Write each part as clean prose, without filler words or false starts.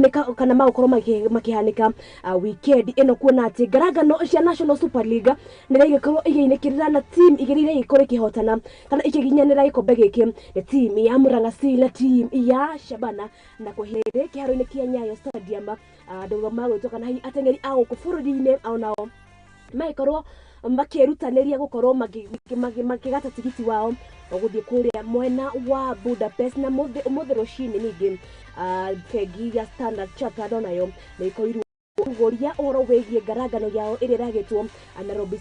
magũkunĩka kana magũkorwo makĩhanĩka weekend ĩno, kuona atĩ ngarangano cia National Super League nĩ igĩkorwo igĩinĩkĩrĩra na team igĩrĩ iria igĩkorwo ikĩhotana kana ikĩginyanĩra gĩkombe gĩkĩ nĩ team ya Murang'a Seal na team ya Shabana. Na kwa hĩndĩ kĩharo-inĩ kĩa Nyayo Stadium, andũ magwĩtwo kana hihi ateng'eri a gũkũ bũrũri-inĩ onao magĩkorwo makĩrutanĩria gũkorwo makĩgata tigiti wao gũthiĩ kũrĩa mwena wa Budapest. Na ũmũthĩ rũcinĩ ningĩ, bengi ya Standard Chartered onayo nĩ ĩkorirwo kũguũria ũhoro wĩgiĩ ngarangano yao ĩrĩa ĩragĩtwo Nairobi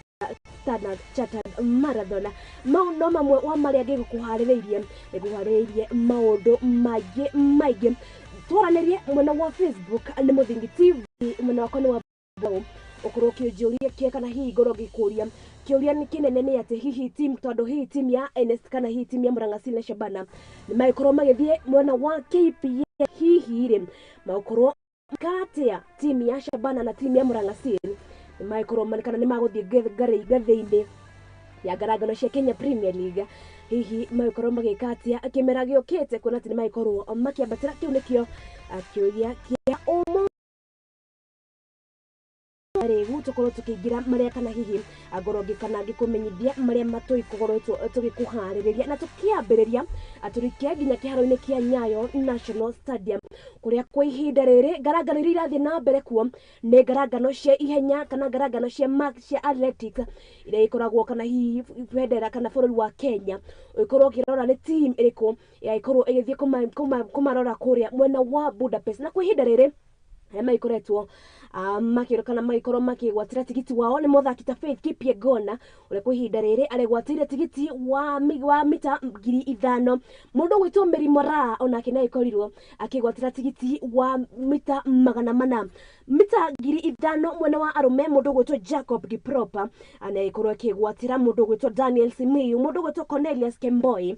Standard Chartered Marathon. Mau no mamwe wa marĩa ngĩgũkũharĩrĩirie, nĩngũharĩrĩirie maũndũ maingĩ maingĩ. Twaranĩrie mwena wa Facebook nĩ Mũthingi TV, mwena wakwa nĩ wa ũkorwo ũkĩnjũria kĩ kana hihi ngorwo ngĩkũria kĩũria nĩ kĩnene nĩ atĩ hihi team, tondũ hihi team ya Ernest kana hihi team ya Murang'a Seal na Shabana nĩ magĩkorwo magĩthiĩ mwena wa KPA, hihi rĩ magũkorwo katia team ya Shabana na team ya Murang'a Seal nĩ magĩkorwo kana nĩ magũthiĩ ngathĩ-inĩ ya ngarangano cia Kenya Premier League, hihi magĩkorwo magĩka atĩa kĩmera gĩũkĩte, kuona atĩ nĩ magĩkorwo makĩambatĩra? Kĩu nĩkĩo kĩũria kĩa ũmũthĩ. Rĩu tũkorwo tũkĩingĩra marĩa kana hihi ngorwo kana ngĩkũmenyithia marĩa matũikoretwo tũgĩkũharĩrĩria, na tũkĩambĩrĩria tũrike nginya kĩharo-inĩ kĩa Nyayo National Stadium, kũrĩa kwa ihinda rĩrĩ ngarangano iria irathiĩ na mbere kuo nĩ ngarangano cia ihenya kana ngarangano cia athletics iria ikoragwo kana hihi bendera kana bũrũri wa Kenya ũgĩkorwo ũkĩrora nĩ team ĩrĩkũ yagĩkorwo ĩgĩthiĩ kũmarora kũrĩa mwena wa Budapest. Na kwa ihinda rĩrĩ arĩa magĩkoretwo makĩrwo kana magĩkorwo makĩgwatĩra tigiti wao nĩ mũthaki ta Faith Kipyegon, ũrĩa kwa ihinda rĩrĩ aregwatĩire tigiti wa mita 5000. Mũndũ gwĩtwo Mary Moraa onake nĩ agĩkorirwo akĩgwatĩra tigiti wa mita 400, mita 5000. Mwena wa arũme, mũndũ gwĩtwo Jacob Kiprop nĩ agĩkorwo akĩgwatĩra, mũndũ gwĩtwo Daniel Simiyu, mũndũ gwĩtwo Cornelius Kemboi,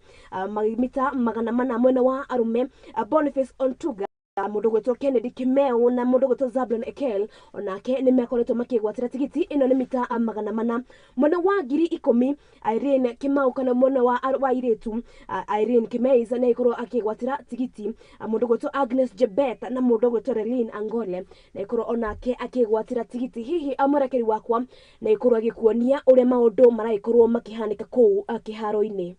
mita 400 mwena wa arũme, Boniface Ontuga, mũndũ gwĩtwo Kennedy Kimeu na mũndũ gwĩtwo Zablon Ekel onake nĩ mekoretwo makĩgwatĩra tigiti. Ĩno nĩ mita 400. Mwena wa 10,000, Irene Kimau, kana mwena wa airĩtu, Irene Kimeis nĩ agĩkorwo akĩgwatĩra tigiti, mũndũ gwĩtwo Agnes Jebet na mũndũ gwĩtwo Relin Angole na ĩkorwo onake akĩgwatĩra tigiti. Hihi mwerekeri wakwa na ĩkorwo agĩkuonia ũrĩa maũndũ maragĩkorwo makĩhanĩka kũu kĩharo-inĩ.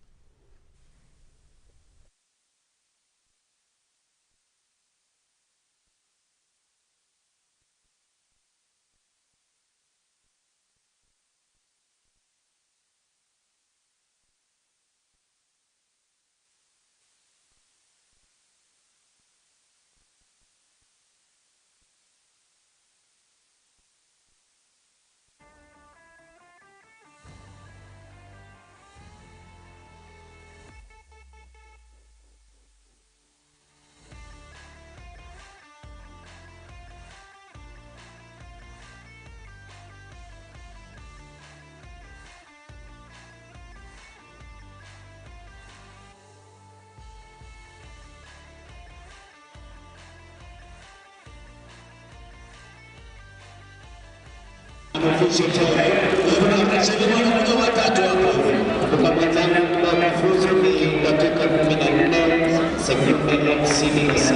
Official time. Kuna watatu hapa. Kumbuka mwenzangu kufuzu ni dakika 14 sekunde 57.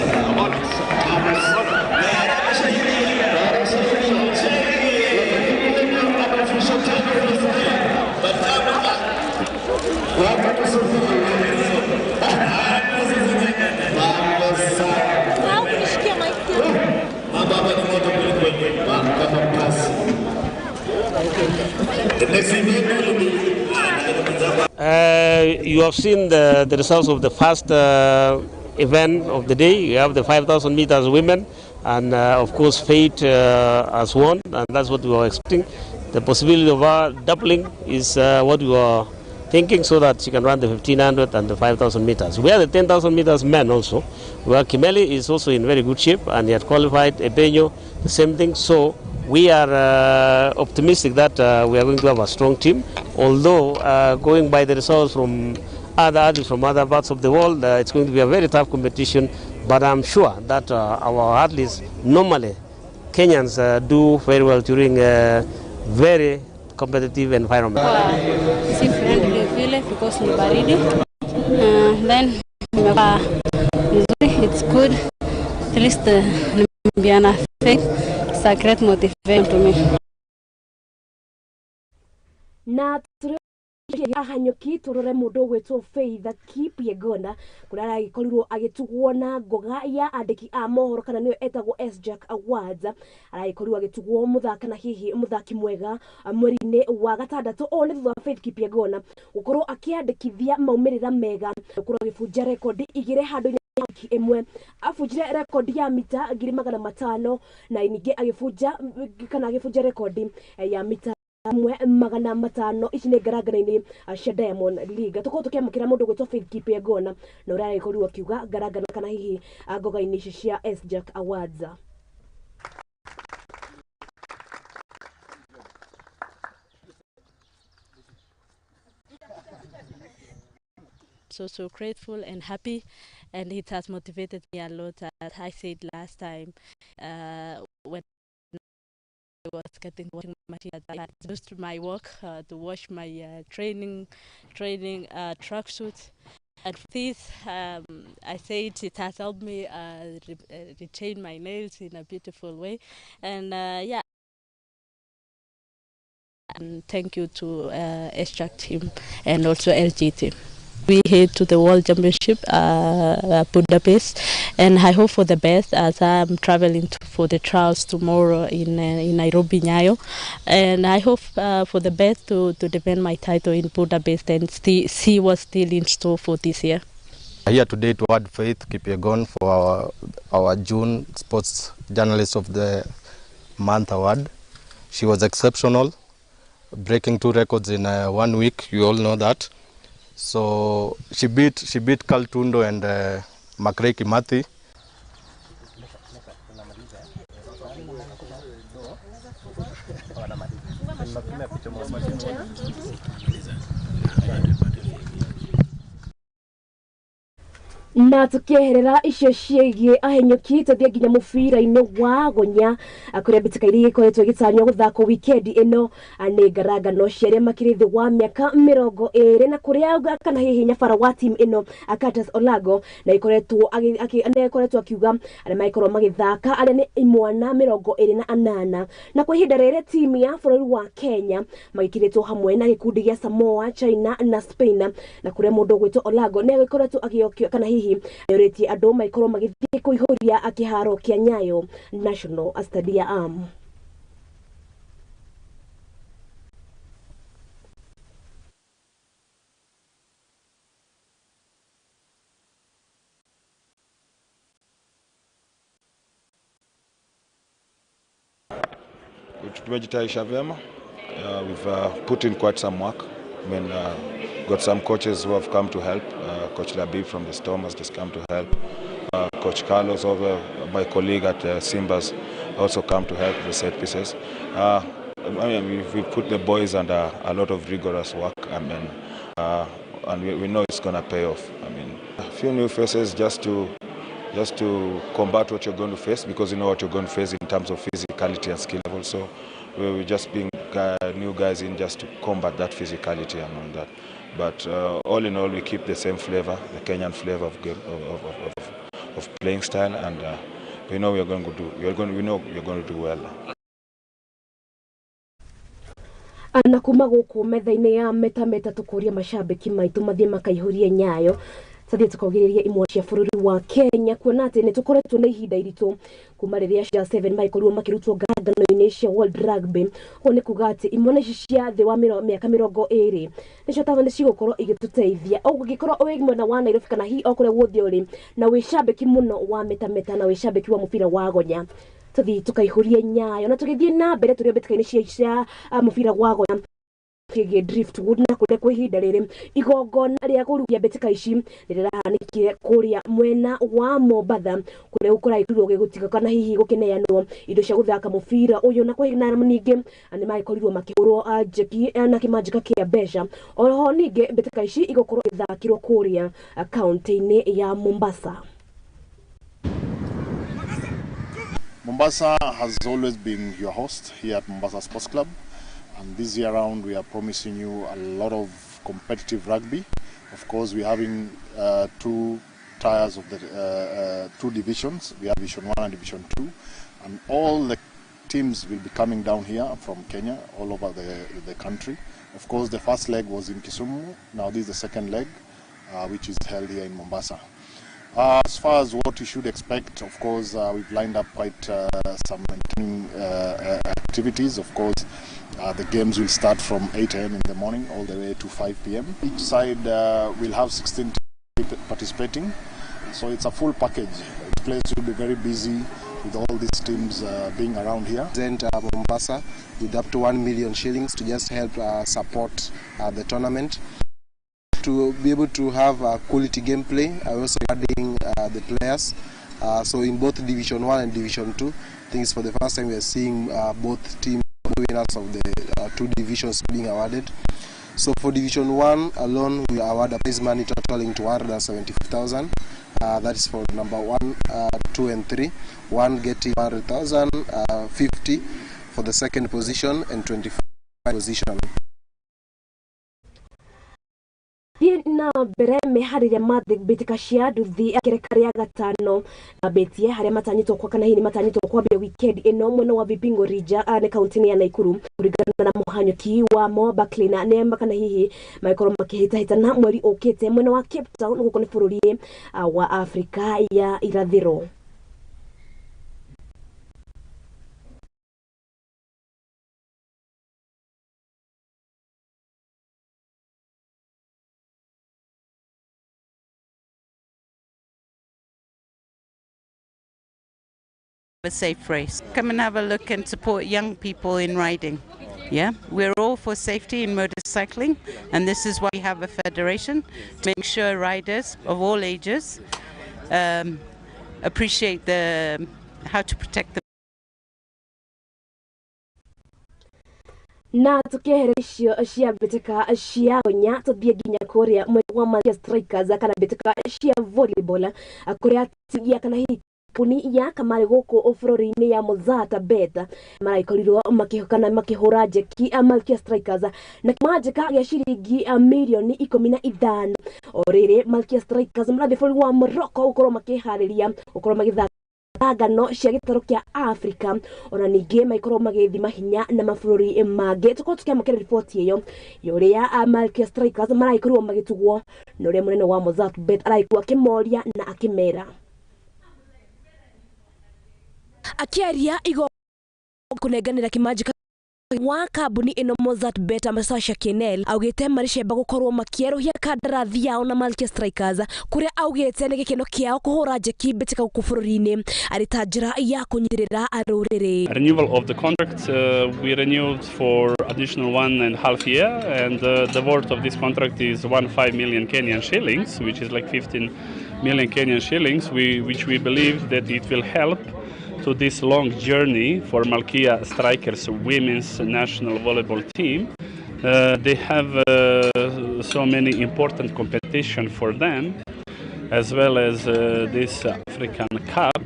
Mambo sawa. Kunishikia mic. Mambo hapa ni moto kweli kweli. Kama pasi. The next event will be You have seen the results of the first event of the day. You have the 5,000 meters women, and of course, Faith has won, and that's what we were expecting. The possibility of her doubling is what we were thinking, so that she can run the 1500 and the 5,000 meters. We have the 10,000 meters men also, where Kimeli is also in very good shape, and he had qualified. Ebenyo, the same thing. So we are optimistic that we are going to have a strong team, although going by the results from other athletes from other parts of the world, it's going to be a very tough competition. But I'm sure that our athletes, normally Kenyans, do very well during a very competitive environment. Si friendly vile because ni baridi. Then imekuwa nzuri, it's good. At least Kukimbia na Faith is a great motivation to me. Na tũrĩ ahanyũki tũrore mũndũ ũgwĩtwo Faith Kipyegon kũrĩa aragĩkorirwo agĩtugwo na ngoga ya andĩki a mohoro kana nĩyo etagwo SJack Awards. Aragĩkorirwo agĩtugwo mũthaki na hihi mũthaki mwega mweri-inĩ wa gatandatũ. Ũũ nĩ thutha wa Faith Kipyegon gũkorwo akĩandĩkithia maumĩrĩra mega, gũkorwo agĩbunja rekondi igĩrĩ handũ-inĩ wiki ĩmwe. Abunjire rekondi ya mita 500,000 na ningĩ agĩbunja kana agĩbunja rekondi ya mita 1500. Ici nĩ ngarangana-inĩ cia Diamond League. Tũkorwo tũkĩamũkĩra mũndũ ũgwĩtwo Faith Kipyegon na ũrĩa aragĩkorirwo akiuga ngarangana kana hihi ngoga-inĩ ici cia SJack Awards. So grateful and happy, and it has motivated me a lot. As I said last time, when I was getting washing machine, I used my work to wash my training tracksuit, and this I said it has helped me retain my nails in a beautiful way, and yeah. And thank you to SJack team and also LG team. We head to the World Championship, Budapest, and I hope for the best as I'm traveling for the trials tomorrow in Nairobi, Nyayo, and I hope for the best to defend my title in Budapest and see what's still in store for this year. Here today to award Faith Kipyegon for our June Sports Journalist of the Month award. She was exceptional, breaking 2 records in 1 week. You all know that. So she beat Carl Tundo and Makrey Kimathi. Na tukieherera icio ciĩgiĩ ahenyũki tũthiĩ nginya mũbira-inĩ wa gonya kũrĩa mbĩtĩka iria ikoretwo igĩtanywo gũthakwo wikendi ĩno nĩ ngarangano cia arĩa makĩrĩ thĩ wa mĩaka 20 na kũrĩa kana hihi nyabara wa team ĩno Curtis Olago na ikoretwo akiuga arĩa magĩkorwo magĩthaka arĩa nĩ imwana 28 na kwa ihinda rĩrĩ timu ya bũrũri wa Kenya magĩkĩrĩtwo hamwe na gĩkundi gĩa Samoa, China na Spain na kũrĩa mũndũ ũgwĩtwo Olago nĩ agĩkoretwo agĩokio kana hihi nĩũrĩtie andũ maikorwo magĩthiĩ kũihũria kĩharo kĩa Nyayo National Stadium. Tumejitayarisha vyema. We've put in quite some work. I mean, got some coaches who have come to help. Coach Labib from the Storm has just come to help. Coach Carlos, over my colleague at Simba's, also come to help the set pieces. I mean, we put the boys under a lot of rigorous work. I mean, and we know it's going to pay off. I mean, a few new faces just to combat what you're going to face, because you know what you're going to face in terms of physicality and skill level. So we're just being new guys in just to combat that physicality and all that. But all in all, we keep the same flavor, the Kenyan flavor of game, of playing style, and we know we are going to do. We know we are going to do well. Na kuma gũkũ metha-inĩ ya metameta tũkũria macambĩki maitũ mathiĩ makaihũrie Nyayo. Tũthiĩ tũkaugĩrĩria imwe cia bũrũri wa Kenya kuona atĩ nĩ tũkoretwo na ihinda iritũ kuma rĩrĩa cia 7 magĩkorirwo makĩrutwo ngarangano-inĩ cia World Rugby. Ũguo nĩ kuga atĩ imwe ici cia thĩ wa mĩaka 20 nĩcio nĩ cigũkorwo igĩtũteithia. Ũngĩkorwo wĩ mwena wa Nairobi kana hihi o kũrĩa guothe ũrĩ na wĩ cambĩki mũno wa metameta na wĩ cambĩki wa mũbira wa gonya, tũthiĩ tũkaihũrie Nyayo. Na tũgĩthiĩ na mbere tũrĩ mbĩtĩka-inĩ cia mũbira wa gonya kĩgiĩ Driftwood na kũrĩa kwa ihinda rĩrĩ igongona rĩa kũrugia mbĩtĩka ici nĩrĩrahanĩkire kũrĩa mwena wa Mombatha kũrĩa gũkoretwo gũgĩtiga kana hihi gũkĩneanwo indo cia gũthaka mũbira ũyũ na kwa ihinda ningĩ nĩmagĩkorirwo makĩhũrwo njeki na kĩmanjĩka kĩa mbeca. Oho ningĩ mbĩtĩka ici igũkorwo igĩthakĩrwo kũrĩa kaunti-inĩ ya Mombasa. Mombasa has always been your host here at Mombasa Sports Club, and this year round we are promising you a lot of competitive rugby. Of course, we're having two tiers of the two divisions. We have Division 1 and Division 2, and all the teams will be coming down here from Kenya, all over the country. Of course, the first leg was in Kisumu. Now this is the second leg, which is held here in Mombasa. As far as what you should expect, of course, we've lined up quite some entertaining activities. Of course, the games will start from 8 a.m. in the morning all the way to 5 p.m. Each side will have 16 teams participating, so it's a full package. The place will be very busy with all these teams being around here. Present Mombasa with up to 1 million shillings to just help support the tournament. To be able to have quality gameplay, I also adding the players. So in both Division 1 and Division 2, I think it's for the first time we are seeing both team winners of the two divisions being awarded. So for Division 1 alone, we award a prize money totaling to 175,000. That is for number 1, 2 and 3. 1 getting 100,000, 50 for the second position and 25 position. Na mbere meharĩria ma mbĩtĩka cia nduthi kĩreka rĩa gatano na mbĩtie harĩa matanyĩtwo kwa kana hihi matanyĩtwo kwambia weekend ĩno mwena wa Vipingo Ridge nĩ kaunti-inĩ ya Nakuru kũringana na mũhanyũki wa Mo Barclay na nĩema kana hihi magĩkorwo makĩhĩtahĩtana mweri ũkĩte mwena wa Cape Town gũkũ nĩ bũrũri wa Afrika ya irathĩro. A safe race. Come and have a look and support young people in riding. Yeah, we're all for safety in motorcycling, and this is why we have a federation to make sure riders of all ages appreciate the how to protect them. Na tukiehereria icio cia mbĩtĩka cia gonya tũthiĩ nginya kũrĩa mwena wa Malkia Strikers kana mbĩtĩka cia volleyball kũrĩa tigia kana hihi kambuni ya kamari gũkũ bũrũri-inĩ ya Mozzart Bet maraikorirwo makĩhokana makĩhũra njeki Malkia Strikers na kĩmanjĩka gĩa ciringi mirioni 15. O rĩrĩ Malkia Strikers marathiĩ bũrũri wa Morocco gũkorwo makĩharĩria gũkorwo magĩthaka ngano cia gĩtarũ kĩa Afrika ona ningĩ maikorwo magĩthima hinya na mabũrũri mangĩ. Tũkorwo tũkĩamũkĩra riboti ĩyo ya ũrĩa Malkia Strikers maraikorirwo magĩtugwo na ũrĩa mũnene wa Mozzart Bet araikorwo akĩmoria na akĩmera. Akiaria igo kunenganira kimanjika wa kambuni ĩno Mozzart Bet Sasha Kenel augĩte marĩcemba gũkorwo makĩerũhia kandarathi yao na Malkia Strikers kũrĩa augĩte nĩ gĩkeno kĩao kũhũra njeki mbĩtĩka gũkũ bũrũri-inĩ arĩ ta njĩra ya kũnyitĩrĩra rũrĩrĩ. Renewal of the contract, we renewed for additional 1.5 year, and the worth of this contract is 1.5 million Kenyan shillings, which is like 15 million Kenyan shillings, which we believe that it will help to this long journey for Malkia Strikers women's national volleyball team. They have so many important competition for them, as well as this African Cup,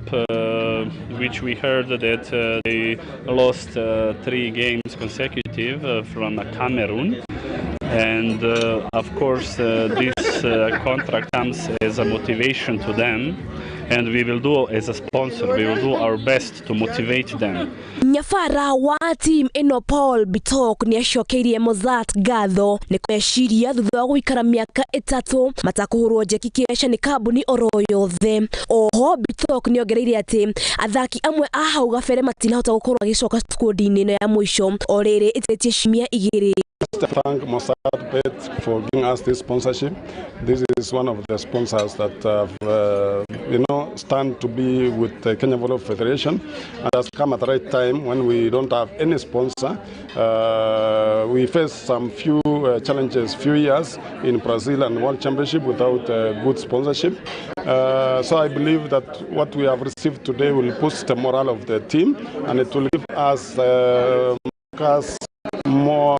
which we heard that they lost 3 games consecutive from Cameroon. And of course, this contract comes as a motivation to them, and we will do, as a sponsor, we will do our best to motivate them. Nyabara wa team ĩno Paul Bitok nĩacokeirie Mozzart ngatho nĩ kweciria thutha wa gũikara mĩaka 3 matakũhũrwo njeki kĩeca nĩ kambuni oro yothe. Oho Bitok nĩongereire atĩ athaki amwe a hau gabere matinahota gũkorwo magĩcoka skundi-inĩ ĩno ya mũico o rĩrĩ ĩtĩtie ciumia 2. Thank Mozzart Bet for giving us this sponsorship. This is one of the sponsors that have, stand to be with the Kenya Volleyball Federation, and has come at the right time when we don't have any sponsor. We faced some few challenges, few years in Brazil and World Championship without good sponsorship. So I believe that what we have received today will boost the morale of the team, and it will give us more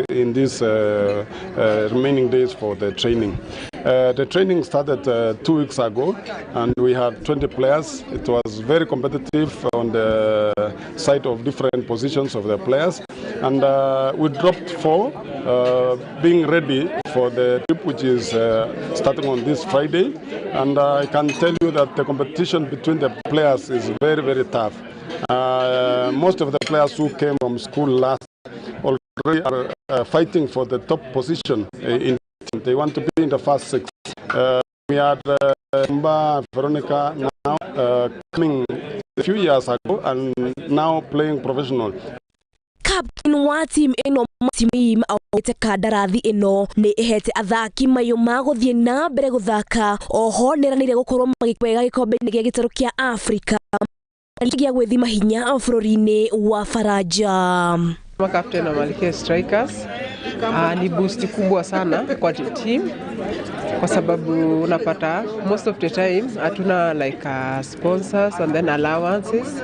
in these remaining days for the training. The training started 2 weeks ago, and we had 20 players. It was very competitive on the side of different positions of the players, and we dropped 4 being ready for the trip, which is starting on this Friday. And I can tell you that the competition between the players is very, very tough. Most of the players who came from school last already are fighting for the top position. In they want to be in the first six. We had Mba Veronica now coming a few years ago and now playing professional. Captain wa team ĩno Timim augĩte kandarathi ĩno nĩ ĩhete athaki mayũ ma gũthiĩ na mbere gũthaka. Oho nĩranĩire gũkorwo magĩkwega gĩkombe-inĩ gĩa gĩtarũ kĩa Afrika gĩa gwĩthima hinya bũrũri-inĩ wa Faranja. Kama captain wa Malkia Strikers, ni boost kubwa sana kwa team kwa sababu unapata most of the time hatuna like sponsors and then allowances.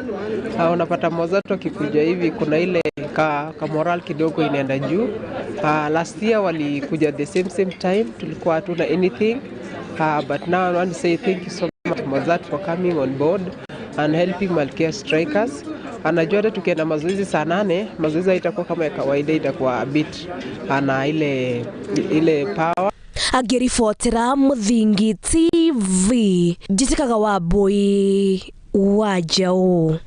Unapata Mozzart akikuja hivi kuna ile ka moral kidogo inaenda juu. Last year walikuja the same time, tulikuwa hatuna anything. But now I want to say thank you so much Mozzart for coming on board and helping Malkia Strikers. Anajua hata tukienda mazoezi saa 8, mazoezi haitakuwa kama ya kawaida, itakuwa a bit ana ile power. Agĩribotera Mũthingi TV, njĩtĩkaga Wambui wa Njaũ.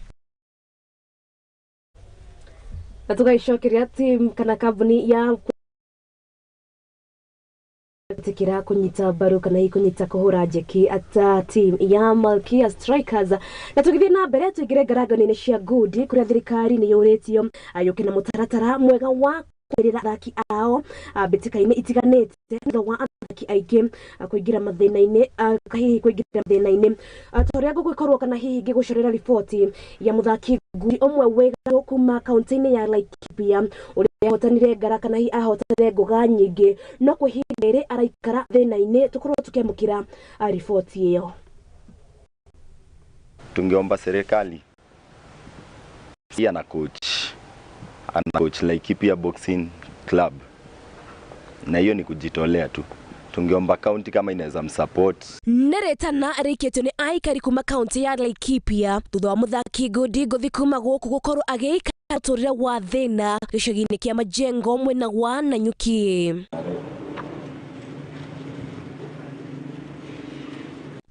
Na tũgaicokeria team kana kambuni ya tikira kunyita mbaru kana hihi kunyita kuhura njeki ata team ya Malkia Strikers. Na tugithie na mbere tuingire ngarangano-inĩ cia ngundi kuria thirikari nĩ yũrĩtio yũke na mũtaratara mwega wa kwĩrĩra athaki ao mbĩtĩka-inĩ itiganĩte thutha wa athaki aingĩ kũingĩra mathĩna-inĩ, hihi kũingĩra mathĩna-inĩ ta ũrĩa ngũgĩkorwo kana hihi ngĩgũcorera riboti ya mũthaki ngundi ũmwe wĩgatũ kuma kaunti-inĩ ya Laikipia ũrĩa ahotanire ngara kana hihi ahotanire ngũga nyingĩ, no kwa ihinda rĩrĩ araikara thĩna-inĩ. Tũkorwo tũkĩamũkĩra riboti ĩyo. Tungeomba serikali ana coach Laikipia Boxing Club, na hiyo ni kujitolea tu. Tungeomba county kama inaweza msupport. Neretana rĩkĩtio nĩ aikari kuma kaunti ya Laikipia thutha wa mũthaki ngundi ngũthi kuma gũkũ gũkorwo agĩikara mũtũrĩre wa thĩna gĩcagi-inĩ kĩa Majengo mwena wa Nanyuki.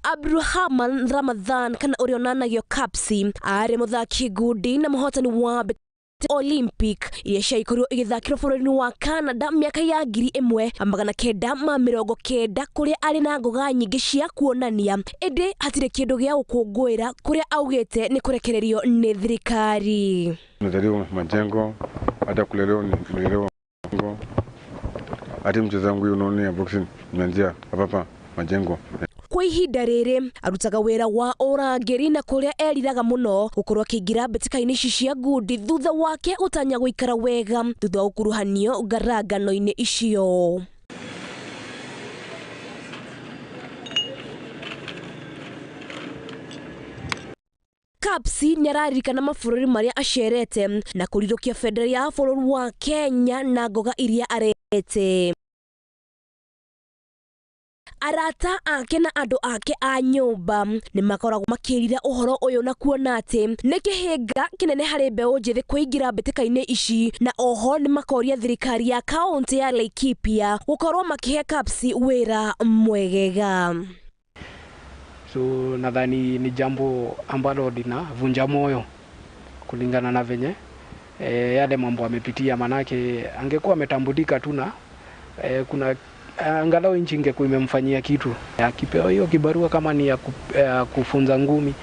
Abdulrahman Ramadhan kana ũrĩa onanagio Kapsi arĩ mũthaki ngundi na mũhotani wa Olympic iria ciaikorirwo igĩthakĩrwo bũrũri-inĩ wa Canada mĩaka ya 1990 kũrĩa arĩ na ngũga nyingĩ cia kuonania, ĩndĩ hatirĩ kĩndũ gĩa gũkũngũĩra kũrĩa augĩte nĩ kũrekererio nĩ thirikari. Nimezaliwa Majengo, hata kulelewa nimelelewa Majengo, hata mchezo wangu unaona ya boxing nimeanzia hapa Majengo. Kwa ihinda rĩrĩ arutaga wĩra wa ũrangĩri na kũrĩa eriraga mũno gũkorwo akĩingĩra mbĩtĩka-inĩ ici cia ngundi thutha wake gũtanya gũikara wega thutha wa gũkuruhanio ngarangano-inĩ icio. Kapsi nĩararirikana mabũrũri marĩa acerete na kũrirũkia bendera ya bũrũri wa Kenya na ngoga iria arete. Arata ake na andũ ake a nyũmba nĩ makoragwo makĩrira ũhoro ũyũ na kuona atĩ nĩ kĩhĩnga kĩnene harĩ mbeũ njĩthĩ kũingĩra mbĩtĩka-inĩ ici, na oho nĩ makoria thirikari ya kaunti ya Laikipia gũkorwo makĩhe Kapsi wĩra mwegega. So nadhani ni jambo ambalo linavunja moyo kulingana na venye yale mambo amepitia, manake angekuwa ametambulika tu na kuna angalau nchi ingekuwa imemfanyia kitu. Akipewa hiyo kibarua kama ni ya kufunza ngumi,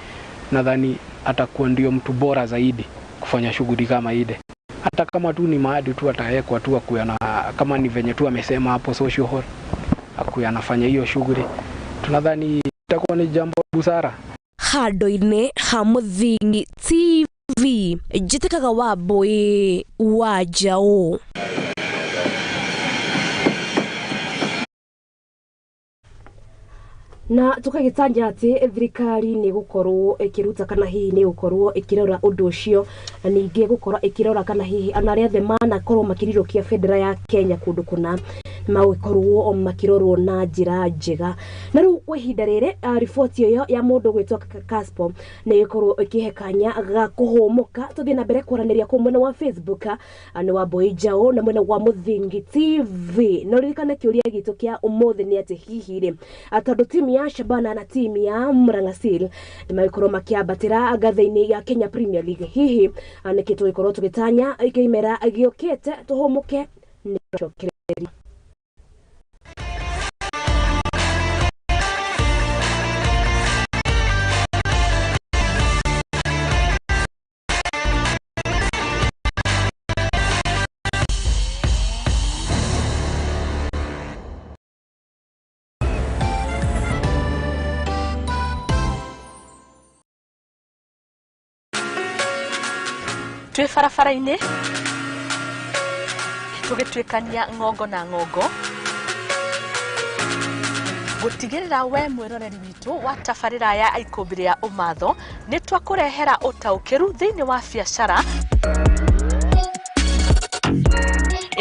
nadhani atakuwa ndio mtu bora zaidi kufanya shughuli kama ile. Hata kama tu ni maadi tu atawekwa tu akuwe na, kama ni venye tu amesema hapo social hall, akuwe anafanya hiyo shughuli, tunadhani itakuwa ni jambo busara. Handũ-inĩ ha Mũthingi TV, njĩtĩkaga Wambui wa Njaũ. Na tukagĩtanya atĩ thirikari nĩ gũkorwo ĩkĩruta kana hihi nĩ gũkorwo ĩkĩrora ũndũ ũcio, na ningĩ gũkorwo ĩkĩrora kana hihi ona arĩa othe manakorwo makĩrirũkia bendera ya Kenya kũndũ kũna Magũkorwo makĩrorwo na njĩra njega. Na rĩu kwa ihinda rĩrĩ, riboti ĩyo ya mũndũ gwĩtwo Caspo nĩ ĩkorwo ĩkĩhe kanya ga kũhũmũka. Tũthiĩ na mbere kwaranĩria kũu mwena wa Facebook nĩ wa Mbui Njaũ na mwena wa Mũthingi TV. Na ũririkane kĩũria gitũ kĩa ũmũthĩ nĩ atĩ hihi rĩ, tondũ timu ya Shabana na timu ya Murang'a Seal nĩ magĩkorwo makĩambatĩra ngathĩ-inĩ ya Kenya Premier League, hihi nĩkĩ tũgĩkorwo tũgĩtanya kĩmera gĩũkĩte? Tũhũmũke nĩ cokereria. Twĩ barabara-inĩ tũgĩtuĩkania ng'ongo na ng'ongo gũtigĩrĩra we mwĩroreri witũ wa tabarĩra ya Ikũmbĩ rĩa Ũmatho nĩ twakũrehera ũtaũkĩru thĩinĩ wa biacara.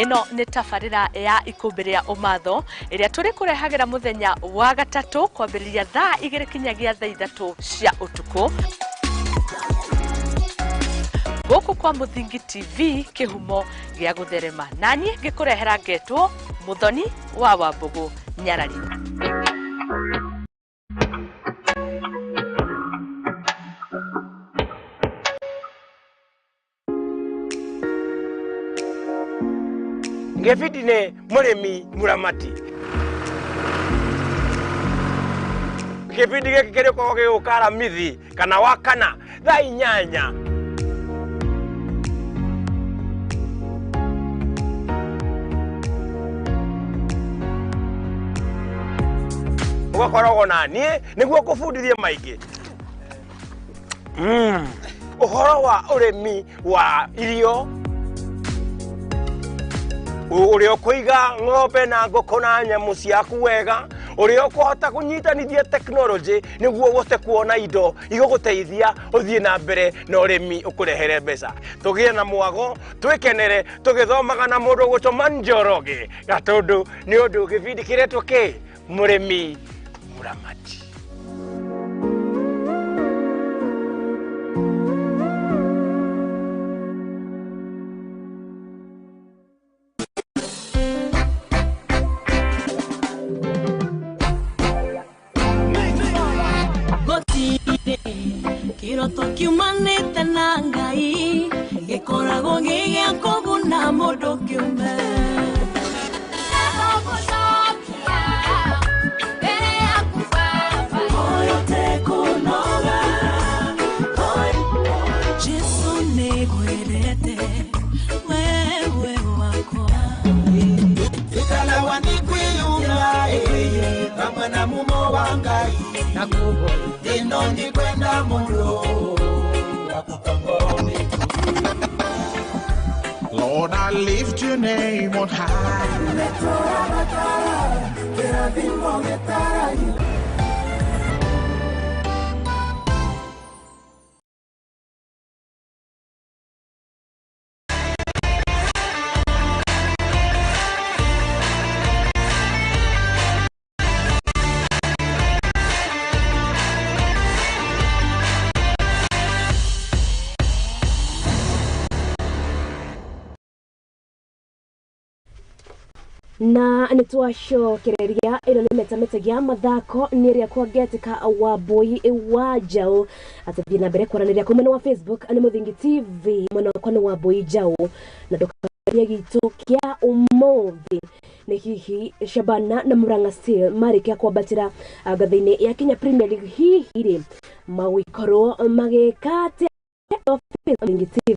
Ĩno nĩ tabarĩra ya Ikũmbĩ rĩa Ũmatho ĩrĩa tũrĩkũrehagĩra mũthenya wa gatatũ kwambĩrĩria thaa 2 kinyagia thaa 3 cia ũtukũ gũkũ kwa Mũthingi TV, kĩhumo gĩa gũtherema, naniĩ ngĩkũrehera ngetwo Mũthoni wa Wambũgũ Nyarari. Ngĩbindi nĩ mũrĩmi mũramati. Kĩbindi gĩkĩ kĩrĩkoragwo gĩgũka Aramithi kana Wakana thaa 8. Ũgakoragwo na niĩ nĩguo kũbundithia maingĩ ũhoro wa ũrĩmi wa irio, ũrĩa ũkũiga ng'ombe na ngũkũ na nyamũ ciaku wega, ũrĩa ũkũhota kũnyitanithia tekinoronjĩ nĩguo ũhote kuona indo igũgũteithia ũthiĩ na mbere na ũrĩmi ũkũrehere mbeca. Tũgĩe na mwago, twĩkenere tũgĩthomaga na mũndũ ũgũtũma Njoroge Gatũndũ, nĩ ũndũ gĩbindi kĩretwo kĩ Mũrĩmi Mũramati. Kĩroto kiumanĩte na Ngai gĩkoragwo gĩ gĩa kũguna mũndũ kĩũmbe. Jesu nĩngwendete wewe wakwa. Ikalawa ni kwiyuma hamwe na mumo wa Ngai na ino ndikwenda muno. Lord, I lift your name on high. Na nĩ twacokereria. Ĩno nĩ metameta ya mathako nĩ ĩrĩa kwangetika wa Mbui wa Njaũ. Atũthiĩ na mbere kwaranĩria kũu mwena wa Facebook nĩ Mũthingi TV, mwena wakwa nĩ wa Mbui Njaũ. Na ndũkaria gitũ kĩa ũmũthĩ nĩ hihi Shabana na Murang'a Seal marĩkia kwambatĩra ngathĩ-inĩ ya Kenya Premier League, hihi rĩ magũikorwo magĩka atĩa? Mũthingi TV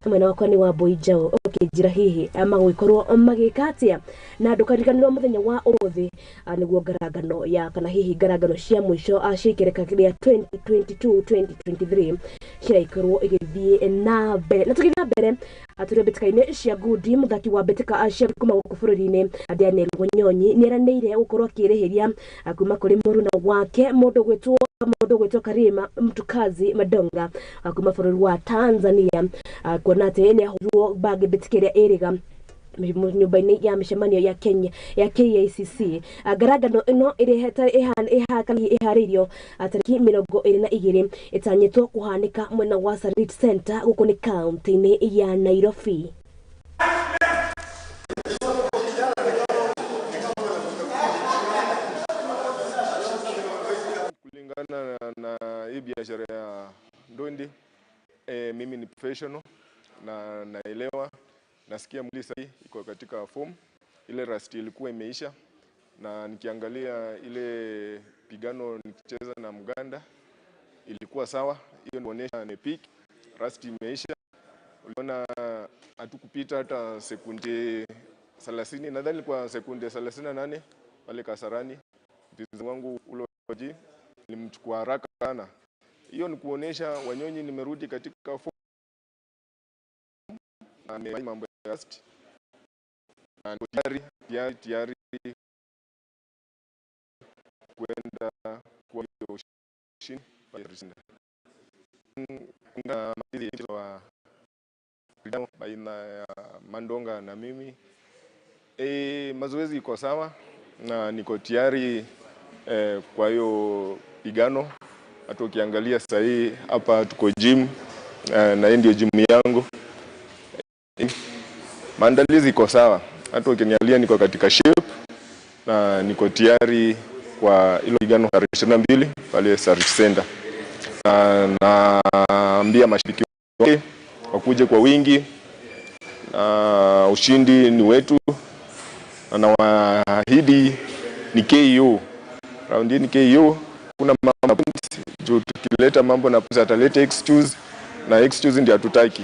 na mwena wakwa nĩ wa Mbui Njaũ, ũkĩnjĩra hihi magũgĩkorwo magĩka atĩa. Na ndũkariganĩrwo mũthenya wa ũmũthĩ nĩguo ngarangano ya kana hihi ngarangano cia mũico cia ikereka rĩa 2022 2023 ciraikorwo igĩthiĩ na mbere. Na tũgĩthiĩ na mbere, tũrĩ mbĩtĩka-inĩ cia ngundi, mũthaki wa mbĩtĩka cia kuma gũkũ bũrũri-inĩ Daniel Wanyonyi nĩ eranĩire gũkorwo akĩrĩhĩria kuma kũrĩ mũruna wake mũndũ gwĩtwo Karima Mtukazi Madonga kuma bũrũri wa Tanzania, kuona atĩ nĩ ahũrirwo bangi mbĩtĩka ĩrĩa ĩrĩga Nyũmba-inĩ ya mĩcemanio ya Kenya ya KICC. Ngarangano ĩno ĩrĩa ĩharĩirio tarĩki 22 ĩtanyĩtwo kũhanĩka mwena wa Sarit Center gũkũ nĩ kaunti-inĩ ya Nairobi. Kulingana na hii biashara ya ndondi, mimi ni professional na naelewa, nasikia mwili sahi iko katika form, ile rust ilikuwa imeisha, na nikiangalia ile pigano nikicheza na Mganda ilikuwa sawa, hiyo inaonyesha ni peak, rust imeisha. Uliona hatukupita hata sekunde 30, nadhani ilikuwa sekunde 38 pale Kasarani. Mpinzani wangu uloji nilimchukua haraka sana. Hiyo ni kuonesha Wanyonyi nimerudi katika form na mambo ya rust. Na tayari kwenda kwa ushindi. Kuna wa baina ya Mandonga na mimi. Mazoezi iko sawa na niko tayari kwa hiyo pigano. Hata ukiangalia sasa hii hapa tuko gym, na hii ndio gym yangu. Maandalizi iko sawa. Hata ukiniangalia niko katika shape na niko tayari kwa hilo pigano tarehe 22 pale Sarit Center. Naambia mashabiki wote wakuje kwa wingi. Ushindi ni wetu. Na nawaahidi ni KU. Round hii ni KU. Kuna mambo juu tukileta mambo na pesa ataleta excuse, na excuse ndio hatutaki.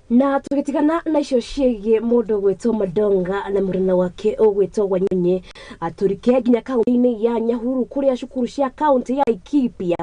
Na tugitigana na icio ciĩgiĩ mũndũ gwĩtwo Mandonga na mũruna wake ũgwĩtwo Wanyonyi, aturike nginya kaunti-inĩ ya Nyahururu kũrĩa cukuru cia kaunti ya Laikipia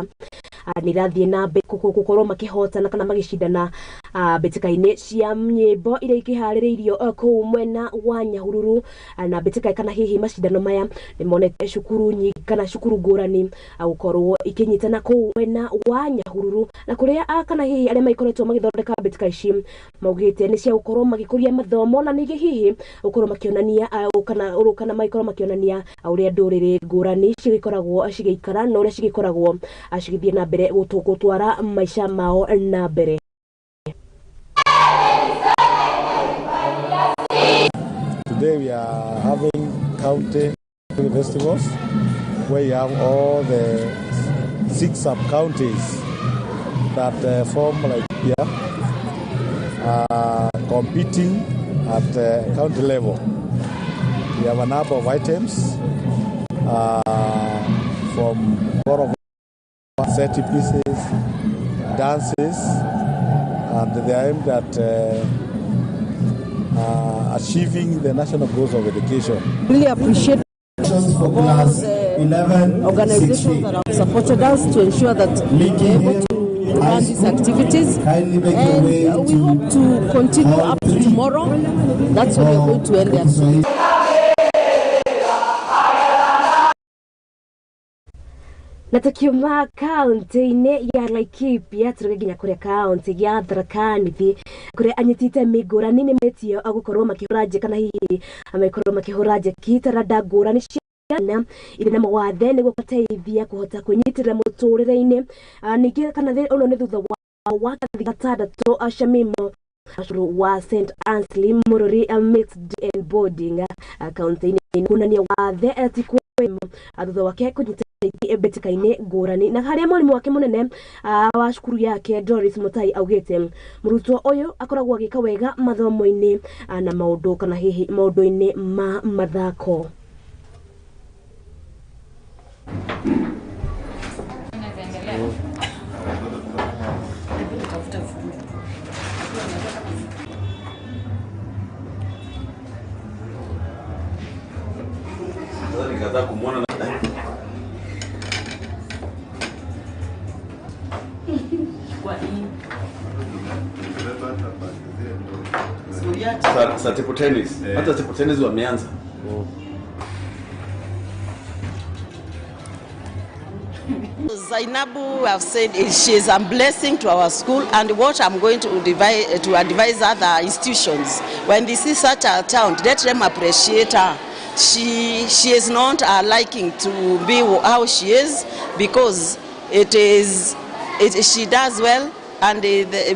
nĩ irathiĩ na mbere gũkorwo makĩhotana kana magĩcindana mbĩtĩka-inĩ cia nyĩmbo iria ikĩharĩrĩirio kũu mwena wa Nyahururu. Na mbĩtĩka kana hihi macindano maya nĩ monete cukuru nyingĩ kana cukuru ngũrani gũkorwo ikĩnyitana kũu mwena wa Nyahururu, na kũrĩa kana hihi arĩa maikoretwo magĩthondeka mbĩtĩka ici maugĩte nĩ cia gũkorwo magĩkũria mathomo na ningĩ hihi gũkorwo makĩonania kana magĩkorwo makĩonania ũrĩa ndũrĩrĩ ngũrani cigĩkoragwo cigĩikara na ũrĩa cigĩkoragwo cigĩthiĩ na mbere gũtwara maica mao na mbere. Today we are having county festivals where you have all the 6 sub-counties that form Laikipia competing at county level. We have a number of items from 30 pieces, dances, and they are aimed at achieving the national goals of education. Really appreciate all the organizations that have supported us to ensure that we are able to run these activities, and we hope to continue up to tomorrow. That's when we are going to end the activity. Na tukiuma kaunti-inĩ ya Laikipia tũrĩ nginya kũrĩa kaunti ya Tharaka Nithi kũrĩa anyitĩte mĩngũrani nĩ metio agũkorwo makĩhũra nje kana hihi magĩkorwo makĩhũra njeki taranda ngũrani ciana irĩ na mawathe nĩguo kũmateithia kũhota kwĩnyitĩrĩra mũtũrĩre-inĩ. Ningĩ kana ũno nĩ thutha wa gatandatũ Shamimo wa St Anselm Mururi Mixed and Boarding kaunti-inĩ kuonania wathe ti thutha wake kũnyita mbĩtĩka-inĩ ngũrani, na harĩa mwarimũ wake mũnene wa cukuru yake Doris Mutai augĩte mũrutwo ũyũ akoragwo agĩka wega mathomo-inĩ na maũndũ kana hihi maũndũ-inĩ ma mathako. Sa table tennis. Hata table tennis wameanza. Zainabu, I've said she is a blessing to our school, and what I'm going to advise other institutions, when they see such a talent, let them appreciate her. She is not liking to be how she is, because she does well, and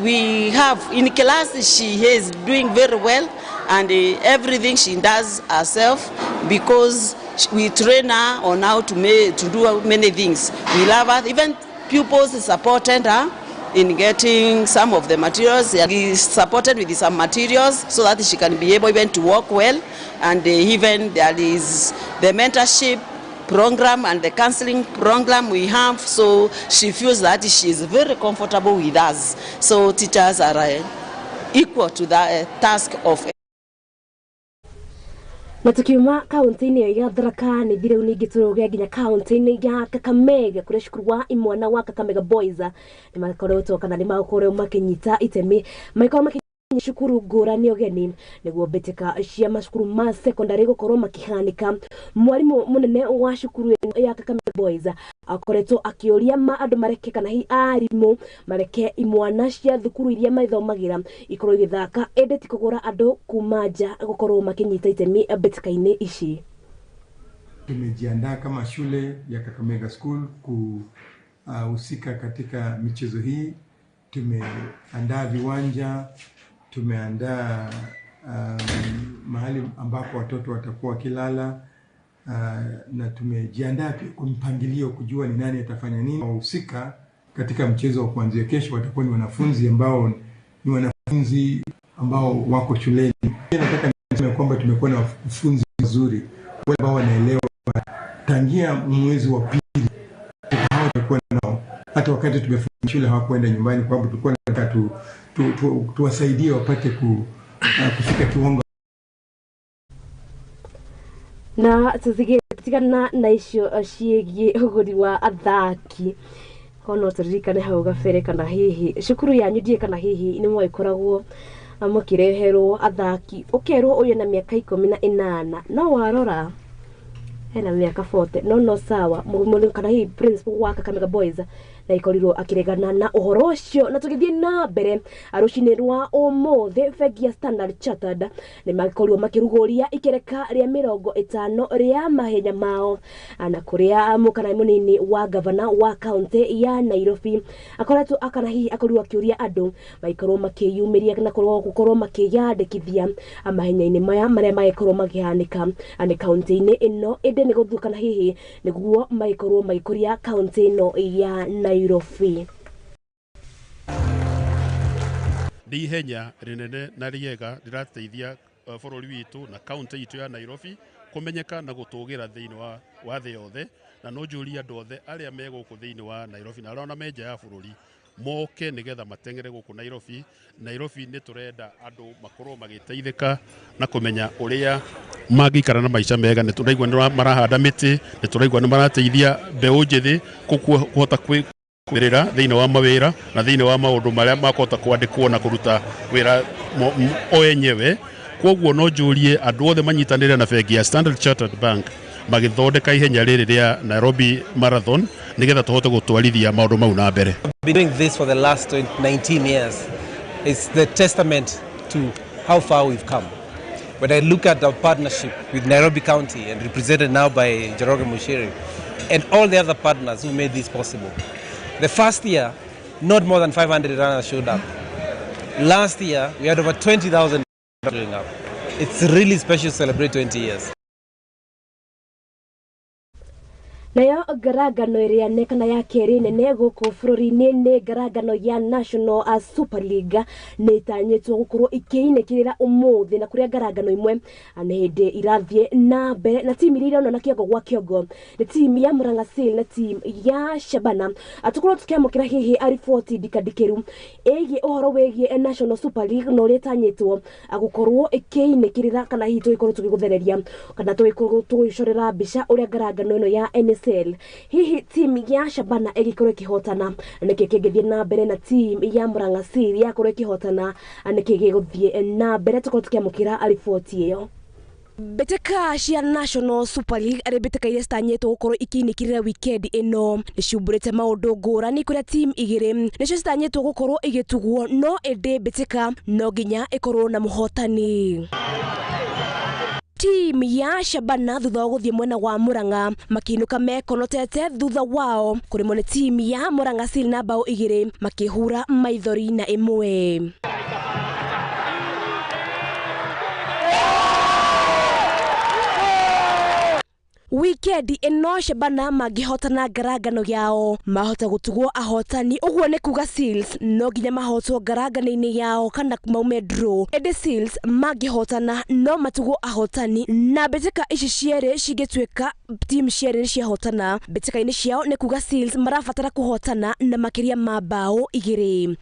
we have in class she is doing very well, and everything she does herself, because we train her on how to do many things. We love her. Even pupils supported her in getting some of the materials. She is supported with some materials so that she can be able even to work well. And even there is the mentorship program and the counseling program we have, so she feels that she is very comfortable with us. So teachers are equal to the task of. Na tukiuma kaunti-inĩ ya Tharaka Nithi rĩu ningĩ tũrũge nginya kaunti-inĩ ya Kakamega kũrĩa cukuru wa imwana wa Kakamega Boys nĩ makoretwo kana nĩ makoretwo makĩnyita itemi makorwo makĩnyita cukuru ngũrani ũgeni nĩguo mbĩtĩka cia macukuru ma secondary gũkorwo makĩhanĩka. Mwarimũ mũnene wa cukuru ya Kakamega Boys akoretwo akĩũria ma andũ mareke kana hihi arimũ mareke imwana cia thukuru iria mathomagĩra ikorwo igĩthaka ĩndĩ ti kũgũra andũ kuma nja gũkorwo makĩnyita itemi mbĩtĩka-inĩ ici. Tumejiandaa kama shule ya Kakamega School kuhusika katika michezo hii. Tumeandaa viwanja, tumeandaa mahali ambapo watoto watakuwa wakilala, na tumejiandaa pia kwa mpangilio kujua ni nani atafanya nini. Wahusika katika mchezo wa kuanzia kesho watakuwa ni wanafunzi ambao wako shuleni. Nataka niseme kwamba tumekuwa na wakufunzi wazuri wale ambao wanaelewa tangia mwezi wa pili hao tulikuwa nao, hata wakati tumefunga shule hawakuenda nyumbani, kwa sababu tulikuwa tunataka tuwasaidie wapate kufika kiwango. Na tũtigana na icio ciĩgiĩ ũgũri wa athaki kono tũririkane hau gabere kana hihi cukuru yanyu ndiĩ kana hihi nĩ mwagĩkoragwo mũkĩreherwo athaki ũkerwo ũyũ na mĩaka 18 no warora hena mĩaka 40 no sawa kana hihi principal wa Kakamega Boys na ikorirwo akiregana na ũhoro ũcio. Na tũgĩthiĩ na mbere rũcinĩ rwa ũmũthĩ bengi ya Standard Chartered nĩ makorirwo makĩrugũria ikereka rĩa 50 rĩa mahenya mao na kũrĩa mũkarai mũnini wa gavana wa kaunti ya Nairobi akoretwo akana hihi akorirwo akĩũria andũ maikorwo makĩyumĩria na gũkorwo makĩyandĩkithia mahenya-inĩ maya marĩa magĩkorwo makĩhanĩka nĩ kaunti-inĩ ĩno ĩndĩ nĩ gũthuka na hihi nĩguo magĩkorwo magĩkũria kaunti ĩno ya Nairobi. Nĩ ihenya rĩnene na rĩega rĩrateithia bũrũri witũ na kaunti itũ ya Nairobi kũmenyeka na gũtũgĩra thĩinĩ wa thĩ yothe, na no njũrie andũ othe arĩa me gũkũ thĩinĩ wa Nairobi na arĩa ona me nja ya bũrũri moke nĩgetha mateng'ere gũkũ Nairobi. Nairobi nĩ tũrenda andũ makorwo magĩteithĩka na kũmenya ũrĩa mangĩikara na maica mega. Nĩ tũraigua nĩ marahanda mĩtĩ, nĩ tũraigua nĩ marateithia mbeũ njĩthĩ kũhota kwĩrĩra thĩinĩ wa mawĩra na thĩinĩ wa maũndũ marĩa makũhota kwandĩkwo na kũruta wĩra o enyewe. Kwoguo no njũrie andũ othe manyitanĩre na bengi ya Standard Chartered Bank magĩthondeka ihenya rĩrĩ rĩa Nairobi Marathon nĩgetha tũhote gũtwarithia maũndũ mau na mbere. I've been doing this for the last 19 years. It's the testament to how far we've come. When I look at our partnership with Nairobi County and represented now by Njoroge Muchiri and all the other partners who made this possible. The first year, not more than 500 runners showed up. Last year, we had over 20,000 showing up. It's really special to celebrate 20 years. Nayo ngarangano ĩrĩa nene kana ya kerĩ nene gũkũ bũrũri-inĩ nĩ ngarangano ya National Super League nĩ ĩtanyĩtwo gũkorwo ikĩinĩkĩrĩra ũmũthĩ, na kũrĩa ngarangano imwe nĩ hĩndĩ irathiĩ na mbere na timu iria ironana kĩongo gwa kĩongo nĩ timu ya Murang'a Seal na timu ya Shabana. Tũkorwo tũkĩamũkĩra hihi riboti ndikandikĩru ĩgiĩ ũhoro wĩgiĩ National Super League na ũrĩa ĩtanyĩtwo gũkorwo ĩkĩinĩkĩrĩra kana hihi tũgĩkorwo tũgĩgũthereria kana tũgĩkorwo tũgĩcorera mbica ũrĩa ngarangano ĩno ya NSL hihi timu ya Shabana ĩgĩkorwo ĩkĩhotana nĩkĩ kĩngĩthiĩ na mbere na timu ya Murang'a Seal yakorwo ĩkĩhotana nĩkĩ gĩgũthiĩ na mbere. Tũkorwo tũkĩamũkĩra riboti ĩyo. Mbĩtĩka cia National Super League arĩ mbĩtĩka iria citanyĩtwo gũkorwo ikĩinĩkĩrĩra weekend ĩno nĩ ciumbũrĩte maũndũ ngũrani kũrĩa team igĩrĩ nĩcio citanyĩtwo gũkorwo igĩtugwo, no ĩndĩ mbĩtĩka no nginya ĩkorwo na mũhotani. Team ya Shabana thutha wa gũthiĩ mwena wa Murang'a makĩinũka mekonotete thutha wao kũrĩmwo nĩ team ya Murang'a Seal na bao 2 makĩhura maithori na 1. Wikendi ĩno Shabana mangĩhotana ngarangano yao mahota gũtugwo ahotani, ũguo nĩ kuga Seals no nginya mahotwo ngarangano-inĩ yao kana maume draw, ĩndĩ Seals mangĩhotana no matugwo ahotani, na mbĩtĩka ici cierĩ cingĩtuĩka team cierĩ nĩ ciahotana mbĩtĩka-inĩ ciao nĩ kuga Seals marabatara kũhotana na makĩria ma bao 2.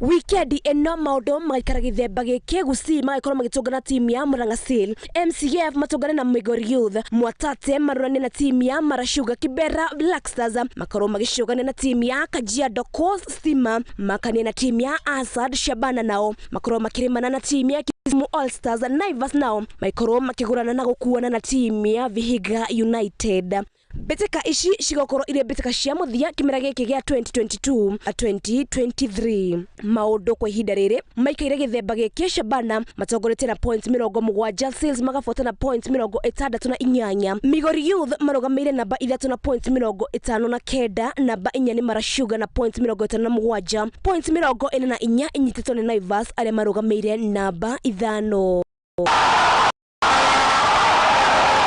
Wikendi ĩno maũndũ magaikara gĩthemba gĩkĩ, Gusii magakorwo magĩtũngana timu ya Murang'a Seal, MCF matũngane na Migori Youth, Mwatate marũrane na timu ya Mara Sugar, Kibera Black Stars makorwo magĩcũgana na timu ya Kajiado Coast Stima, makanie na timu ya Asad Shabana nao makorwo makĩrĩmana na timu ya Kisumu All Stars, Naivas nao maikorwo makĩgũrana na gũkuana na timu ya Vihiga United. Mbĩtĩka ici cigakorwo irĩ mbĩtĩka cia mũthia kĩmera gĩkĩ gĩa 2022 2023. Maũndũ kwa ihinda rĩrĩ maikaire gĩthemba gĩkĩ, Shabana matongoretie na points 70, Seals magabuata na points 68, Migori Youth marũgamĩire namba 3 na points 59, namba 4 nĩ Mara Sugar na points 57, points 44 inyitĩtwo nĩ Naivas arĩa marũgamĩire namba 5.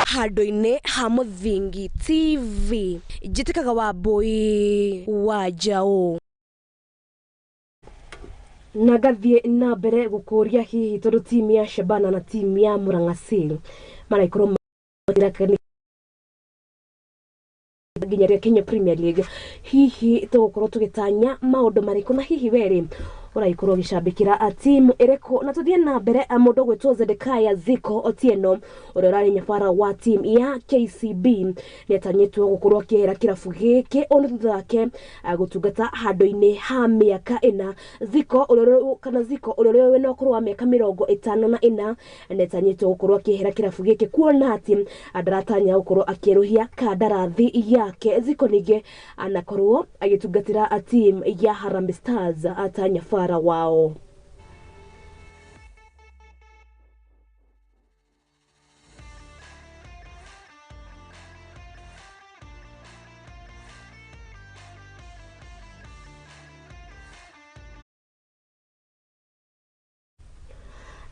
Handũ-inĩ ha Mũthingi TV, njĩtĩkaga Wambui wa Njaũ. Na ngathiĩ na mbere gũkũria hihi tondũ timu ya Shabana na timu ya Murang'a Seal maraikorwo nginya rĩa Kenya Premier League, hihi tũgũkorwo tũgĩtanya maũndũ marĩkũ na hihi werĩ ũraikorwo ũgĩcambĩkĩra timu ĩrĩkũ? Na tũthiĩ na mbere, mũndũ ũgwĩtwo Zedekiah Ziko Otieno ũrĩa ũrarĩ nyabara wa timu ya KCB nĩatanyĩtwo gũkorwo akĩehera kĩrabu gĩkĩ ũũ nĩ thutha wake gũtungata handũ-inĩ ha mĩaka 4. Ziko ũrĩa Ziko ũrĩa wĩna ũkũrũ wa mĩaka 54 nĩatanyĩtwo gũkorwo akĩehera kĩrabu gĩkĩ kuona atĩ ndaratanya gũkorwo akĩerũhia kandarathi yake. Ziko ningĩ anakorwo agĩtungatĩra timu ya Harambee Stars atanyabara wao.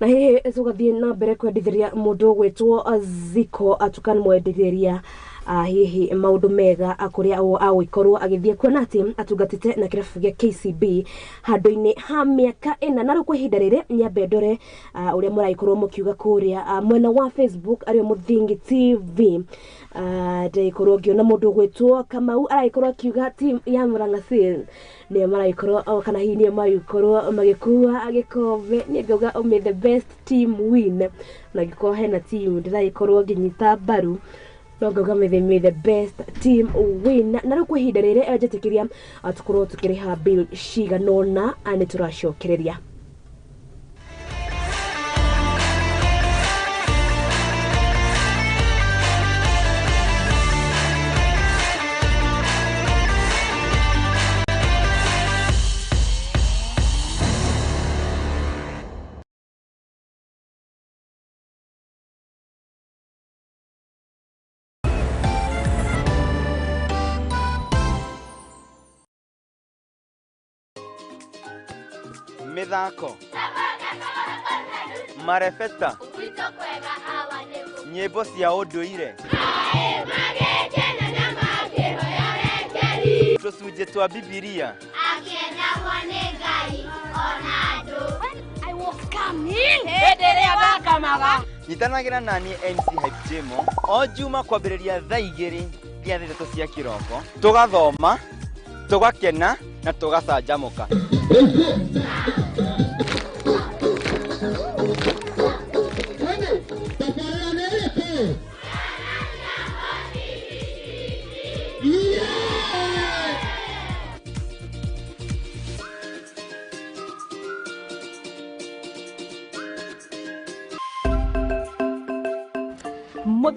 Na hihi tũgathiĩ na mbere kwendithĩria mũndũ ũgwĩtwo Ziko atukanmwendithĩria hihi maũndũ mega kũrĩa agũikorwo agĩthiĩ kuona atĩ atungatĩte na kĩrabu gĩa KCB handũ-inĩ ha mĩaka 4. Na rĩu kwa ihinda rĩrĩ nyambe ndore ũrĩa mũragĩkorwo mũkiuga kũrĩa mwena wa Facebook arĩo Mũthingi TV. Ndĩgĩkorwo ngĩona mũndũ ũgwĩtwo Kamau aragĩkorwo akiuga team ya Murang'a Seal nĩo maragĩkorwo kana hihi nĩo maragĩkorwo magĩkua gĩkombe. Niĩ ngauga may the best team win, na angĩkorwo hena team ndĩragĩkorwo ngĩnyita mbaru no ngauga may the best team win. Na rĩu kwa ihinda rĩrĩ njĩtĩkĩria tũkorwo tũkĩrĩha bill cigana ũna nĩ tũracokereria. Mithako marebeta nyĩmbo cia ũndũire tũcunjĩ twa Bibilia. Nyitanagĩra naniĩ MC Hype Jemo o Juma kwambĩrĩria thaa 2 nginya thaa 3 cia kĩroko, tũgathoma, tũgakena na tũgacanjamũka.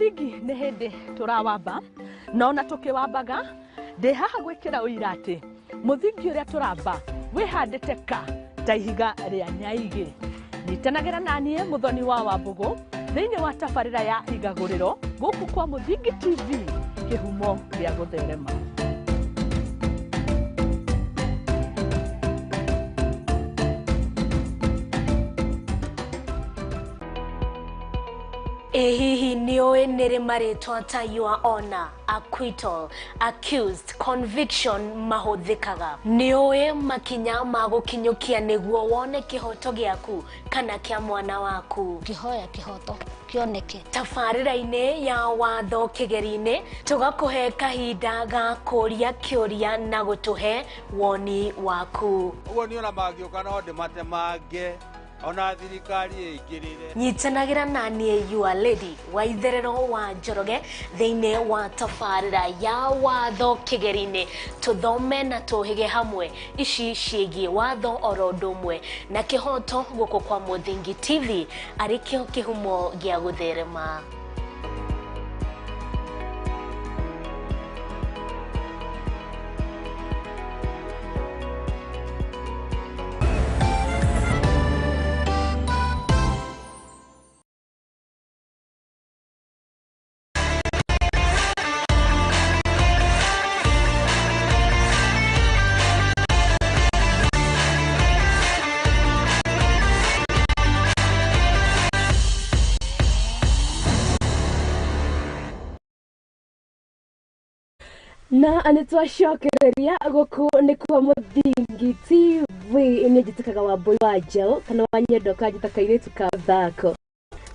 Mũthingi nĩ hĩndĩ tũrawamba, na ona tũkĩwambaga ndĩ haha gwĩkĩra ũira atĩ mũthingi ũrĩa tũramba wĩhandĩte ka ta ihiga rĩa nyaigĩ. Nyitanagĩra naniĩ Mũthoni wa Wambũgũ thĩinĩ wa tabarĩra ya Igagũrĩro gũkũ kwa Mũthingi TV, kĩhumo gĩa gũtherema. Ĩ hihi nĩ ũĩ nĩ rĩ marĩtwa ta your honor, acquittal, accused, conviction mahũthĩkaga? Nĩ ũĩ makinya ma gũkinyũkia nĩguo wone kĩhoto gĩaku kana kĩa mwana waku? Ngĩhoya kĩhoto kĩoneke. Tabarĩra-inĩ ya watho kĩgeri-inĩ tũgakũhe kahinda ga kũria kĩũria na gũtũhe woni waku. Ũguo niĩ ona mangĩũka no ndĩmatemange ona thirikari ĩingĩrĩre. Nyitanagĩra na niĩ your lady wa itherero wa Njoroge thĩinĩ wa tabarĩra ya watho kĩgeri-inĩ, tũthome na tũhĩge hamwe ici ciĩgiĩ watho oro ũndũ ũmwe na kĩhoto gũkũ kwa Mũthingi TV, arĩ kĩo kĩhumo gĩa gũtherema. Na nĩ twacokereria gũkũ nĩ kwa Mũthingi TV. Nĩ njĩtĩkaga Wambũi wa Njaũ kana wa Nyendo kanjĩta kairĩtu ka thako.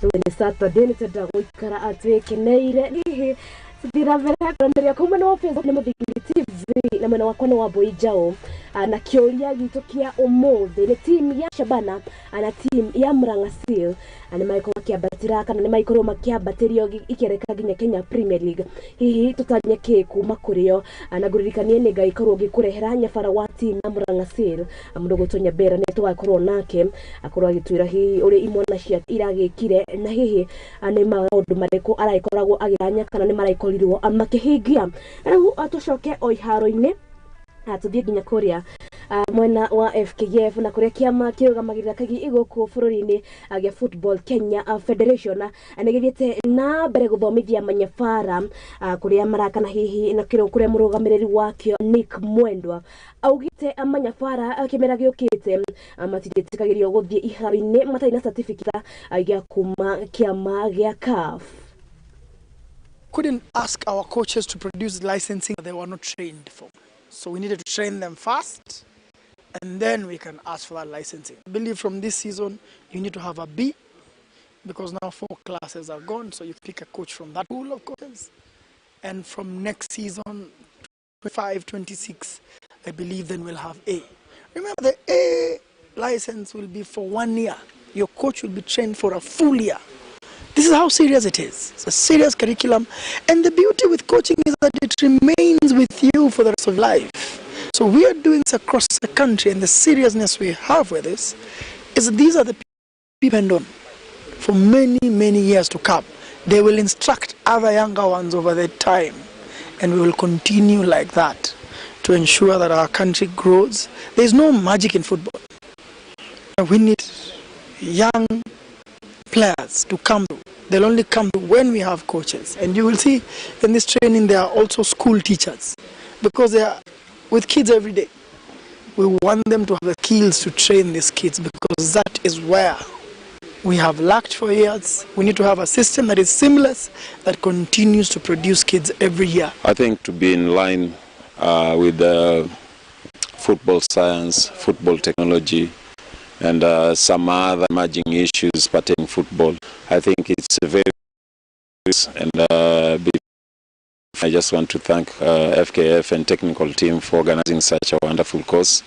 Rĩu nĩ Saturday, nĩ twendaga gũikara twĩkeneire. Hihi tũthiĩ na mbere kũranĩria kũu mwena wa Facebook nĩ Mũthingi TV na mwena wakwa nĩ Wambũi Njaũ. Na kĩũria gitũ kĩa ũmũthĩ nĩ team ya Shabana na team ya Murang'a Seal nĩ magĩkorwo makĩambatĩra kana nĩ magĩkorwo makĩambatĩrio ikereka nginya Kenya Premier League. Hihi tũtanye kĩ kuma kũrĩ o? Na ngũririkanie nĩ ngagĩkorwo ngĩkũrehera nyabara wa team ya Murang'a Seal mũndũ gwĩtwo Nyabera, nĩ tũgakorwo nake akorwo agĩtwĩra hihi ũrĩa imwana ciake iragĩkire na hihi nĩ maũndũ marĩkũ aragĩkoragwo agĩtanya kana nĩ maragĩkorirwo makĩhingia. Rĩu tũcoke o iharo-inĩ, tũthiĩ nginya kũrĩa mwena wa FKF na kũrĩa kĩama kĩrũgamagĩrĩra kaigi gũkũ bũrũri-inĩ gĩa Football Kenya Federation nĩ gĩthiĩte na mbere gũthomithia manyabara kũrĩa marakana hihi na kũrĩa mũrũgamĩrĩri wakĩo Nick Mwendwa augĩte manyabara kĩmera gĩũkĩte matirĩtĩkagĩrio gũthiĩ iharo-inĩ matarĩ na certificate gĩa kuma kĩama gĩa CAF. Couldn't ask our coaches to produce licensing they were not trained for. So we needed to train them first, and then we can ask for that licensing. I believe from this season, you need to have a B, because now 4 classes are gone, so you pick a coach from that pool of coaches. And from next season, 25, 26, I believe then we'll have A. Remember, the A license will be for 1 year. Your coach will be trained for a full year. This is how serious it is. It's a serious curriculum. And the beauty with coaching is that it remains with you for the rest of life. So we are doing this across the country, and the seriousness we have with this is that these are the people we depend on for many, many years to come. They will instruct other younger ones over their time, and we will continue like that to ensure that our country grows. There is no magic in football. We need young players to come through. They'll only come through when we have coaches. And you will see in this training there are also school teachers, because they are with kids every day. We want them to have the skills to train these kids, because that is where we have lacked for years. We need to have a system that is seamless, that continues to produce kids every year. I think to be in line with the football science, football technology, and some other emerging issues pertaining football, I think it's very, and I just want to thank FKF and technical team for organizing such a wonderful course,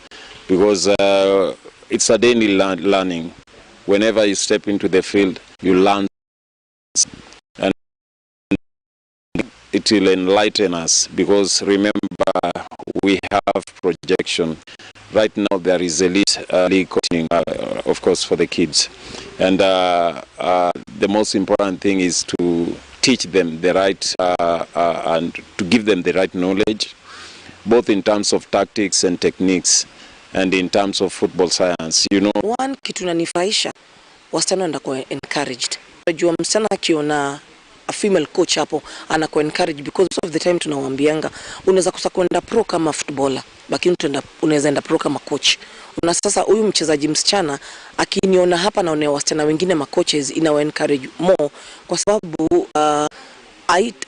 because it's a daily learning. Whenever you step into the field, you learn, and it will enlighten us, because remember, we have projection. Right now there is elite league coaching, of course, for the kids. And the most important thing is to teach them the right and to give them the right knowledge, both in terms of tactics and techniques and in terms of football science, you know. One kitu nanifurahisha, wasichana wanakuwa encouraged. Unajua msichana akiona a female coach hapo anakuwa encouraged, because most of the time tunawaambianga unaweza kosa kwenda pro kama footballer, lakini unaweza enda pro kama coach. Na sasa huyu mchezaji msichana akiniona hapa naonea wasichana wengine ma coaches, inawa encourage more, kwa sababu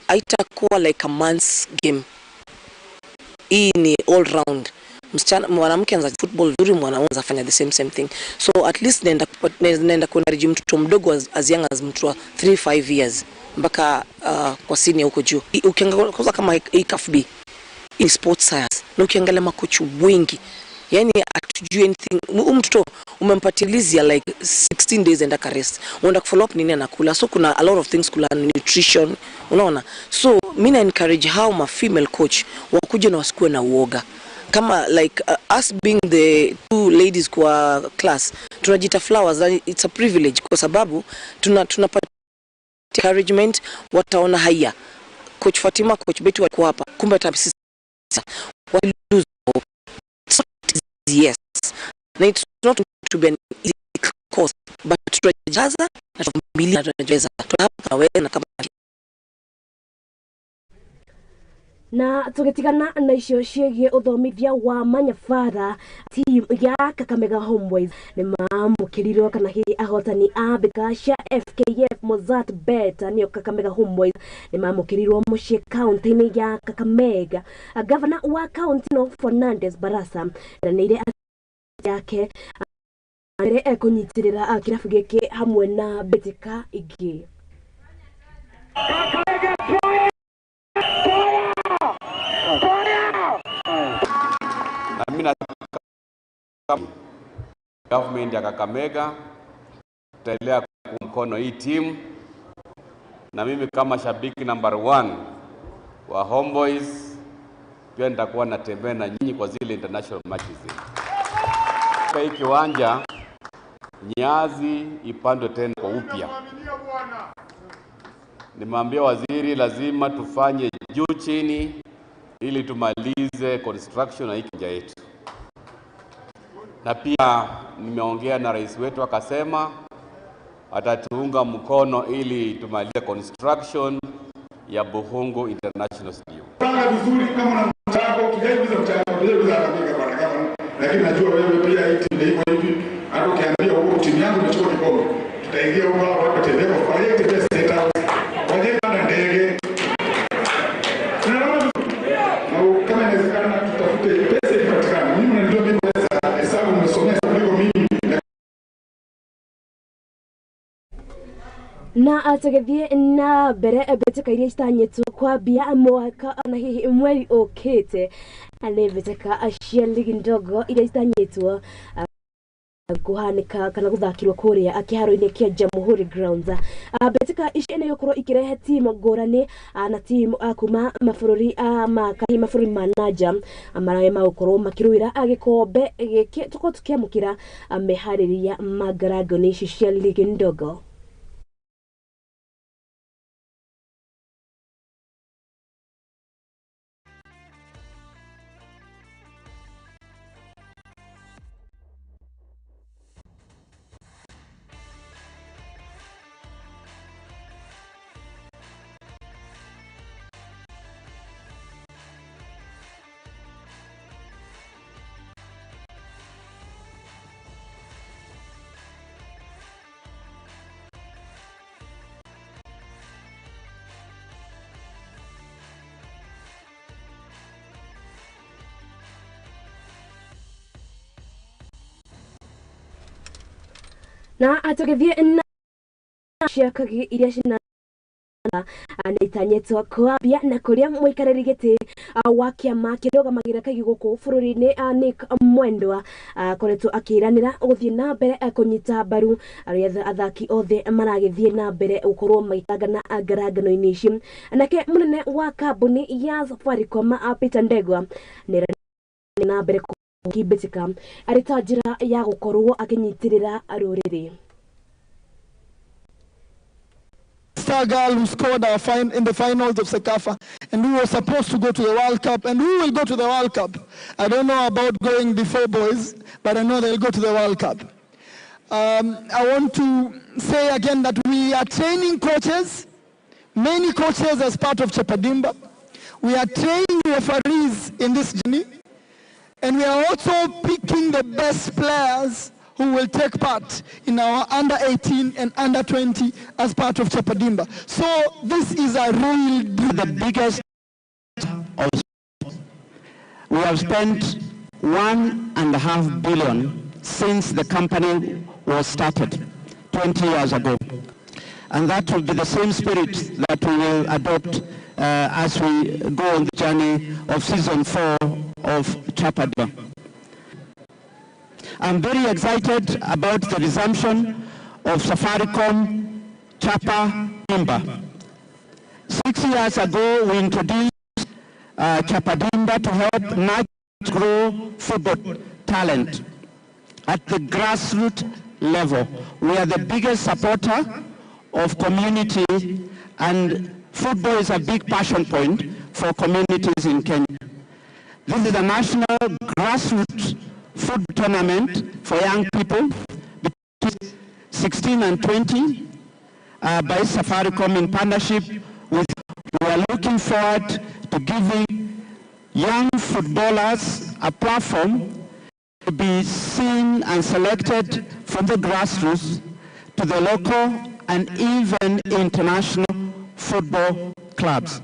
haitakuwa like a man's game. Hii ni all round. Msichana, mwanamke anza football vizuri, mwanaume anafanya the same thing. So at least naenda kuencourage mtoto mdogo as young as mtu wa 3-5 years mpaka kwa senior huko juu. Ukiangalia kwanza kama hii CAF B, hii sports science, na ukiangalia makocha wengi, yani hatujui anything. Huyu mtoto umempatilizia like 16 days and aka rest. Unaenda kufollow up nini anakula. So kuna a lot of things, kula nutrition, unaona. So mimi na encourage how ma female coach wakuje na wasikuwe na uoga. Kama like us being the two ladies kwa class, tunajita flowers, and it's a privilege kwa sababu tunapata encouragement. Wataona haya Coach Fatima, Coach Betty wako hapa, kumbe hata sisi wa lose hope. It's not easy, yes, na it's not to be an easy course, but tunajaza na tuvumilia na tunaweza hapa wewe na kama na tugitigana na icio ciĩgiĩ ũthomithia wa manyabara, team ya Kakamega Homeboys nĩ maamũkĩrirwo kana hihi ahotani a mbĩtĩka cia FKF Mozzart Bet nĩo Kakamega Homeboys nĩ maamũkĩrirwo mũciĩ kaunti-inĩ ya Kakamega. Gavana wa kaunti no Fernandes Barasa eranĩire yake mbere ekũnyitĩrĩra kĩrabu gĩkĩ hamwe na mbĩtĩka ingĩ. Na mimi nataka government ya Kakamega tutaendelea kumkono hii timu, na mimi kama shabiki number 1 wa Homeboys pia nitakuwa natembea na nyinyi kwa zile international matches. Kwa hii kiwanja nyazi ipandwe tena kwa upya. Nimeambia waziri lazima tufanye juu chini ili tumalize construction na hii kiwanja yetu. Na pia nimeongea na rais wetu akasema atatuunga mkono ili tumalize construction ya Buhungu International Stadium. Panga vizuri kama una mchango, kijaribu mchango, kijaribu za bwana kama, lakini najua wewe pia hii timu iko hivi, hata ukiambia huko timu yangu imechukua kikombe, tutaingia huko hapo tembea kwa hiyo tembea State House. Wajenga na ndege. Tunaona na kama inawezekana tutafute pesa ipatikane. Mimi najua mimi pesa hesabu nimesomea kuliko mimi. Na atũgĩthiĩ na mbere mbĩtĩka iria citanyĩtwo kwambia mwaka na hihi mweri ũkĩte nĩ mbĩtĩka cia ligi ndogo iria citanyĩtwo kuhanĩka kana gũthakĩrwo kũrĩa kĩharo-inĩ kĩa Jamhuri Grounds. Mbĩtĩka ici nĩ gũkorwo ikĩrehe timu ngũrani na timu kuma mabũrũri ma mabũrũri ma nanja marĩa magũkorwo makĩrũĩra gĩkombe gĩkĩ tũkorwo tũkĩamũkĩra meharĩria ma ngarangoni ici cia ligi ndogo. Na atũgĩthiĩ na cia kagi iria cina nĩ itanyĩtwo kwambia na kũrĩa mũikarĩri gĩtĩ wa kĩama kĩrũgamagĩrĩra kaigi gũkũ bũrũri-inĩ Nick Mwendwa akoretwo akĩranĩra gũthiĩ na mbere kũnyita mbaru arĩa athaki othe maragĩthiĩ na mbere gũkorwo magĩtangana ngarangano-inĩ ici. Nake mũnene wa kambuni ya Safaricom Peter Ndegwa nĩ na mbere kũmbĩtĩka arĩ ta njĩra ya gũkorwo akĩnyitĩrĩra rũrĩrĩ. star girl who scored our in the finals of CECAFA and who was supposed to go to the World Cup and who will go to the World Cup. I don't know about going before boys, but I know they'll go to the World Cup. I want to say again that we are training coaches, many coaches as part of Chapa Dimba. We are training referees in this journey, and we are also picking the best players who will take part in our under 18 and under 20 as part of Chapa Dimba. So this is a real deal. The biggest of we have spent 1.5 billion since the company was started 20 years ago. And that will be the same spirit that we will adopt as we go on the journey of season 4 of Chapa Dimba. I'm very excited about the resumption of Safaricom Chapa Dimba. 6 years ago, we introduced Chapa Dimba to help nurture grow football talent at the grassroots level. We are the biggest supporter of community, and football is a big passion point for communities in Kenya. This is a national grassroots football tournament for young people between 16 and 20 by Safaricom in partnership with. We are looking forward to giving young footballers a platform to be seen and selected from the grassroots to the local and even international football clubs.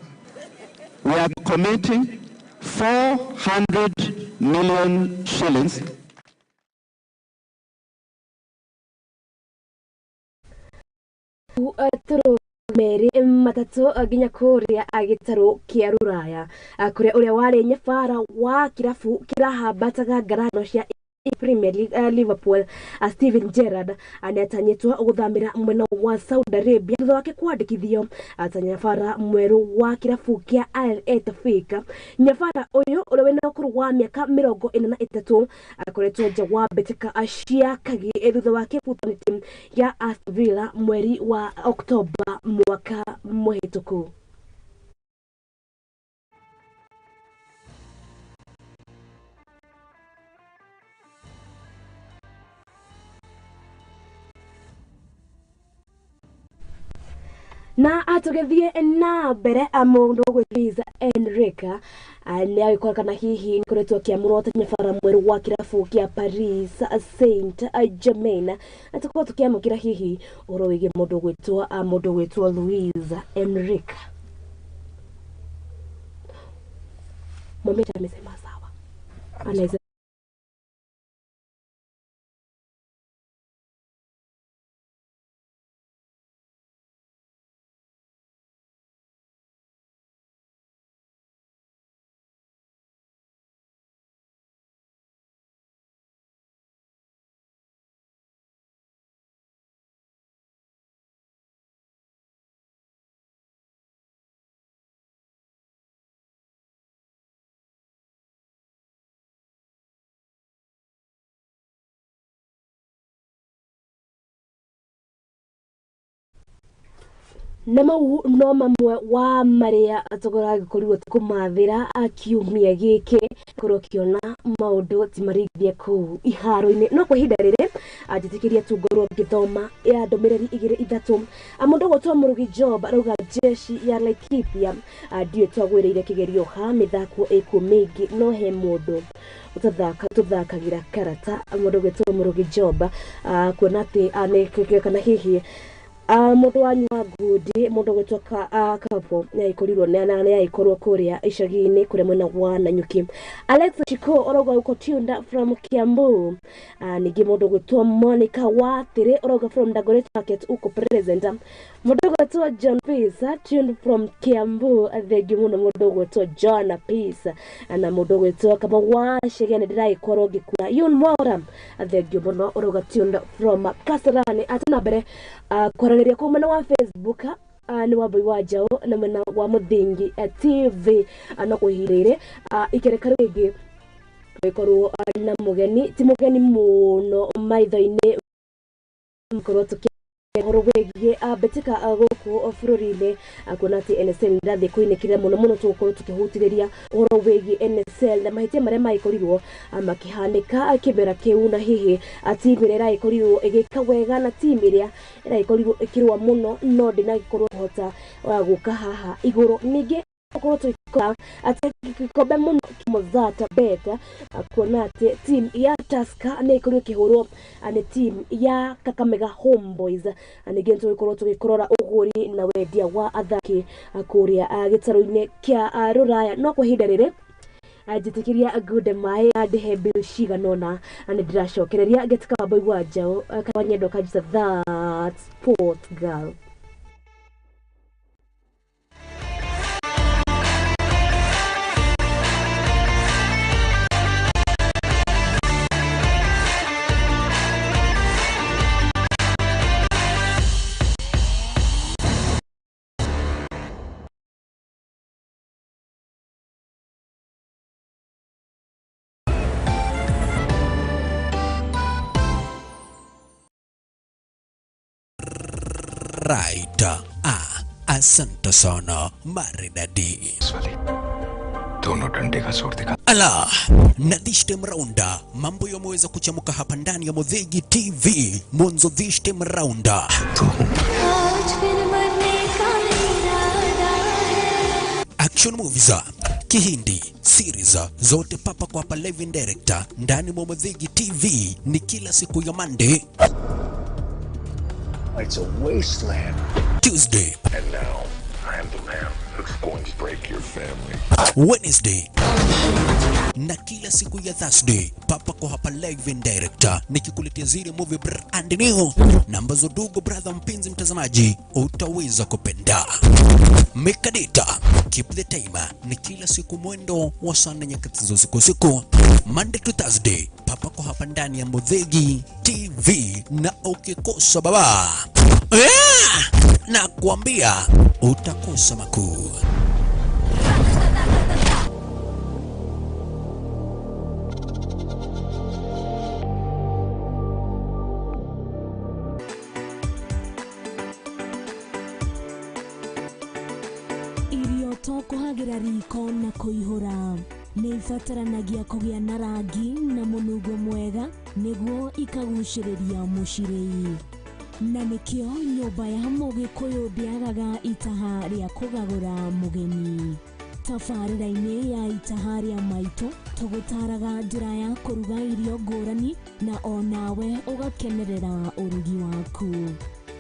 We are committing 400 million shillings. Merĩ matatũ nginya kũrĩa gĩtarũ kĩa Rũraya kũrĩa ũrĩa warĩ nyabara wa kĩrabu kĩrahambataga ngarano cia Premier League Liverpool Steven Gerrard nĩatanyĩtwo gũthamĩra mwena wa Saudi Arabia thutha wake kwandĩkithio ta nyabara mwerũ wa kĩrabu kĩa Al Ettifaq. Nyabara ũyũ ũrĩa wĩna ũkũrũ wa mĩaka 43 akoretwo nja wa mbĩtĩka cia Kagĩ thutha wake kũbutwo nĩ timu ya Aston Villa mweri wa Oktoba mwaka mũhĩtũku. Na atũgĩthiĩ na mbere mũndũ gwĩtwo Enrique nĩ agĩkorwo kana hihi nĩkoretwo akĩamũrwo ta nyabara mwerũ wa kĩrabu kĩa Paris Saint-Germain. Tũkorwo tũkĩamũkĩra hihi ũhoro wĩgiĩ mũndũ gwĩtwo Luis Enrique. Mwambie amesema sawa. Anaweza na mau no mamwe wa maria tũgũragĩkorirwo tũkũmathĩra kiumia gĩkĩ korwo kĩona maũndũ ti marĩithie kũu iharo-inĩ. No kwa ihinda rĩrĩ njĩtĩkĩria tu ngorwo ngĩthoma ya ndũmĩrĩri igĩrĩ ithatũ. Mũndũ ũgwĩtwo Mũrugi Job arauga jeshi ya Laikipia ndiũĩ twagwĩrĩire kĩgerio ha mĩthako ĩkuo mĩingĩ no he mũndũ tũthakagĩra karata. Mũndũ ũgwĩtwo Mũrugi Job kuona atĩ kana hihi mũndũ wanyu wa ngundi mũndũ ũgwĩtwo Kapo nĩagĩkorirwo nĩagĩkorwo kũrĩa icagi-inĩ kũrĩa mwena wa Nanyuki. Alex Chiko ũrauga uko tuned from Kiambu. Ningĩ mũndũ ũgwĩtwo Monica Watire ũrauga from Dagoretti Market uko present. Mũndũ ũgwĩtwo John Peace tuned from Kiambu. Thengiũ mũno mũndũ ũgwĩtwo John Peace. Na mũndũ ũgwĩtwo Kamau wa Chege nĩ ndĩragĩkorwo ngĩkura Yun Mwaura thengiũ mũno ũrauga tuned from Kasarani. Atĩ na mbere kwaranĩria kũu mwena wa Facebook nĩ Wambui wa Njaũ na mwena wa Mũthingi TV. No kwĩhirĩire ikereka rĩngĩ gĩkorwo na mũgeni ti mũgeni mũno maitho-inĩ korwo tũkĩ Ũhoro wĩgiĩ mbĩtĩka gũkũ bũrũri-inĩ, kuona atĩ NSL nĩrathiĩ kũinĩkĩrĩra mũno mũno, tũgũkorwo tũkĩhutĩrĩria ũhoro wĩgiĩ NSL na mahĩtia marĩa magĩkorirwo makĩhanĩka kĩmera kĩu, na hihi timu ĩrĩa ĩragĩkorirwo ĩgĩka wega na timu ĩrĩa ĩragĩkorirwo ĩkĩrũa mũno no ndĩnagĩkorwo kũhota gũka haha igũrũ. Ningĩ gũkorwo tũgĩkora atĩ gĩkombe mũno Mozzart Bet, kuona atĩ team ya Tusker nĩ ĩkorirwo ĩkĩhũrwo nĩ team ya Kakamega Homeboys. Ningĩ nĩ tũgĩkorwo tũgĩkũrora ũgũri na wendia wa athaki kũrĩa gĩtarũ-inĩ kĩa Rũraya. No kwa ihinda rĩrĩ njĩtĩkĩria ngunde maĩ na ndĩhe bill cigana ũna, nĩ ndĩracokereria ngĩtuĩka Wambui wa Njaũ Kawanyendo kanjita, that sport girl. Right. Asante sana maridadi. दोनों डंडे का जोर दिखा Ala, na this time round mambo yameweza kuchamuka hapa ndani ya Mudhigi TV. Mwanzo this time round. Action movies, Kihindi, series zote papa kwa hapa live and direct ndani mwa Mudhigi TV ni kila siku ya Monday, It's a wasteland. Tuesday, And now I am the man who's going to break your family. Wednesday na kila siku ya Thursday papa kwa hapa live and direct nikikuletea zile movie brand new na ambazo dugo brother mpenzi mtazamaji utaweza kupenda. Make a date, keep the time ni kila siku mwendo wa saa nne nyakati za usiku usiku, Monday to Thursday papa kwa hapa ndani ya Mudhigi TV, na ukikosa baba na kuambia utakosa makuu. Irio to kũhagĩra riko na kũihũra nĩ ibataranagia kũgĩa na rangi na mũnungo mwega nĩguo ikagucĩrĩria mũcirĩi, na nĩkĩo nyũmba ya mũgĩkũyũ ndĩagaga itaha rĩa kũgagũra mũgeni. Tabarĩra-inĩ ya itaha rĩa maitũ tũgũtaraga njĩra ya kũruga irio ngũrani na onawe ũgakenerera ũrugi waku.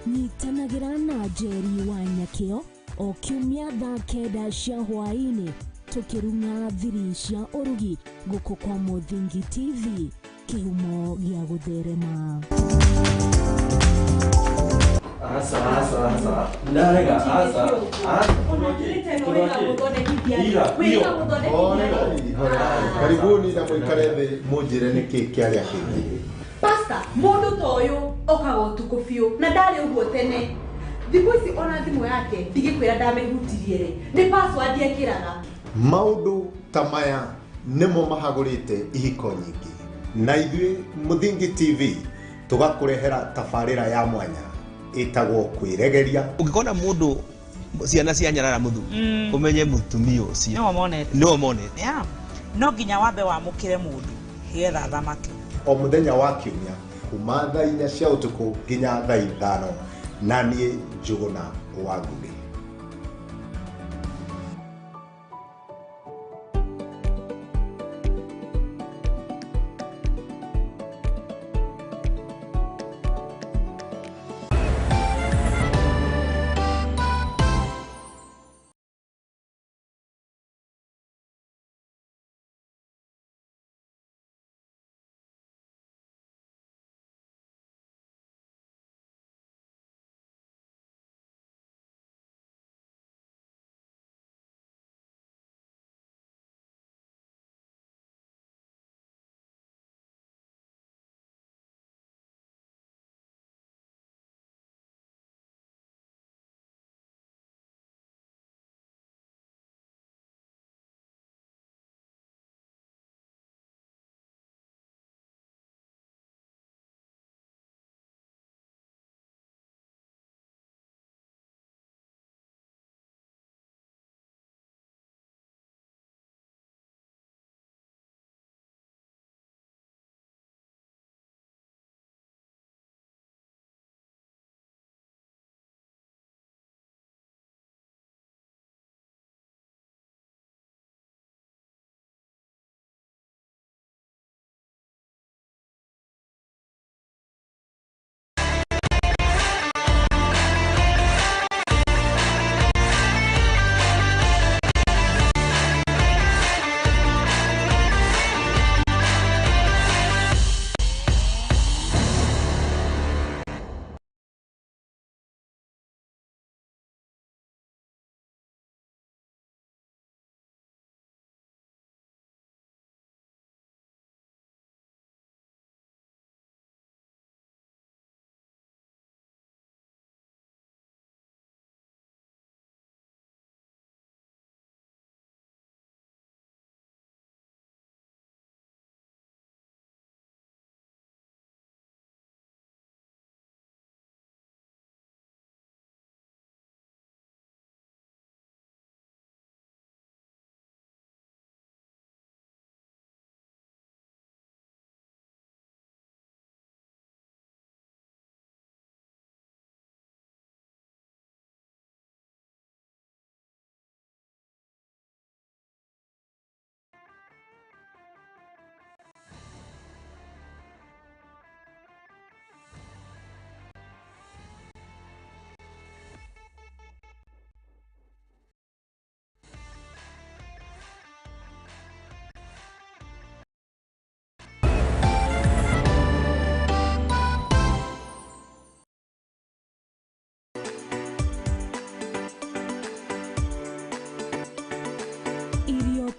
Nyitanagĩra na Njeri wa Nyakĩo o kiumia thaa 9 cia hwaĩ-inĩ tũkĩrung'a thiri cia ũrugi gũkũ kwa Muthingi TV, kĩhumo gĩa gũtherema. Asa, asa, asa. Ndarega, asa. Karibuni na mũikare thĩ mũnjĩre nĩkĩ kĩarĩa kĩngĩ. Pastor, mũndũ ta ũyũ okaga ũtukũ biũ na ndarĩ ũguo tene. Thikũ ici ona thimũ yake ndigĩkwĩra ndamĩhutirie rĩ, nĩ password ekĩraga. Maũndũ ta maya nĩmo mahagũrĩte ihiko nyingĩ, na ithuĩ Muthingi TV tũgakũrehera tabarĩra ya mwanya ĩtagwo kwĩregeria. Ũngĩkona mũndũ ciana cia nyarara mũthuri ũmenye mũtumia ũcio nĩwe monete. Yeah. No nginya wambe wamũkĩre mũndũ nĩgetha athamake. O mũthenya wa kiumia kuma thaa 4 cia ũtukũ nginya thaa 5, na niĩ Njũgũna wa Ngũgĩ.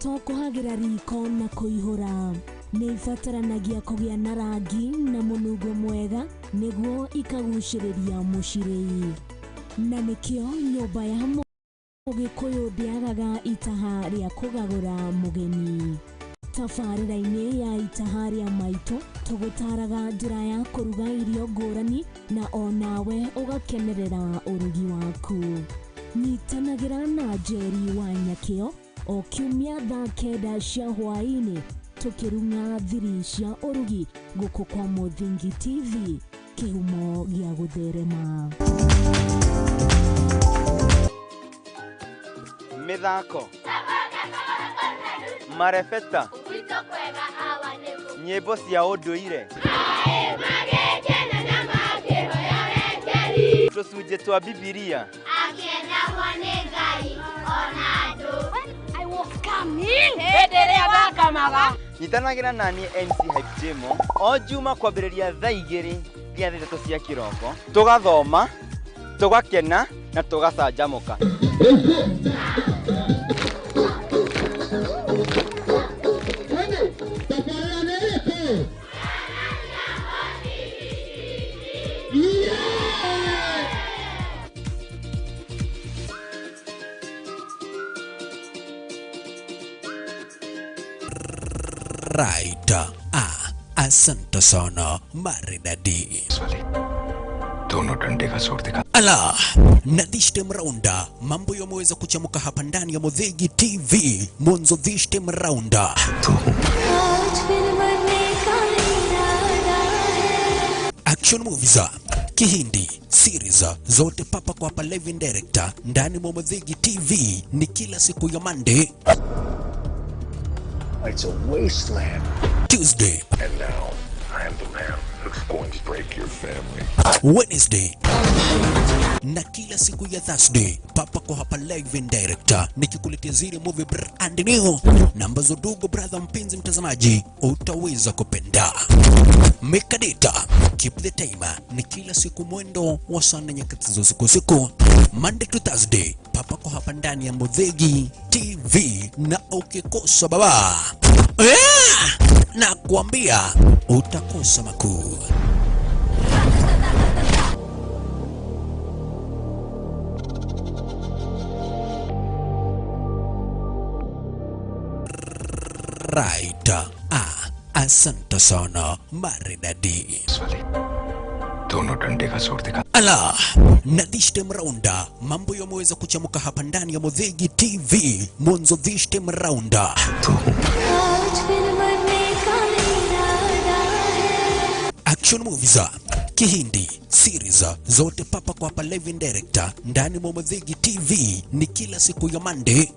To kũhagĩra riko na kũihũra. Nĩ ibataranagia kũgĩa na rangi na mũnungo mwega nĩguo ikagucĩrĩria mũcirĩi. Na nĩkĩo nyũmba ya Mũgĩkũyũ ndĩagaga itaha rĩa kũgagũra mũgeni. Tabarĩra-inĩ ya itaha rĩa maitũ tũgũtaraga njĩra ya kũruga irio ngũrani na onawe ũgakenerera ũrugi waku. Nyitanagĩra na Njeri wa Nyakĩo o kiumia thaa 9 cia hwaĩ-inĩ tũkĩrung'a thiri cia ũrugi gũkũ kwa Mũthingi TV, kĩhumo gĩa gũtherema. Mĩthako, marebeta, nyĩmbo cia ũndũire, tũcunjĩ twa Bibilia. Nyitanagĩra naniĩ MC Hype Jemo o Juma kwambĩrĩria thaa 2 nginya thaa 3 cia kĩroko, tũgathoma, tũgakena na tũgacanjamũka. Right. Asante sana maridadi. Ala, na this time round mambo yameweza kuchamuka hapa ndani ya Muthingi TV. Mwanzo this time round. Action movies, Kihindi, series zote papa kwa hapa live and director ndani mwa Muthingi TV ni kila siku ya Monday. It's a wasteland. Tuesday. And now, I am the man who's going to break your family. Wednesday. Na kila siku ya Thursday, papa kwa hapa live and director nikikuletea zile movie brand new na ambazo dogo brother mpenzi mtazamaji utaweza kupenda. Mekadeta, keep the timer ni kila siku mwendo wa saa 4 nyakati za usiku siku Monday to Thursday, papa kwa hapa ndani ya Muthingi TV, na ukikosa baba na kuambia utakosa makuu. Right. Asante sana maridadi. Ala, na this time round mambo yameweza kuchamuka hapa ndani ya Muthingi TV. Mwanzo this time round. Action movies, Kihindi, series zote papa kwa hapa live and director ndani mwa Muthingi TV ni kila siku ya Monday.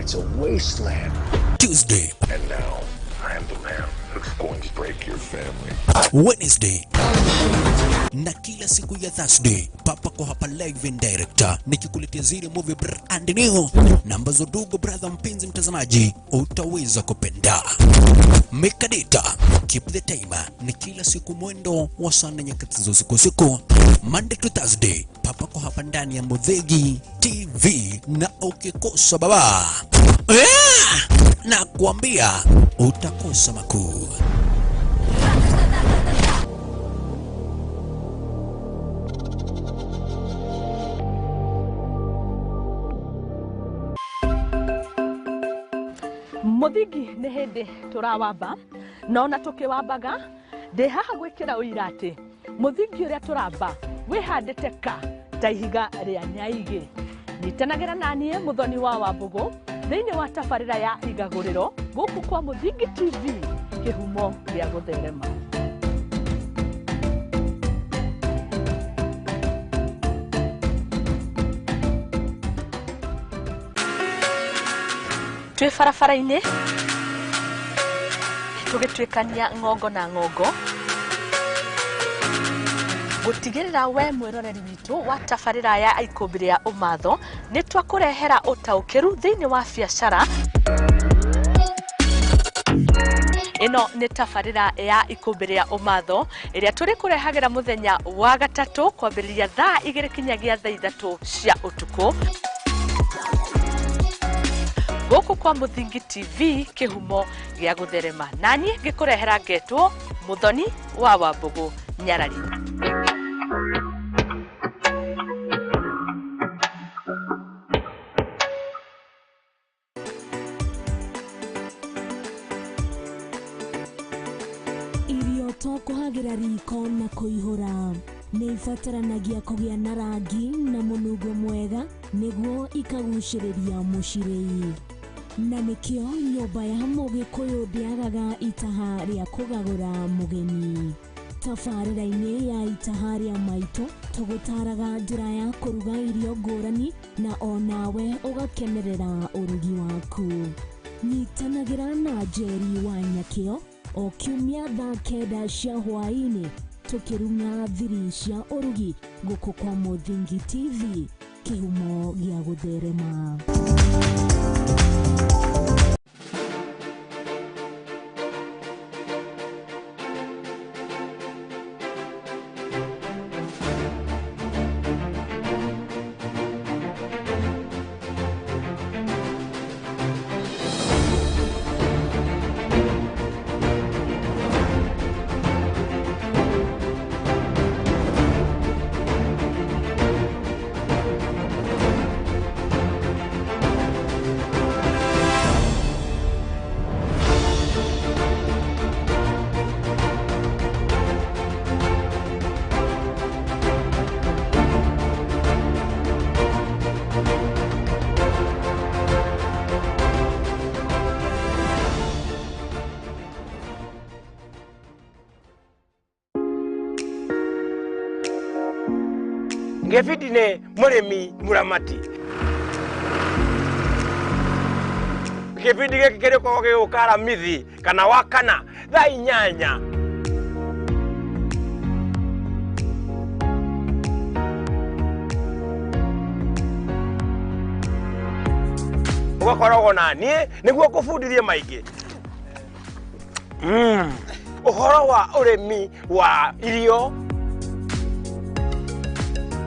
It's a wasteland. Tuesday. And now, I am the man who's going to break your family. Wednesday. Na kila siku ya Thursday, papa kwa hapa live and director nikikuletea zile movie brand new na ambazo dogo brother mpenzi mtazamaji utaweza kupenda. Mekadeta, keep the timer ni kila siku mwendo wa saa 4 nyakati za usiku siku Monday to Thursday, papa kwa hapa ndani ya Muthingi TV, na ukikosa baba na kuambia utakosa makuu. Muthingi nĩ hĩndĩ tũrawamba na ona tũkĩwambaga ndĩ haha gwĩkĩra ũira atĩ mũthingi ũrĩa tũramba wĩhandĩte ka ta ihiga rĩa nyaigĩ. Nyitanagĩra naniĩ Mũthoni wa Wambũgũ thĩinĩ wa tabarĩra ya igagũrĩro gũkũ kwa Muthingi TV, kĩhumo gĩa gũtherema. Twĩ barabara-inĩ tũgĩtuĩkania ng'ongo na ng'ongo gũtigĩrĩra we mwĩroreri witũ wa tabarĩra ya ikũmbĩ rĩa ũmatho nĩ twakũrehera ũtaũkĩru thĩinĩ wa biacara. Ĩno nĩ tabarĩra ya ikũmbĩ rĩa ũmatho ĩrĩa tũrĩkũrehagĩra mũthenya wa gatatũ kwambĩrĩria thaa 2 kinyagia thaa 3 cia ũtukũ. Gũkũ kwa Mũthingi TV, kĩhumo gĩa gũtherema, naniĩ ngĩkũrehera ngetwo Mũthoni wa Wambũgũ Nyarari. Irio to kũhagĩra riko na kũihũra, nĩ ibataranagia kũgĩa na rangi na mũnungo mwega nĩguo ikagucĩrĩria mũcirĩi. Na nĩkĩo nyũmba ya mũgĩkũyũ ndĩagaga itaha rĩa kũgagũra mũgeni. Tabarĩra-inĩ ya itaha rĩa maitũ tũgũtaraga njĩra ya kũruga irio ngũrani na onawe ũgakenerera ũrugi waku. Nyitanagĩra na Njeri wa Nyakĩo o kiumia thaa 9 cia hwaĩ-inĩ tũkĩrung'a thiri cia ũrugi gũkũ kwa Mũthingi TV, kĩhumo gĩa gũtherema. Gĩbindi nĩ mũrĩmi mũramati. Gĩbindi gĩkĩ kĩrĩkoragwo gĩgũka Aramithi kana Wakana thaa 8. Ũgakoragwo na niĩ nĩguo ngũbundithie maingĩ. Ũhoro wa ũrĩmi wa irio,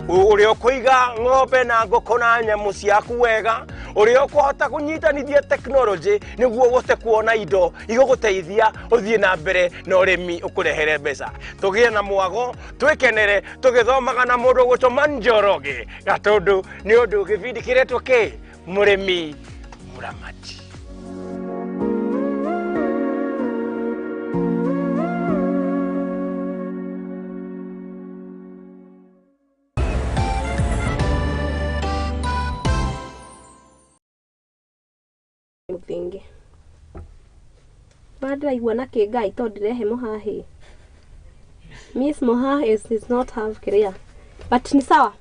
ũrĩa ũkũiga ng'ombe na ngũkũ na nyamũ ciaku wega, ũrĩa ũkũhota kũnyitanithia tekinoronjĩ nĩguo ũhote kuona indo igũgũteithia ũthiĩ na mbere na ũrĩmi ũkũrehere mbeca. Tũgĩe na mwago, twĩkenere tũgĩthomaga na mũndũ ũgwĩtwo Njoroge Gatũndũ, nĩ ũndũ gĩbindi kĩretwo kĩ? Mũrĩmi mũramati. Mũthingi bandĩraigua na kĩ Ngai tondũ ndirehe mũhahĩ. Miss Moha is not have clear, but ni sawa.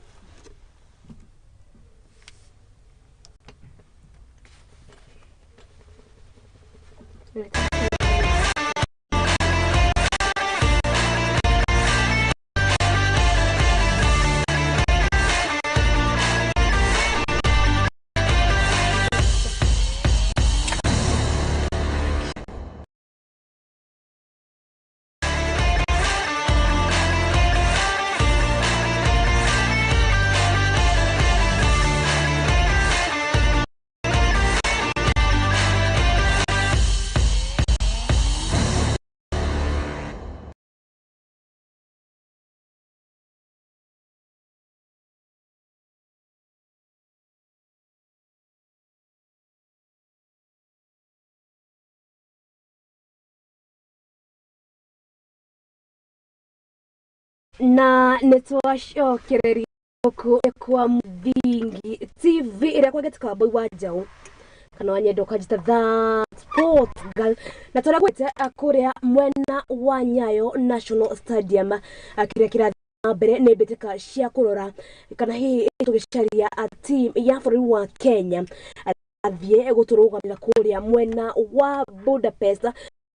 Na nĩtwacokereria gũkũ kwa Mũthingi TV ĩrĩa kwagĩtĩka Wambũi wa Njaũ kana wanyenda ũkanjĩta The Sport Girl, na tũrĩa kũrĩa mwena wa Nyayo National Stadium kĩrĩa kĩrathiĩ na mbere nĩ mbĩtĩka cia kũrora kana hihi tũgĩcaria team ya bũrũri wa Kenya athiĩ gũtũrũgamĩrĩra kũrĩa mwena wa Budapest.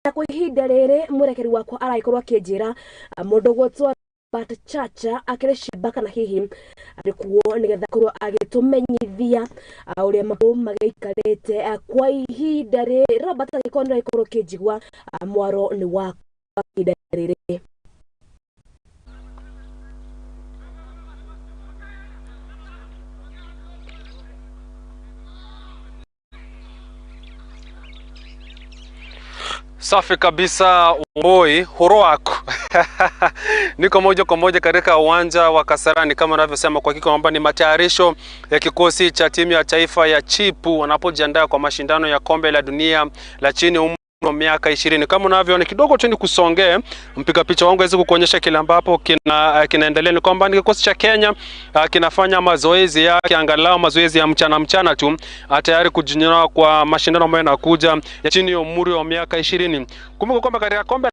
Na kwa ihinda rĩrĩ mũrekeri wakwa aragĩkorwo akĩnjĩra mũndũ ũgwĩtwo Robert Chacha akĩrĩ ciamba kana hihi arĩ kuo nĩgetha akorwo agĩtũmenyithia ũrĩa maũndũ magĩikarĩte kwa ihinda rĩrĩ. Robert angĩkorwo nĩ ũragĩkorwo ũkĩnjigua, mwaro nĩ wakwa ihinda rĩrĩ. Safi kabisa boy, horo wako. Niko moja kwa moja katika uwanja wa Kasarani kama unavyosema, kwa hakika kwamba ni matayarisho ya kikosi cha timu ya taifa ya Chipu wanapojiandaa kwa mashindano ya kombe la dunia la chini umri wa miaka 20. Kama unavyoona kidogo tu nikusongee, mpiga picha wangu aweze kukuonyesha kile ambapo kinaendelea. Ni kwamba ni kikosi cha Kenya kinafanya mazoezi yake, angalau mazoezi ya mchana mchana tu, tayari kujinyoa kwa mashindano ambayo yanakuja ya chini ya umri wa miaka 20. Kumbuka kwamba katika kombe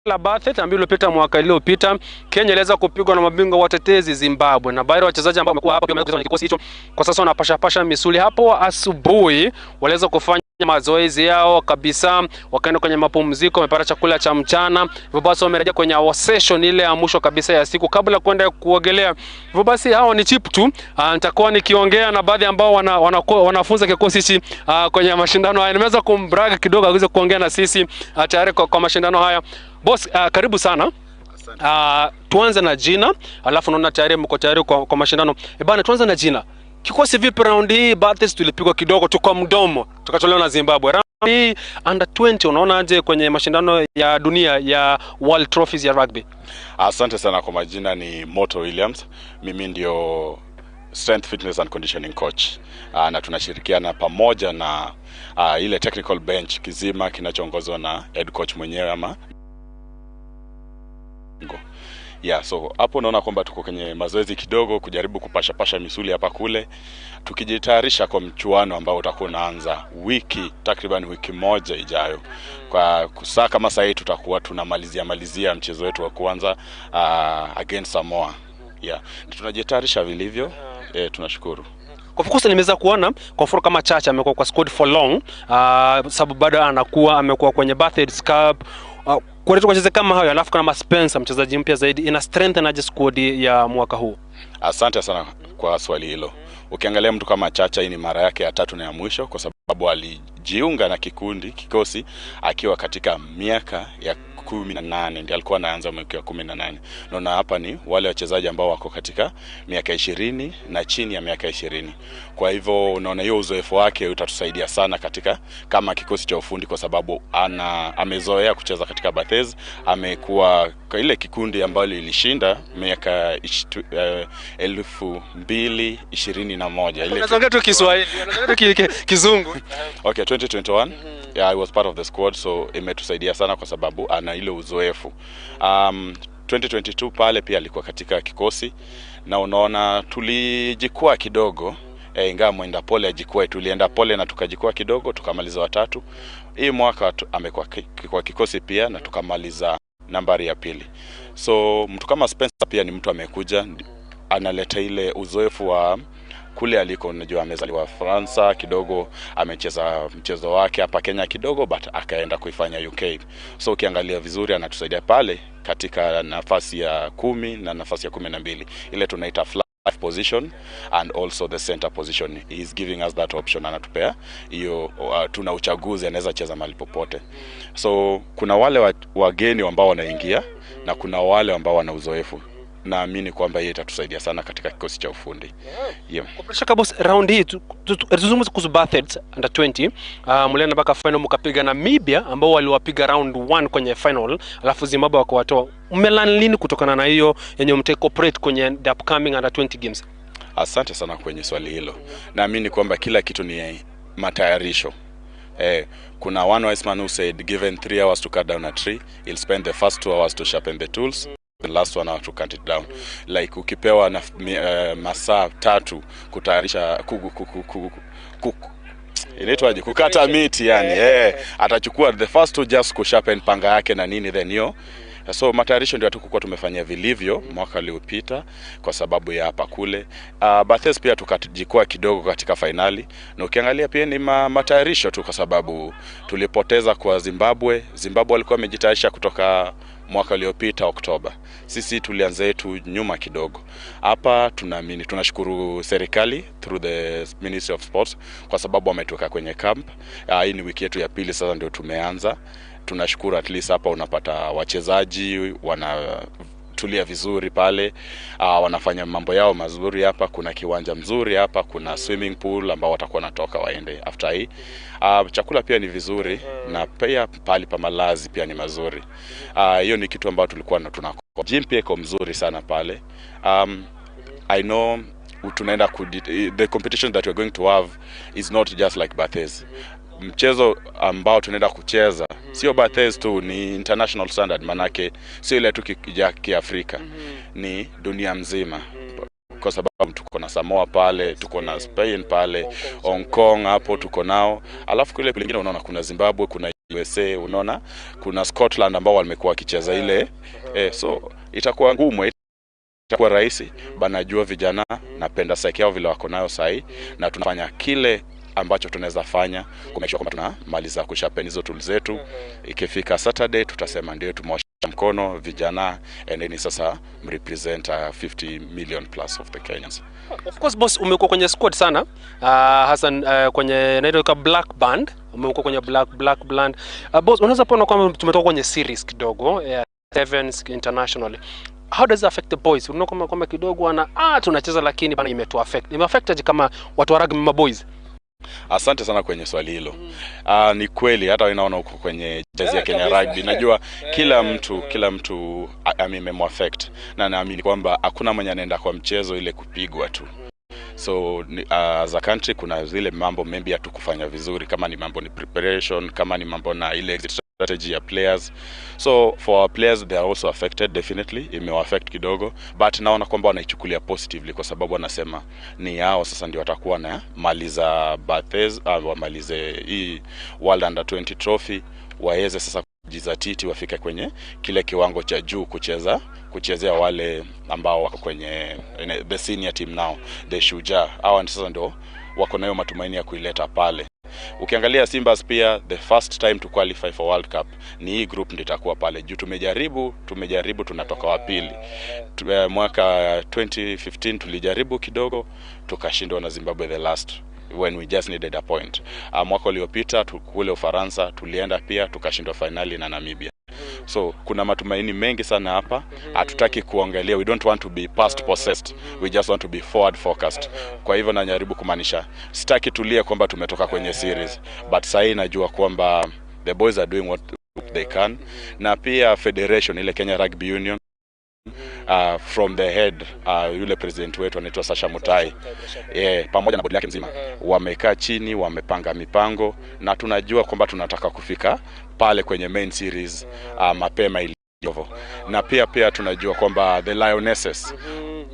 la Bathurst ambalo lilipita mwaka uliopita, Kenya iliweza kupigwa na mabingwa watetezi Zimbabwe, na baadhi ya wachezaji ambao wamekuwa hapa pia kwenye kikosi hicho kwa sasa wanapasha misuli. Hapo asubuhi waliweza kufanya mazoezi yao kabisa, wakaenda kwenye mapumziko, wamepata chakula cha mchana, hivyo basi wamerejea kwenye session ile ya mwisho kabisa ya siku kabla kwenda kuogelea. Hivyo basi hao ni chip tu. Nitakuwa nikiongea na baadhi ambao wanafunza kikosi hichi kwenye mashindano haya. Nimeweza kumbrag kidogo aweze kuongea na sisi tayari kwa mashindano haya. Boss, karibu sana. Tuanze na jina, alafu naona tayari mko tayari kwa mashindano. Bana, tuanze na jina. Kikosi vipi round hii? Bathurst tulipigwa kidogo tu kwa mdomo, tukatolewa na Zimbabwe. Round hii under 20 unaona aje kwenye mashindano ya dunia ya World Trophies ya rugby? Asante sana. Kwa majina ni Moto Williams. Mimi ndio Strength, Fitness and Conditioning Coach. Na tunashirikiana pamoja na ile technical bench kizima kinachoongozwa na head coach mwenyewe ama. Yeah, so hapo naona kwamba tuko kwenye mazoezi kidogo kujaribu kupasha misuli hapa kule, tukijitayarisha kwa mchuano ambao utakuwa unaanza takriban wiki moja ijayo. Kwa saa kama sasa hii tutakuwa tunamalizia mchezo wetu wa kwanza against Samoa. Yeah, tunajitayarisha vilivyo. Tunashukuru. Kwa course nimeweza kuona kwa mfano kama Chacha amekuwa kwa squad for long, sababu bado amekuwa kwenye Bathurst Cup. Kwa hiyo wacheze kama hayo, alafu kuna Spencer mchezaji mpya zaidi, ina strengthen aje squad ya mwaka huu? Asante sana kwa swali hilo. Ukiangalia mtu kama Chacha, hii ni mara yake ya tatu na ya mwisho, kwa sababu alijiunga na kikosi akiwa katika miaka ya 18, ndiye alikuwa anaanza miaka ya 18. Naona hapa ni wale wachezaji ambao wako katika miaka 20 na chini ya miaka 20. Kwa hivyo unaona hiyo uzoefu wake utatusaidia sana katika kama kikosi cha ufundi, kwa sababu amezoea kucheza katika Bathurst, amekuwa kwa ile kikundi ambalo ilishinda miaka 2021 ile. Unaongea tu Kiswahili, unaongea tu Kizungu. Okay, 2021. Yeah, I was part of the squad, so imetusaidia sana kwa sababu ana ile uzoefu. 2022 pale pia alikuwa katika kikosi, na unaona tulijikua kidogo. Ingawa mwenda pole ajikua, tulienda pole na tukajikua kidogo, tukamaliza watatu. Hii mwaka amekuwa kwa kikosi pia na tukamaliza nambari ya pili. So mtu kama Spencer pia ni mtu amekuja, analeta ile uzoefu wa kule aliko. Unajua amezaliwa Faransa kidogo, amecheza mchezo wake hapa Kenya kidogo, but akaenda kuifanya UK. So ukiangalia vizuri anatusaidia pale katika nafasi ya 10 na nafasi ya 12, ile tunaita fly position and also the center position. He is giving us that option, anatupea hiyo, tuna uchaguzi, anaweza cheza mahali popote. So kuna wale wageni ambao wanaingia na kuna wale ambao wana uzoefu. Naamini kwamba hii itatusaidia sana katika kikosi cha ufundi. Yeah. Kwa shaka boss, round hii tuzungumze kuhusu Bathurst under 20. Mlienda mpaka final mkapiga Namibia ambao waliwapiga round 1 kwenye final, alafu Zimbabwe wakawatoa. Mmelearn nini kutokana na hiyo yenye mtake kwenye the upcoming under 20 games? Asante sana kwenye swali hilo. Naamini kwamba kila kitu ni matayarisho. Kuna one wise man who said, given 3 hours to cut down a tree, he'll spend the first 2 hours to sharpen the tools, the last 1 hour to cut it down. Like ukipewa na masaa 3 kutayarisha inaitwaje, kukata miti yani, atachukua the first 2 just kusharpen panga yake na nini, then hiyo. So matayarisho ndio hatukuwa tumefanya vilivyo mwaka uliopita kwa sababu ya hapa kule. Bathurst pia tukajikua kidogo katika finali, na ukiangalia pia ni matayarisho tu, kwa sababu tulipoteza kwa Zimbabwe. Zimbabwe walikuwa wamejitayarisha kutoka mwaka uliopita Oktoba. Sisi tulianza yetu nyuma kidogo. Hapa tunaamini, tunashukuru serikali through the Ministry of Sports kwa sababu wametuweka kwenye camp. Hii ni wiki yetu ya pili sasa ndio tumeanza. Tunashukuru at least hapa unapata wachezaji Wametulia vizuri pale, wanafanya mambo yao mazuri hapa. Kuna kiwanja mzuri hapa, kuna swimming pool ambao watakuwa natoka waende after hii. Chakula pia ni vizuri na pia pahali pa malazi pia ni mazuri. Hiyo ni kitu ambayo tulikuwa tunako. Gym pia iko mzuri sana pale. I know tunaenda the competition that we're going to have is not just like Bathes. Mchezo ambao tunaenda kucheza sio Bathes tu, ni international standard, manake sio ile tu ya Kiafrika, ni dunia mzima. Kwa sababu tuko na Samoa pale, tuko na Spain pale, Hong Kong hapo tuko nao. Alafu kule kwingine unaona kuna Zimbabwe, kuna USA, unaona kuna Scotland ambao wamekuwa wakicheza ile. So itakuwa ngumu, itakuwa rahisi. Banajua vijana, napenda psyche yao vile wako nayo sahi, na tunafanya kile ambacho tunaweza fanya ku make sure kwamba tunamaliza kusharpen hizo tools zetu. Ikifika Saturday tutasema ndio tumeosha mkono vijana, and then sasa mrepresent 50 million plus of the Kenyans. Of course boss, umekuwa kwenye squad sana, Hassan, kwenye naitwa Black Band, umekuwa kwenye Black Band. Boss, unaweza pona kwamba tumetoka kwenye series kidogo Sevens internationally. How does it affect the boys? Unaona kama kidogo wana tunacheza lakini bana imetu affect. Ime affect kama watu wa rugby ma boys? Asante sana kwenye swali hilo. Ni kweli hata wewe naona uko kwenye jezi ya Kenya Rugby. Najua kila mtu imemwaffect, na naamini kwamba hakuna mwenye anaenda kwa mchezo ile kupigwa tu. So as a country kuna zile mambo maybe hatukufanya vizuri, kama ni mambo ni preparation, kama ni mambo na ile exit strategy ya players. So for our players they are also affected, definitely imewa affect kidogo, but naona kwamba wanaichukulia positively kwa sababu wanasema ni yao sasa ndio watakuwa na maliza Bathes, wamalize hii World Under 20 Trophy, waweze sasa kujizatiti wafike kwenye kile kiwango cha juu kuchezea wale ambao wako kwenye the senior team now, the Shujaa. Hawa sasa ndio wako nayo matumaini ya kuileta pale. Ukiangalia Simbas pia, the first time to qualify for World Cup ni hii group ndio itakuwa pale juu. Tumejaribu tunatoka wa pili. Mwaka 2015 tulijaribu kidogo tukashindwa na Zimbabwe the last when we just needed a point. Mwaka uliopita kule Ufaransa tulienda pia tukashindwa finali na Namibia. So kuna matumaini mengi sana hapa. Hatutaki kuangalia, we don't want to be past possessed, we just want to be forward focused. Kwa hivyo najaribu kumaanisha sitaki tulie kwamba tumetoka kwenye series, but sahii najua kwamba the boys are doing what they can, na pia federation ile Kenya Rugby Union, from the head, yule president wetu anaitwa Sasha Mutai, pamoja na bodi yake mzima wamekaa chini, wamepanga mipango, na tunajua kwamba tunataka kufika pale kwenye main series mapema ilivyo. Na pia tunajua kwamba the Lionesses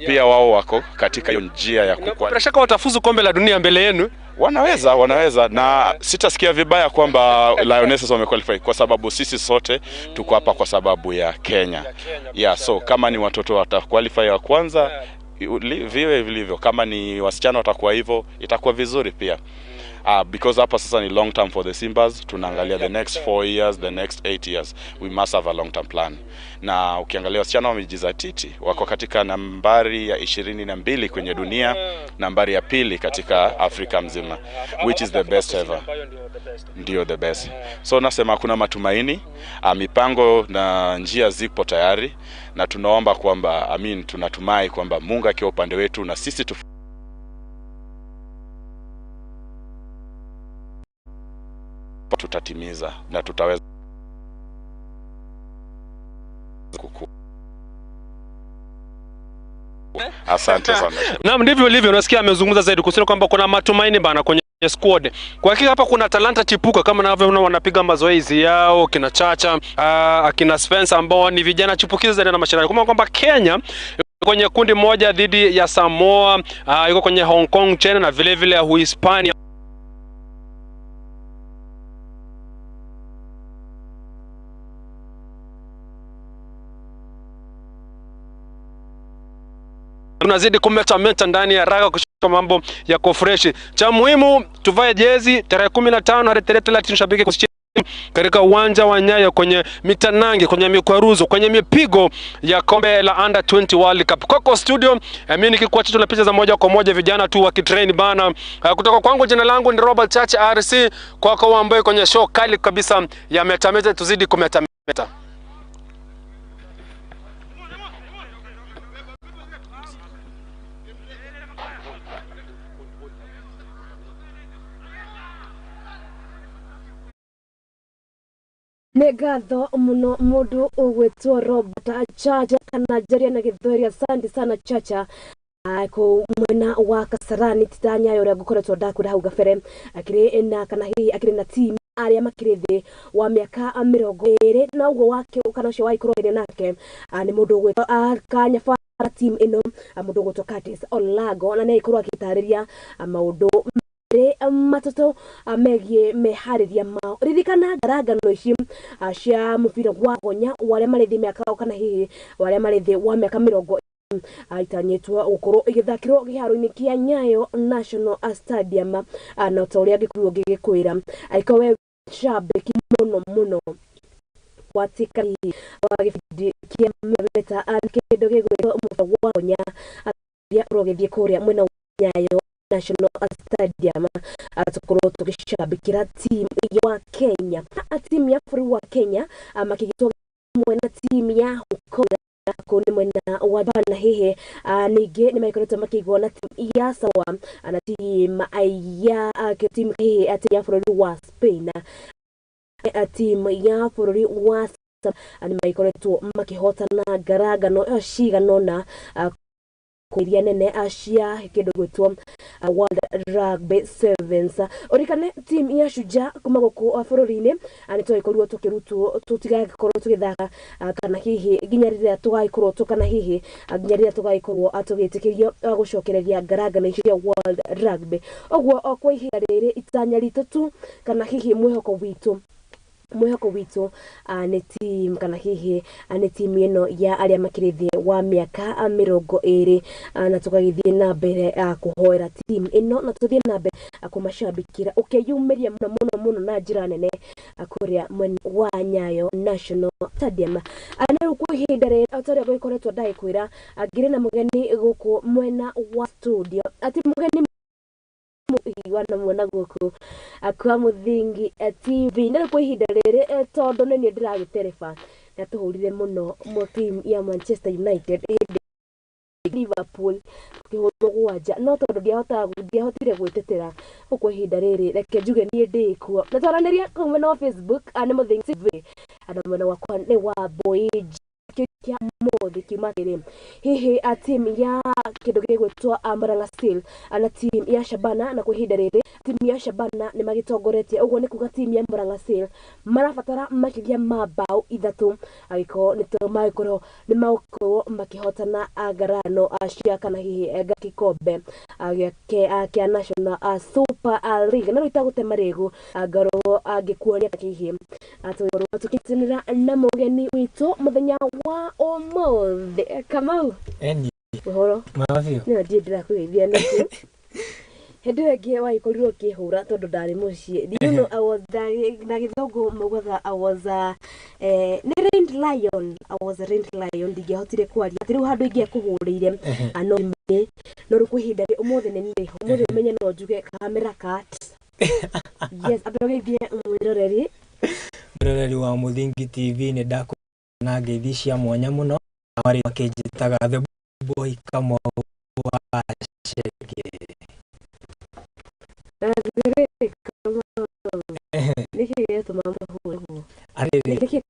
pia wao wako katika hiyo njia ya kukua. Bila shaka watafuzu kombe la dunia mbele yenu. Wanaweza, na sitasikia vibaya kwamba Lionesses wamequalify kwa sababu sisi sote tuko hapa kwa sababu ya Kenya. Yeah, so kama ni watoto wataqualify wa kwanza, viwe vilivyo, kama ni wasichana watakuwa hivyo, itakuwa vizuri pia. Because hapa sasa ni long term for the Simbas, tunaangalia the next 4 years, the next 8 years. We must have a long term plan. Na ukiangalia wasichana wamejizatiti, wako katika nambari ya 22 kwenye dunia, nambari ya pili katika Afrika mzima, which is the best ever. Ndio the best. So nasema kuna matumaini, mipango na njia zipo tayari, na tunaomba kwamba, tunatumai kwamba Mungu akiwa upande wetu na sisi tutatimiza na tutaweza kukua. Asante sana. Naam, ndivyo ilivyo. Unasikia amezungumza zaidi kuhusu kwamba kuna matumaini bana kwenye squad. Kwa hakika hapa kuna talanta chipuka kama ninavyoona wanapiga mazoezi yao, kina Chacha, akina Spencer ambao ni vijana chipukizi zaidi na mashinani. Kwa kwamba Kenya kwenye kundi moja dhidi ya Samoa, yuko kwenye Hong Kong, China na vile vile Uhispania. Tunazidi kumetameta ndani ya raga kushika mambo ya fresh. Cha muhimu tuvae jezi tarehe 15 hadi tarehe 30 shabiki katika uwanja wa Nyayo kwenye mitanange, kwenye mikwaruzo, kwenye mipigo ya kombe la Under 20 World Cup. Koko studio, mimi nikikuacha tuna picha za moja kwa moja vijana tu wakitrain bana. Kutoka kwangu jina langu ni Robert Chacha RC, kwako ambaye kwenye show kali kabisa ya metameta, tuzidi kumetameta. Nĩ ngatho mũno mũndũ ũgwĩtwo Robert Chacha kana Njaria na Gĩthweri, asante sana Chacha. Kũu mwena wa Kasarani titanyayo ũrĩa ngũkoretwo ndakwĩra hau gabere, akĩrĩ na kana hihi akĩrĩ na team arĩa makĩrĩ thĩ wa mĩaka 20, na ũguo wake kana ũcio wagĩkorwo akĩaria nake nĩ mũndũ ũgwĩtwo kanyabara team ĩno, mũndũ ũgwĩtwo Curtis Olago, na nĩ agĩkorwo agĩtarĩria maũndũ merĩ matatũ megiĩ meharĩria mao. Ririkana ngarangano ici cia mũbira wa gonya wa arĩa marĩ thĩ mĩaka kana hihi wa arĩa marĩ thĩ wa mĩaka 20 itanyĩtwo gũkorwo igĩthakĩrwo kĩharo-inĩ kĩa Nyayo National Stadium, na ta ũrĩa ngĩkorirwo ngĩgĩkwĩra, angĩkorwo we shabiki mũno mũno watika hihi wa gĩbindi kĩa meta kĩndũ gĩgwĩtwo mũbira wa gonya, ũrĩa ũrogĩthiĩ kũrĩa mwena wa Nyayo National Stadium, tũkorwo tũgĩcambĩkĩra team ya Kenya, team ya bũrũri wa Kenya makĩgĩtwo mwena team ya Hong Kong kũu nĩ mwena wa Japan, na hihi ningĩ nĩ magĩkoretwo makĩigwo na team ya Samoa na team ya team hihi atĩ ya bũrũri wa Spain, team ya bũrũri wa nĩ magĩkoretwo makĩhotana ngarangano ĩyo cigana ũna iria nene cia kĩndũ gwĩtwo World Rugby Sevens. Ũririkane team ya Shujaa kuma gũkũ bũrũri-inĩ nĩ twagĩkorirwo tũkĩrutwo tũtigagĩkorwo tũgĩthaka kana hihi nginya rĩrĩa tũgagĩkorwo kana hihi nginya rĩrĩa tũgagĩkorwo tũgĩtĩkĩrio gũcokereria ngarangano icio cia World Rugby. Ũguo o kwa ihinda rĩrĩ itanya ritũ tu kana hihi mwĩhoko witũ nĩ team kana hihi nĩ team ĩno ya arĩa makĩrĩ thĩ wa mĩaka 20, na tũgagĩthiĩ na mbere kũhoera team ĩno na tũthiĩ na mbere kũmacambĩkĩra ũkĩyumĩria mũno mũno mũno na njĩra nene kũrĩa mwena wa Nyayo National Stadium. Na rĩu kwa ihinda rĩrĩ o ta ũrĩa gũgĩkoretwo ndagĩkwĩra, ngĩrĩ na mũgeni gũkũ mwena wa studio, atĩ mũgeni wana muona gũkũ kwa Mũthingi TV. Na rĩu kwa ihinda rĩrĩ, tondũ nĩ niĩ ndĩragĩtereba, nĩatũhũrire mũno team ya Manchester United hĩndĩ Liverpool tukĩhũrwo 7, no tondũ ndiahotire gwĩtetera gũkũ, ihinda rĩrĩ reke njuge niĩ ndĩkuo na twaranĩria kũu mwena wa Facebook nĩ Mũthingi TV, na mwena wakwa nĩ wa Boy kĩa mũthĩ kiuma kĩrĩ hihi team ya kĩndũ gĩgwĩtwo Murang'a Seal na team ya Shabana, na kwa ihinda rĩrĩ team ya Shabana nĩ magĩtongoretie, ũguo nĩ kuga team ya Murang'a Seal marabatara makĩria ma mbaũ 3 angĩkorwo nĩ magĩkorwo nĩ magũkorwo makĩhotana ngarano cia kana hihi gĩkombe kĩa National Super League. Na rĩu itagũte marĩgu, ngorwo ngĩkuonia hihi tũgĩkorwo tũkĩnyitanĩra na mũgeni witũ mũthenya wa ũmũthĩ, Kamau. Eni. Ũhoro? Mwega biũ. Nĩyo ndiĩ ndĩrakũgeithia nĩkĩ hĩndĩ ĩyo ĩngĩ wagĩkorirwo ũkĩhũra tondũ ndarĩ mũciĩ. Do you know I was na gĩthũngũ maugaga I was a nĩ rained lion, I was a rained lion, ndingĩahotire kwaria atĩ rĩu handũ ingĩakũhũrĩire no thimũ-inĩ, no rĩu kwa ihinda rĩ ũmũthĩ nĩ niĩ ũmũthĩ ũmenye no njuge camera cut. Yes, ambe ũgeithie mwĩroreri. Mwĩroreri wa Mũthingi TV, nĩ ndakũna ngeithi cia mwanya mũno, marĩ makĩnjĩtaga The Boy Kamau wa Chege. Atĩrĩrĩ Kamau, nĩkĩ gĩatũma mũhũre ũguo? Atĩrĩrĩ, Nĩkĩ?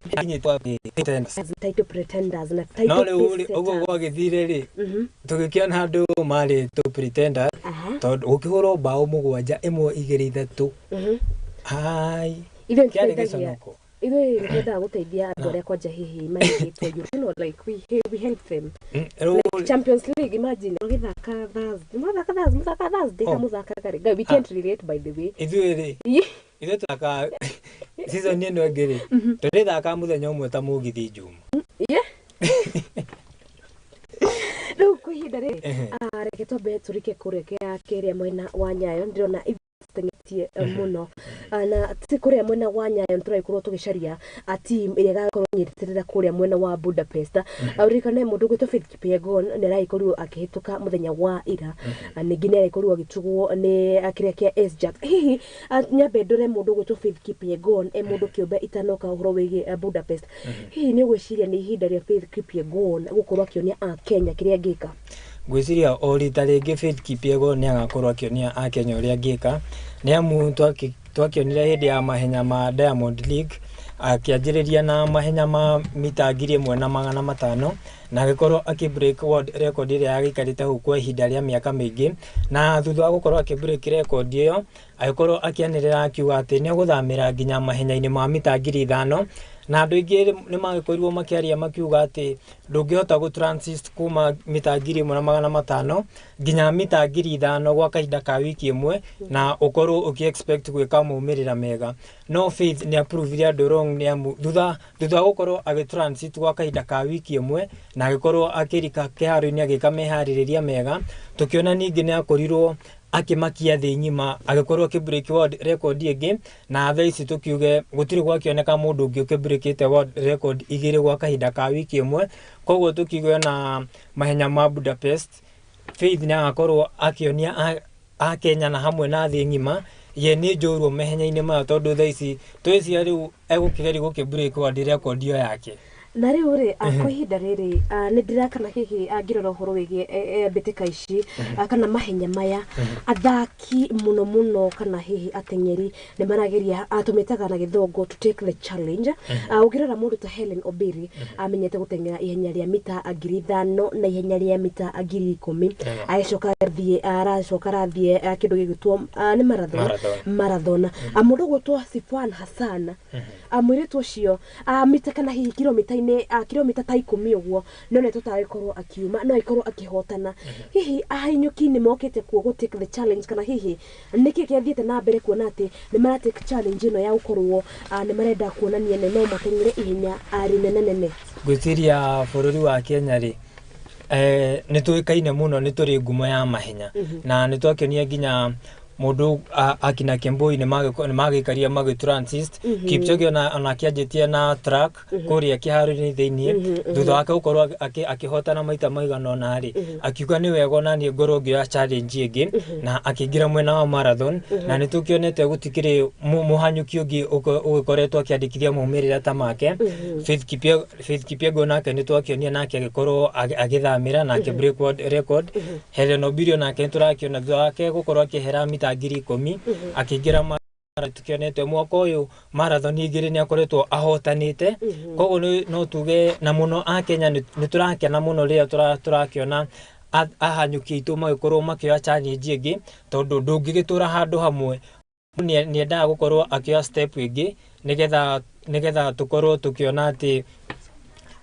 Kinyĩtwo Pretenders. Title pretenders na title No rĩu rĩ, pace ũguo setters. gwagĩthire rĩ, tũgĩkĩona andũ marĩ tũ pretenders tondũ gũkĩhũrwo mbaũ 7, 1, 2, 3. Ai. Ithuĩ Kĩarĩ nĩtũteithagia gĩconoko. Ithuĩ nĩtwendaga gũteithia andũ arĩa kwanja hihi marĩkĩtwo Europe, like we help them. Rĩu Like Champions League, imagine ũgĩthaka Thursday, mũthaka Thursday, mũthaka Thursday Oh. kamũthakaga rĩ. Guy, we can't relate, by the way. Ithuĩ rĩ, ithuĩ tũthakaga season ĩno ĩngĩ rĩ, tũrĩthakaga mũthenya ũmwe ta mũgithi Juma. Yeah. Rĩu kwa ihinda rĩrĩ, reke twambe tũrike kũrĩa kĩrĩa mwena wa Nyayo, ndĩrona teng'etie mũno. Na ti kũrĩa mwena wa Nyayo nĩtũragĩkorwo tũgĩcaria team ĩrĩa ĩgakorwo ĩnyitĩrĩra kũrĩa mwena wa Budapest. Ũririkane mũndũ ũgwĩtwo Faith Kipyegon nĩ aragĩkorirwo akĩhĩtũka mũthenya wa ira. Ningĩ nĩ aragĩkorirwo agĩtugwo nĩ kĩrĩa kĩa SJAT. Hihi nyambe ndore mũndũ ũgwĩtwo Faith Kipyegon e mũndũ kĩũmbe itanoka ũhoro wĩgiĩ Budapest. Hihi nĩ ũgwĩciria nĩ ihinda rĩa Faith Kipyegon gũkorwo akĩonia Akenya kĩrĩa angĩka? Ngwĩciria o rita rĩngĩ Faith Kipyegon nĩ agakorwo akĩonia Akenya ũrĩa angĩka, nĩ amu twakĩonire hĩndĩ ya mahenya ma Diamond League Akĩanjĩrĩria na mahenya ma mita 1500 na agĩkorwo akĩ break world record ĩrĩa yagĩikarĩte hau kwa ihinda rĩa mĩaka mĩingĩ. Na thutha wa gũkorwo akĩ break record ĩyo, agĩkorwo akĩanĩrĩra akiuga atĩ nĩ egũthamĩra nginya mahenya-inĩ ma mita 5000. Na andũ aingĩ nĩ magĩkorirwo makĩaria makiuga atĩ ndũngĩhota gũ transit kuma mita 1500 nginya mita 5000 gwa kahinda ka wiki ĩmwe na ũkorwo ũkĩ expect gwĩka maumĩrĩra mega. No Faith nĩ aprovire andũ wrong, nĩ amu thutha wa gũkorwo agĩ transit gwa kahinda ka wiki ĩmwe na agĩkorwo akĩrika kĩharo-inĩ agĩka meharĩrĩria mega, tũkĩona ningĩ nĩ akorirwo akĩmakia thĩ ng'ima, agĩkorwo akĩ break world record ĩngĩ. Na thaa ici tũkiuge gũtirĩ gwakĩoneka mũndũ ũngĩ ũkĩbreakĩte world record igĩrĩ gwa kahinda ka wiki ĩmwe. Koguo tũkiuge na mahenya ma Budapest, Faith nĩ agakorwo akĩonia Akenya na hamwe na thĩ ng'ima ye nĩ njorua mahenya-inĩ maya, tondũ thaa ici twĩcia rĩu egũkĩgeria gũkĩ break world record ĩyo yake. Na rĩu rĩ, kwa ihinda rĩrĩ nĩ ndirakana hihi ngĩrora ũhoro wĩgiĩ mbĩtĩka ici kana mahenya maya, athaki mũno mũno kana hihi ateng'eri nĩ marageria, tũmĩtaga na gĩthũngũ to take the challenge. Ũngĩrora mũndũ ta Helen Obiri, amenyete gũteng'era ihenya rĩa mita 5000 na ihenya rĩa mita 10,000. Agĩcoka athiĩ, aracoka arathiĩ kĩndũ gĩgwĩtwo nĩ marathon. Marathon. Marathon. Mũndũ ũgwĩtwo Sifan Hassan, mũirĩtu ũcio, mita kana hihi kilomita-inĩ, kilomita ta 10 ũguo no nĩ tũtagĩkorwo akiuma no agĩkorwo akĩhotana. Hihi ahinyũki nĩ mokĩte kuo gũ take the challenge, kana hihi nĩkĩ gĩathiĩte na mbere kuona atĩ nĩ mara take challenge ĩno ya gũkorwo nĩ marenda kuonania nĩ no mateng'ere ihenya rĩnene nene? Ngwĩciria bũrũri wa Kenya rĩ, nĩ tũĩkaine mũno nĩ tũrĩ ngumo ya mahenya. Na nĩ twakĩonia nginya mũndũ akina Kemboi nĩ magĩikaria magĩ transit. Kipchoge ona akĩanjĩtie na track kũrĩa kĩharo-inĩ thĩiniĩ. Thutha wake gũkorwo akĩhotana maita maigana ũna rĩ, akiuga nĩ wega ona niĩ ngorwo ngĩoya challenge ĩngĩ, na akĩingĩra mwena wa marathon. Na nĩ tũkĩonete gũtikĩrĩ mũhanyũki ũngĩ ũgĩkoretwo akĩandĩkithia maumĩrĩra ta make. Faith Kipyegon nake nĩ twakĩonia nake agĩkorwo agĩthamĩra na akĩ break world record. Helen Obiri nake nĩ tũrakĩona thutha wake gũkorwo akĩehera mita 10,000, akĩingĩra tukĩonete mwaka ũyũ marathon igĩrĩ nĩ akoretwo ahotanĩte. Koguo no tuge na mũno Akenya nĩ tũrakena mũno rĩrĩa tũrakĩona ahanyũki aitũ magĩkorwo makĩoya challenge ĩngĩ, tondũ ndũngĩgĩtũra handũ hamwe. Nĩ endaga gũkorwo akĩoya step ĩngĩ nĩgetha tũkorwo tũkĩona atĩ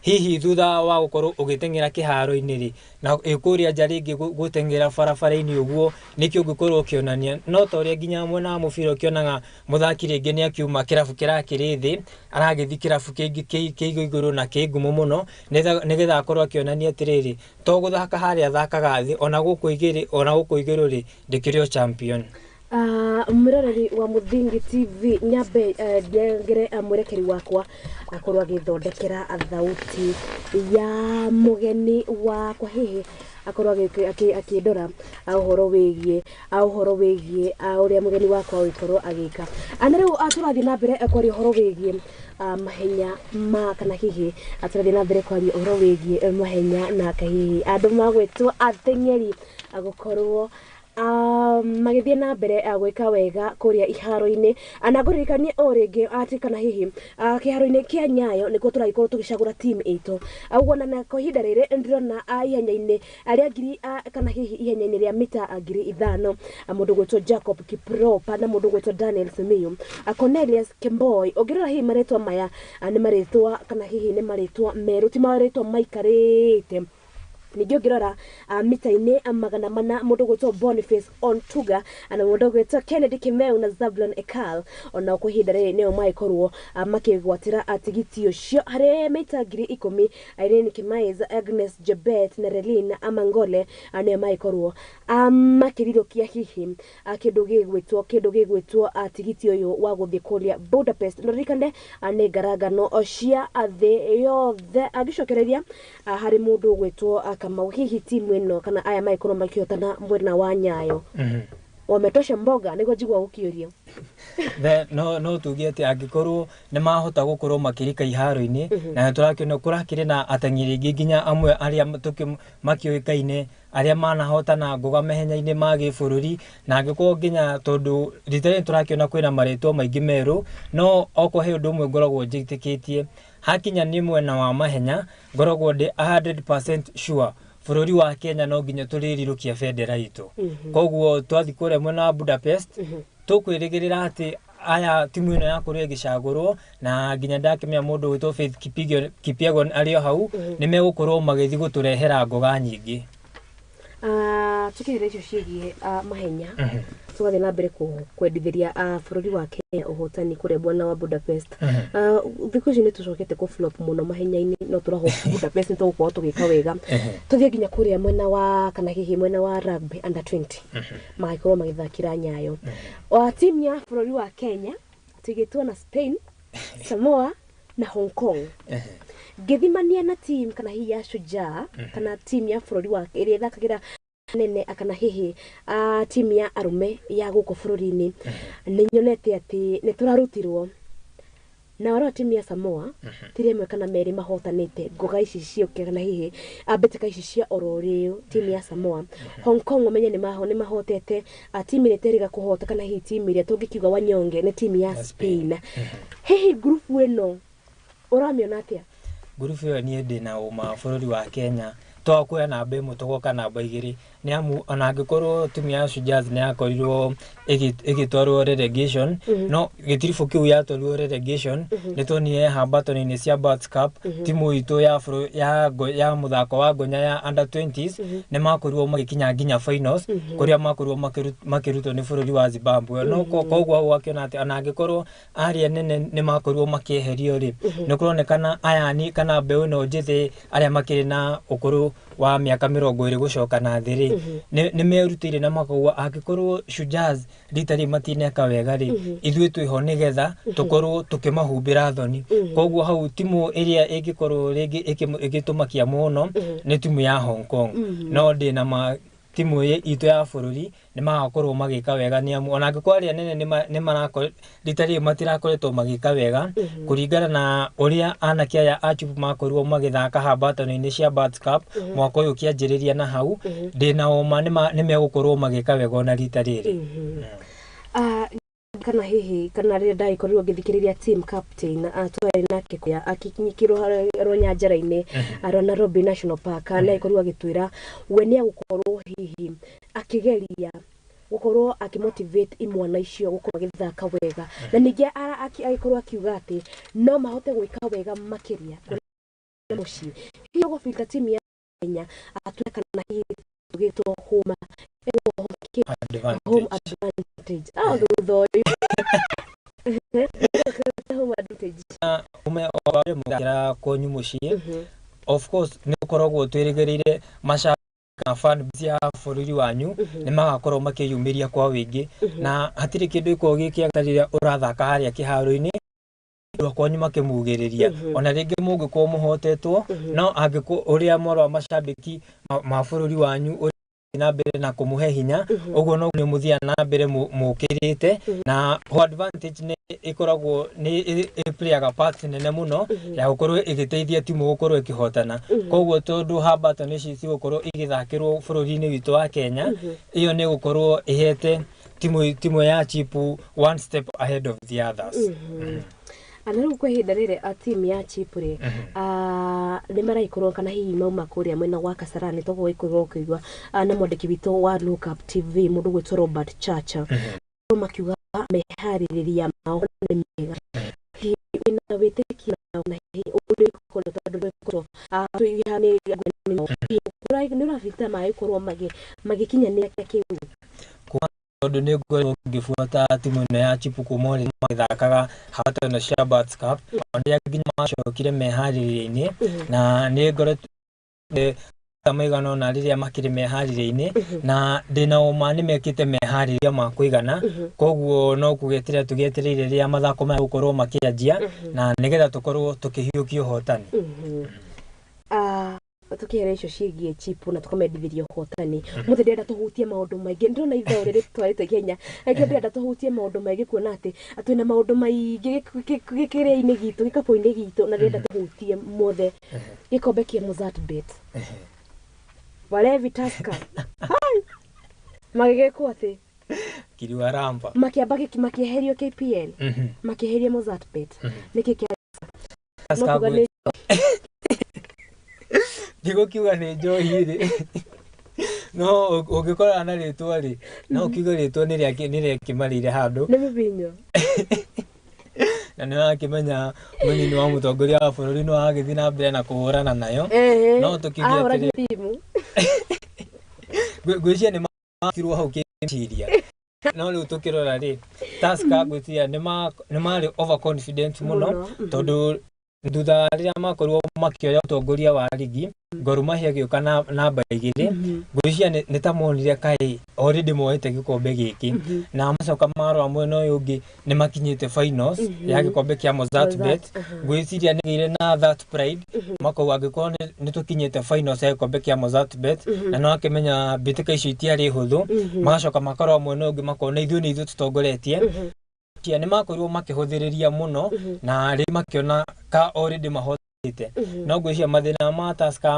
hihi thutha wa gũkorwo ũgĩteng'era kĩharo-inĩ rĩ, na ĩ kũrĩa nja rĩngĩ gũteng'era barabara-inĩ ũguo nĩkĩo ũngĩkorwo ũkĩonania. No ta ũrĩa nginya mwena wa mũbira ũkĩonaga mũthaki rĩngĩ nĩ akiuma kĩrabu kĩrakĩrĩ thĩ aragĩthiĩ kĩrabu kĩngĩ kĩ igũrũ na kĩ ngumo mũno, nĩgetha akorwo akĩonania atĩrĩrĩ, to gũthaka harĩa athakaga thĩ, ona gũkũ igĩrĩ, ona gũkũ igũrũ rĩ, ndĩkĩrĩ o champion. Mwĩroreri wa Mũthingi TV, nyambe nengere mwerekeri wakwa akorwo agĩthondekera thauti ya mũgeni wakwa, hihi akorwo akĩndora ũhoro wĩgiĩ ũrĩa mũgeni wakwa agĩkorwo agĩka. Na rĩu tũrathiĩ na mbere kwaria ũhoro wĩgiĩ mahenya ma kana hihi tũrathiĩ na mbere kwaria ũhoro wĩgiĩ mahenya na hihi andũ magwĩtwo ateng'eri gũkorwo magĩthiĩ na mbere gwĩka wega kũrĩa iharo-inĩ. Na ngũririkanie o rĩngĩ atĩ kana hihi kĩharo-inĩ kĩa Nyayo nĩkuo tũragĩkorwo tũgĩcagũra team itũ. Ũguo na kwa ihinda rĩrĩ ndĩrona ihenya-inĩ rĩa ngiri kana hihi ihenya-inĩ rĩa mita 5000, mũndũ gwĩtwo Jacob Kiprop na mũndũ gwĩtwo Daniel Simiyu, Cornelius Kemboi. Ũngĩrora hihi marĩtwa maya, nĩ marĩtwa kana hihi nĩ marĩtwa merũ, ti marĩtwa maikarĩte. Ningĩ ũngĩrora mita-inĩ 400, mũndũ gwĩtwo Boniface Ontuga na mũndũ gwĩtwo Kennedy Kimeu na Zablon Ekal, ona kwa ihinda rĩrĩ nĩo magĩkorwo makĩgwatĩra tigiti ũcio. Harĩ mita 10,000, Irene Kimais, Agnes Jebet na Relin Amangole nĩo magĩkorwo makĩrirũkia hihi kĩndũ gĩgwĩtwo tigiti ũyũ wa gũthiĩ kũrĩa Budapest. Na ririkane nĩ ngarangano cia thĩ yothe. Angĩcokereria harĩ mũndũ ũgwĩtwo Kamau, hihi timu ĩno kana aya magĩkorwo makĩhotana mwena wa Nyayo, wametosha mboga nĩguo njigua gũkĩũria? No tuge atĩ angĩkorwo nĩ mahota gũkorwo makĩrika iharo-inĩ, na nĩ tũrakĩona kũrakĩrĩ na ateng'eri aingĩ nginya amwe arĩa makĩũĩkaine Arĩa manahotana ngũga mahenya-inĩ ma gĩbũrũri, na angĩkorwo nginya tondũ rita rĩrĩ tũrakĩona kwĩna marĩtwa maingĩ merũ, no okorwo he ũndũ ũmwe ngoragwo njĩtĩkĩtie hakinya nĩ mwena wa mahenya, ngoragwo ndĩ 100% sure bũrũri wa Kenya no nginya tũrĩrirũkia bendera itũ. Koguo twathiĩ kũrĩa mwena wa Budapest, tũkwĩrĩgĩrĩra atĩ aya timu ĩno yakorwo ĩgĩcagũrwo, na nginya ndakĩmenya mũndũ wĩtwo Faith Kipyegon arĩ o hau, nĩ megũkorwo magĩthiĩ gũtũrehera ngoga nyingĩ. Tukĩrĩra icio ciĩgiĩ mahenya, tũgathiĩ na mbere kwendithĩria bũrũri wa Kenya ũhotani kũrĩa mwena wa Budapest. Thikũ ici nĩ tũcokete kũ flop mũno mahenya-inĩ, no tũrahope Budapest nĩ tũgũkorwo tũgĩka wega. Tũthiĩ nginya kũrĩa mwena wa kana hihi mwena wa rugby under 20, magagĩkorwo magĩthakĩra Nyayo. Wa timu ya bũrũri wa Kenya tũigĩtwo na Spain, Samoa na Hong Kong. Ngĩthimania na team kana hihi ya Shujaa kana team ya bũrũri wa ĩrĩa ĩthakagĩra nene kana hihi team ya arũme ya gũkũ bũrũri-inĩ, nĩ nyonete atĩ nĩ tũrarutirwo na warora timu ya Samoa ti rĩmwe kana merĩ mahotanĩte ngoga ici ciũke kana hihi mbĩtĩka ici cia oro rĩu timu ya Samoa. Hong Kong ũmenye nĩ mahotete timu ĩrĩa ĩterĩga kũhota kana hihi timu ĩrĩa tũngĩkiuga wanyonge nĩ timu ya Spain. Hihi ngurubu ĩno ũramĩona atĩa? Ngurubu ĩyo niĩ ndĩna ũma bũrũri wa Kenya twakuoya namba 1 tũgoka namba 2, nĩ amu ona angĩkorwo timu ya Shujaa nĩ yakorirwo ĩgĩtwarwo relegation, no gĩtiribũ kĩu yatwarirwo relegation, nĩ tuonire hambatano-inĩ cia Bats Cup, timu itũ ya ya mũthako wa ngonya ya under 20s nĩ makorirwo magĩkinya nginya finals, kũrĩa makorirwo makĩrutwo nĩ bũrũri wa Zimbabwe. No koguo hau ũgakĩona atĩ ona angĩkorwo arĩa nene nĩ makorirwo makĩeherio rĩ, nĩ kũronekana aya ni kana mbeũ ĩno njĩthĩ arĩa makĩrĩ na ũkũrũ wa mĩaka 20 gũcoka na thĩ rĩ, nĩ merutĩire na makauga angĩkorwo Shujaa rita rĩrĩ matineka wega rĩ, ithuĩ twĩho nĩgetha tũkorwo tũkĩmahumbĩra thoni. Koguo hau timu ĩrĩa ĩngĩkorwo rĩngĩ ĩgĩtũmakia mũno nĩ timu ya Hong Kong. No ndĩna ma timu itũ ya bũrũri nĩ magakorwo magĩka wega, nĩ amu ona angĩkorwo arĩa nene nĩ marakorwo rita rĩrĩ matirakoretwo magĩka wega kũringana na ũrĩa anake aya a Chipu makorirwo magĩthaka hambatano-inĩ cia Bats Cup mwaka ũyũ ũkĩanjĩrĩria na hau, ndĩna ũma nĩ megũkorwo magĩka wega ona rita rĩrĩ. Kana hihi kana rĩrĩa ndagĩkorirwo ngĩthikĩrĩria team captain twarĩ nake kũrĩa akinyikĩrwo rũnyanjara-inĩ rwa Nairobi National Park, nĩ agĩkorirwo agĩtwĩra we nĩ agũkorwo hihi akĩgeria gũkorwo akĩmotivate imwana icio gũkorwo magĩthaka wega, na ningĩ agĩkorwo akiuga atĩ no mahote gwĩka wega makĩria mũciĩ. Hihi ũgũbinga timu ya Kenya atue kana hihi tũgĩtwo home home advantage thutha ũyũ home advantage ume wa kwanyu mũciĩ, of course nĩ ũkoragwo twĩrĩgĩrĩire mashabiki na fan base ya bũrũri wanyu nĩ magakorwo makĩyumĩria kwa wĩingĩ, na hatirĩ kĩndũ gĩkoragwo gĩ kĩega rĩrĩa ũrathaka harĩa kĩharo-inĩ andũ a kwanyu makĩmugĩrĩria, ona rĩngĩ mũngĩkorwo mũhotetwo, no angĩkorwo ũrĩa mwarwa mashabiki ma bũrũri wanyu na mbere na kũmũhe hinya, ũguo no nĩ mũthiaga na mbere mũkĩrĩte. Na home advantage nĩ ĩkoragwo nĩ ĩplayaga part nene mũno ya gũkorwo ĩgĩteithia timu gũkorwo ĩkĩhotana. Koguo tondũ hambatano ici cigũkorwo igĩthakĩrwo bũrũri-inĩ witũ wa Kenya, ĩyo nĩ ĩgũkorwo ĩhete timu ya Chipu one step ahead of the others. Na rĩu kwa ihinda rĩrĩ a timu ya Chipu rĩ, nĩ maragĩkorwo kana hihi mauma kũrĩa mwena wa Kasarani, toguo gũgĩkorwo ũkĩigua na mwandĩki witũ wa Look Up TV mũndũ gwĩtwo Robert Chacha makiuga meharĩrĩria mao nĩ mega. Hihi wĩna wĩtĩkio na hihi ũrĩa ũkoretwo tondũ ũkoretwo, nĩ ũrabita magĩkorwo magĩkinyanĩria kĩu? Tondũ nĩ ngoretwo ngĩbuata timu ĩno ya Chipu kuma ũrĩa magĩthakaga hambatano cia Bats Cup, ona rĩrĩa nginya macokire meharĩria-inĩ, na nĩ ngoretwo maigana ũna rĩrĩa makĩrĩ meharĩria-inĩ, na ndĩna ũma nĩ mekĩte meharĩria ma kũigana. Koguo no kũgeterera tũgĩetereire rĩrĩa mathako maya gũkorwo makĩanjia, na nĩgetha tũkorwo tũkĩhiũkia ũhotani. Tukĩhera icio ciĩgiĩ Chipu na tũkamendithĩria ũhotani mũthĩ, ndĩrenda tũhutie maũndũ maingĩ. Ndĩrona ithaa rĩrĩ tũtwarĩte ihenya, rĩngĩ ndĩrenda tũhutie maũndũ maingĩ kuona atĩ twĩna maũndũ maingĩ gĩkĩrĩa-inĩ gitũ, gĩkabũ-inĩ gitũ, na ndĩrenda tũhutie mothe. Gĩkombe kĩa Mozzart Bet. Walevi Tusker magĩgĩkwo atĩ Kiriwaramba. Makĩamba makĩeherio KPL, makĩeherio Mozzart Bet. Nĩkĩ kĩa Tusker? No kuga nĩ Ndigũkiuga nĩ njohi rĩ, no ũngĩkorana na rĩtwa rĩ, no ũkiuge rĩtwa nĩ rĩakĩmarĩire handũ. Nĩ mũbinyo. Na nĩ wakĩmenya mũnini wa mũtongoria wa bũrũri no agĩthiĩ na mbere na kũhũrana nayo. No tũkiuge ahũragia atĩrĩ, timu. Ngwĩciria nĩ matirwo hau kĩciria, no rĩu tũkĩrora rĩ, Tusker ngwĩciria nĩ marĩ overconfident mũno, Mũno. Tondũ thutha wa rĩrĩa makorirwo makĩoya ũtongoria wa rigi, Gor Mahia ĩgĩũka na namba 2, ngwĩciria nĩ ta monire kaĩ already moete gĩkombe gĩkĩ, na macoka marora mwena ũyũ ũngĩ nĩ makinyĩte finals ya gĩkombe kĩa Mozzart Mozzart, Bet. Ngwĩciria nĩ gĩire na that pride, makauga angĩkorwo nĩ tũkinyĩte finals ya gĩkombe kĩa Mozzart Bet, na no akĩmenya mbĩtĩka icio itiarĩ hũthũ, magacoka makarora mwena ũyũ ũngĩ makona ithuĩ nĩ ithuĩ tũtongoretie. Cia nĩ makorirwo makĩhũthĩrĩria mũno, na rĩu makĩona ka already mahotete. No ngwĩciria mathĩna ma Tusker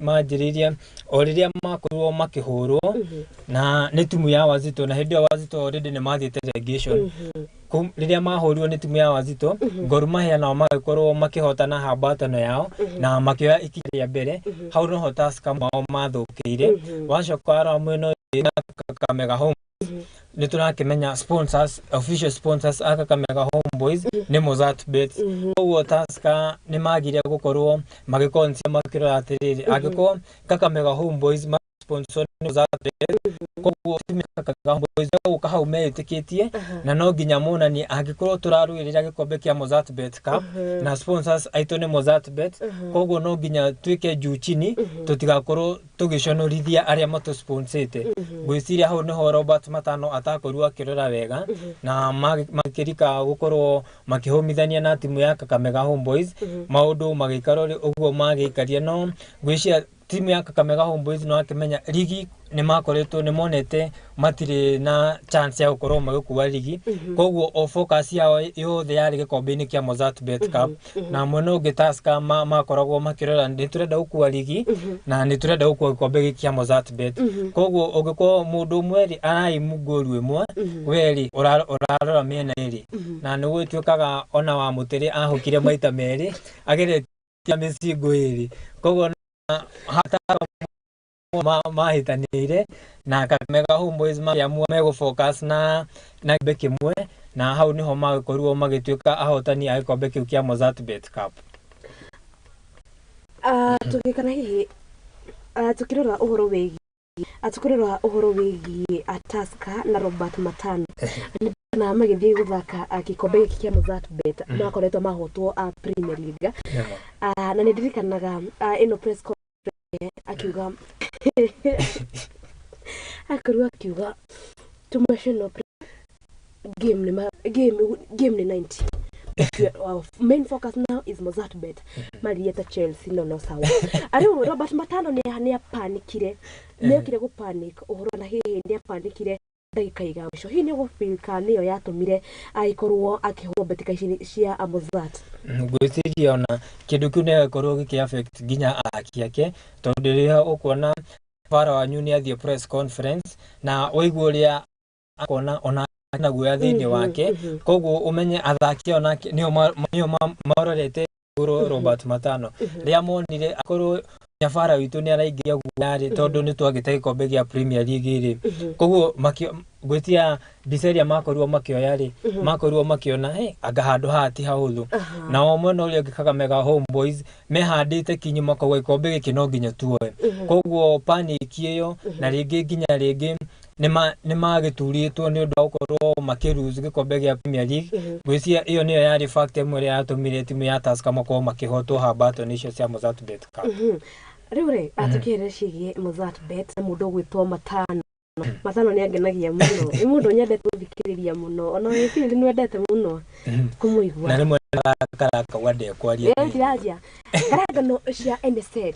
manjĩrĩirie o rĩrĩa makorirwo makĩhũrwo na nĩ timu ya Wazito, na hĩndĩ ĩyo Wazito already nĩ mathiĩte relegation. Rĩrĩa mahũrirwo nĩ timu ya Wazito, Gor Mahia nao magĩkorwo makĩhotana hambatano yao na makĩoya ikinya rĩa mbere. Hau noho Tusker mao mathũkĩire. Wacoka warora mwena ũyũ na Kakamega Home, nĩ tũrakĩmenya sponsors, official sponsors a Kakamega Homeboys nĩ Mozzart Bet. Koguo Tusker nĩ magire gũkorwo magĩconsider, makĩrora atĩrĩrĩ, angĩkorwo Kakamega Homeboys ma sponsor nĩ Mozzart Bet, koguo timu ya Kakamega Homeboys gũka hau meĩtĩkĩtie, na no nginya monanie angĩkorwo tũrarũĩrĩra gĩkombe kĩa Mozzart Bet Cup na sponsors aitũ nĩ Mozzart Bet, koguo no nginya twĩke juu chini tũtigakorwo tũgĩconorithia arĩa matũsponsĩte. Ngwĩciria hau nĩho Robert Matano atakorirwo akĩrora wega, na makĩrika gũkorwo makĩhũmithania na timu ya Kakamega Homeboys. Maũndũ magĩikara ũguo magĩikaria, no ngwĩciria timu ya Kakamega Homeboys no akĩmenya rigi nĩ makoretwo nĩ monete matirĩ na chance ya gũkorwo magĩkua rigi, koguo o focus yao yothe yarĩ gĩkombe-inĩ kĩa Mozzart Bet Cup. Na mwena ũngĩ Tusker makoragwo makĩrora nĩ tũrenda gũkua rigi na nĩ tũrenda gũkua gĩkombe gĩkĩ kĩa Mozzart Bet. Koguo ũngĩkorwo mũndũ ũmwe rĩ araimu ngũru ĩmwe, we rĩ ũrarora mĩena ĩrĩ, na nĩ gũtuĩkaga ona wa mũtĩrĩ ahũkire maita merĩ ageretie mĩcingo ĩrĩ. Koguo hata mahĩtanĩire na Kakamega Homeboys makĩamua megũ focus na gĩkombe kĩmwe, na hau nĩho magĩkorirwo magĩtuĩka ahotani a gĩkombe kĩu kĩa Mozzart Bet Cup. Tũgĩkana hihi tukĩrora ũhoro wĩgiĩ Tusker na Robert Matano na magĩthiĩ gũthaka gĩkombe gĩkĩ kĩa Mozzart Bet, makoretwo mahotwo Premier League. Na nĩ ndirikanaga ĩno press conference akiuga, akorirwo akiuga tumeshinda game ni game ni 90, but our main focus now is Mozzart Bet. Marieta Chelsea no sawa. Ariu Robert Matano nĩ apanikire, nĩ okire gũ panic ũhoro, na hihi nĩ apanikire ndagĩka iga mũico. Hihi nĩ ũgũfeel kana nĩyo yatũmire agĩkorwo akĩhũrwo mbĩtĩka ici cia Mozzart? Ngwĩciria ona kĩndũ kĩu nĩ gĩkorwo gĩkĩ affect nginya athaki ake, tondũ rĩrĩa ũkuona bara wanyu nĩ athiĩ press conference na waigua ũrĩa akona ona na guoya thĩinĩ wake, koguo ũmenye athaki onake nĩo marorete igũrũ Robert Matano. Rĩrĩa monire akorwo nyabara witũ nĩ araingĩria guoya rĩ, tondũ nĩ twagĩte gĩkombe gĩa Premier League rĩ, koguo ngwĩciria mbica ĩrĩa makorirwo makĩoya rĩ, makorirwo makĩona, "Hey, anga handũ haha ti hahũthũ." Nao mwena ũrĩa ũngĩ Kakamega Homeboys mehandĩte kinyi, makauga gĩkombe gĩkĩ no nginya tuoe. Koguo panic ĩyo na rĩngĩ nginya rĩngĩ nĩ magĩturĩtwo nĩ ũndũ wa gũkorwo makĩ gĩkombe gĩa Premier League. Ngwĩciria ĩyo nĩyo yarĩ factor ĩmwe ĩrĩa yatũmire timu ya Tusker makorwo makĩhotwo hambatũ icio cia Mozzart Bet Cup. Rĩu rĩ, atũkĩrĩre ciĩgiĩ Mozzart Bet na mũndũ ũgwĩtwo Matano. Matano nĩ angenagia mũno, nĩ mũndũ nyendete gũthikĩrĩria mũno, ona wĩ field nĩ wendete mũno kũmũigua. Na rĩmwe arakara akauga ndekwaria. Eh, ndiraria ngarangano cia NSL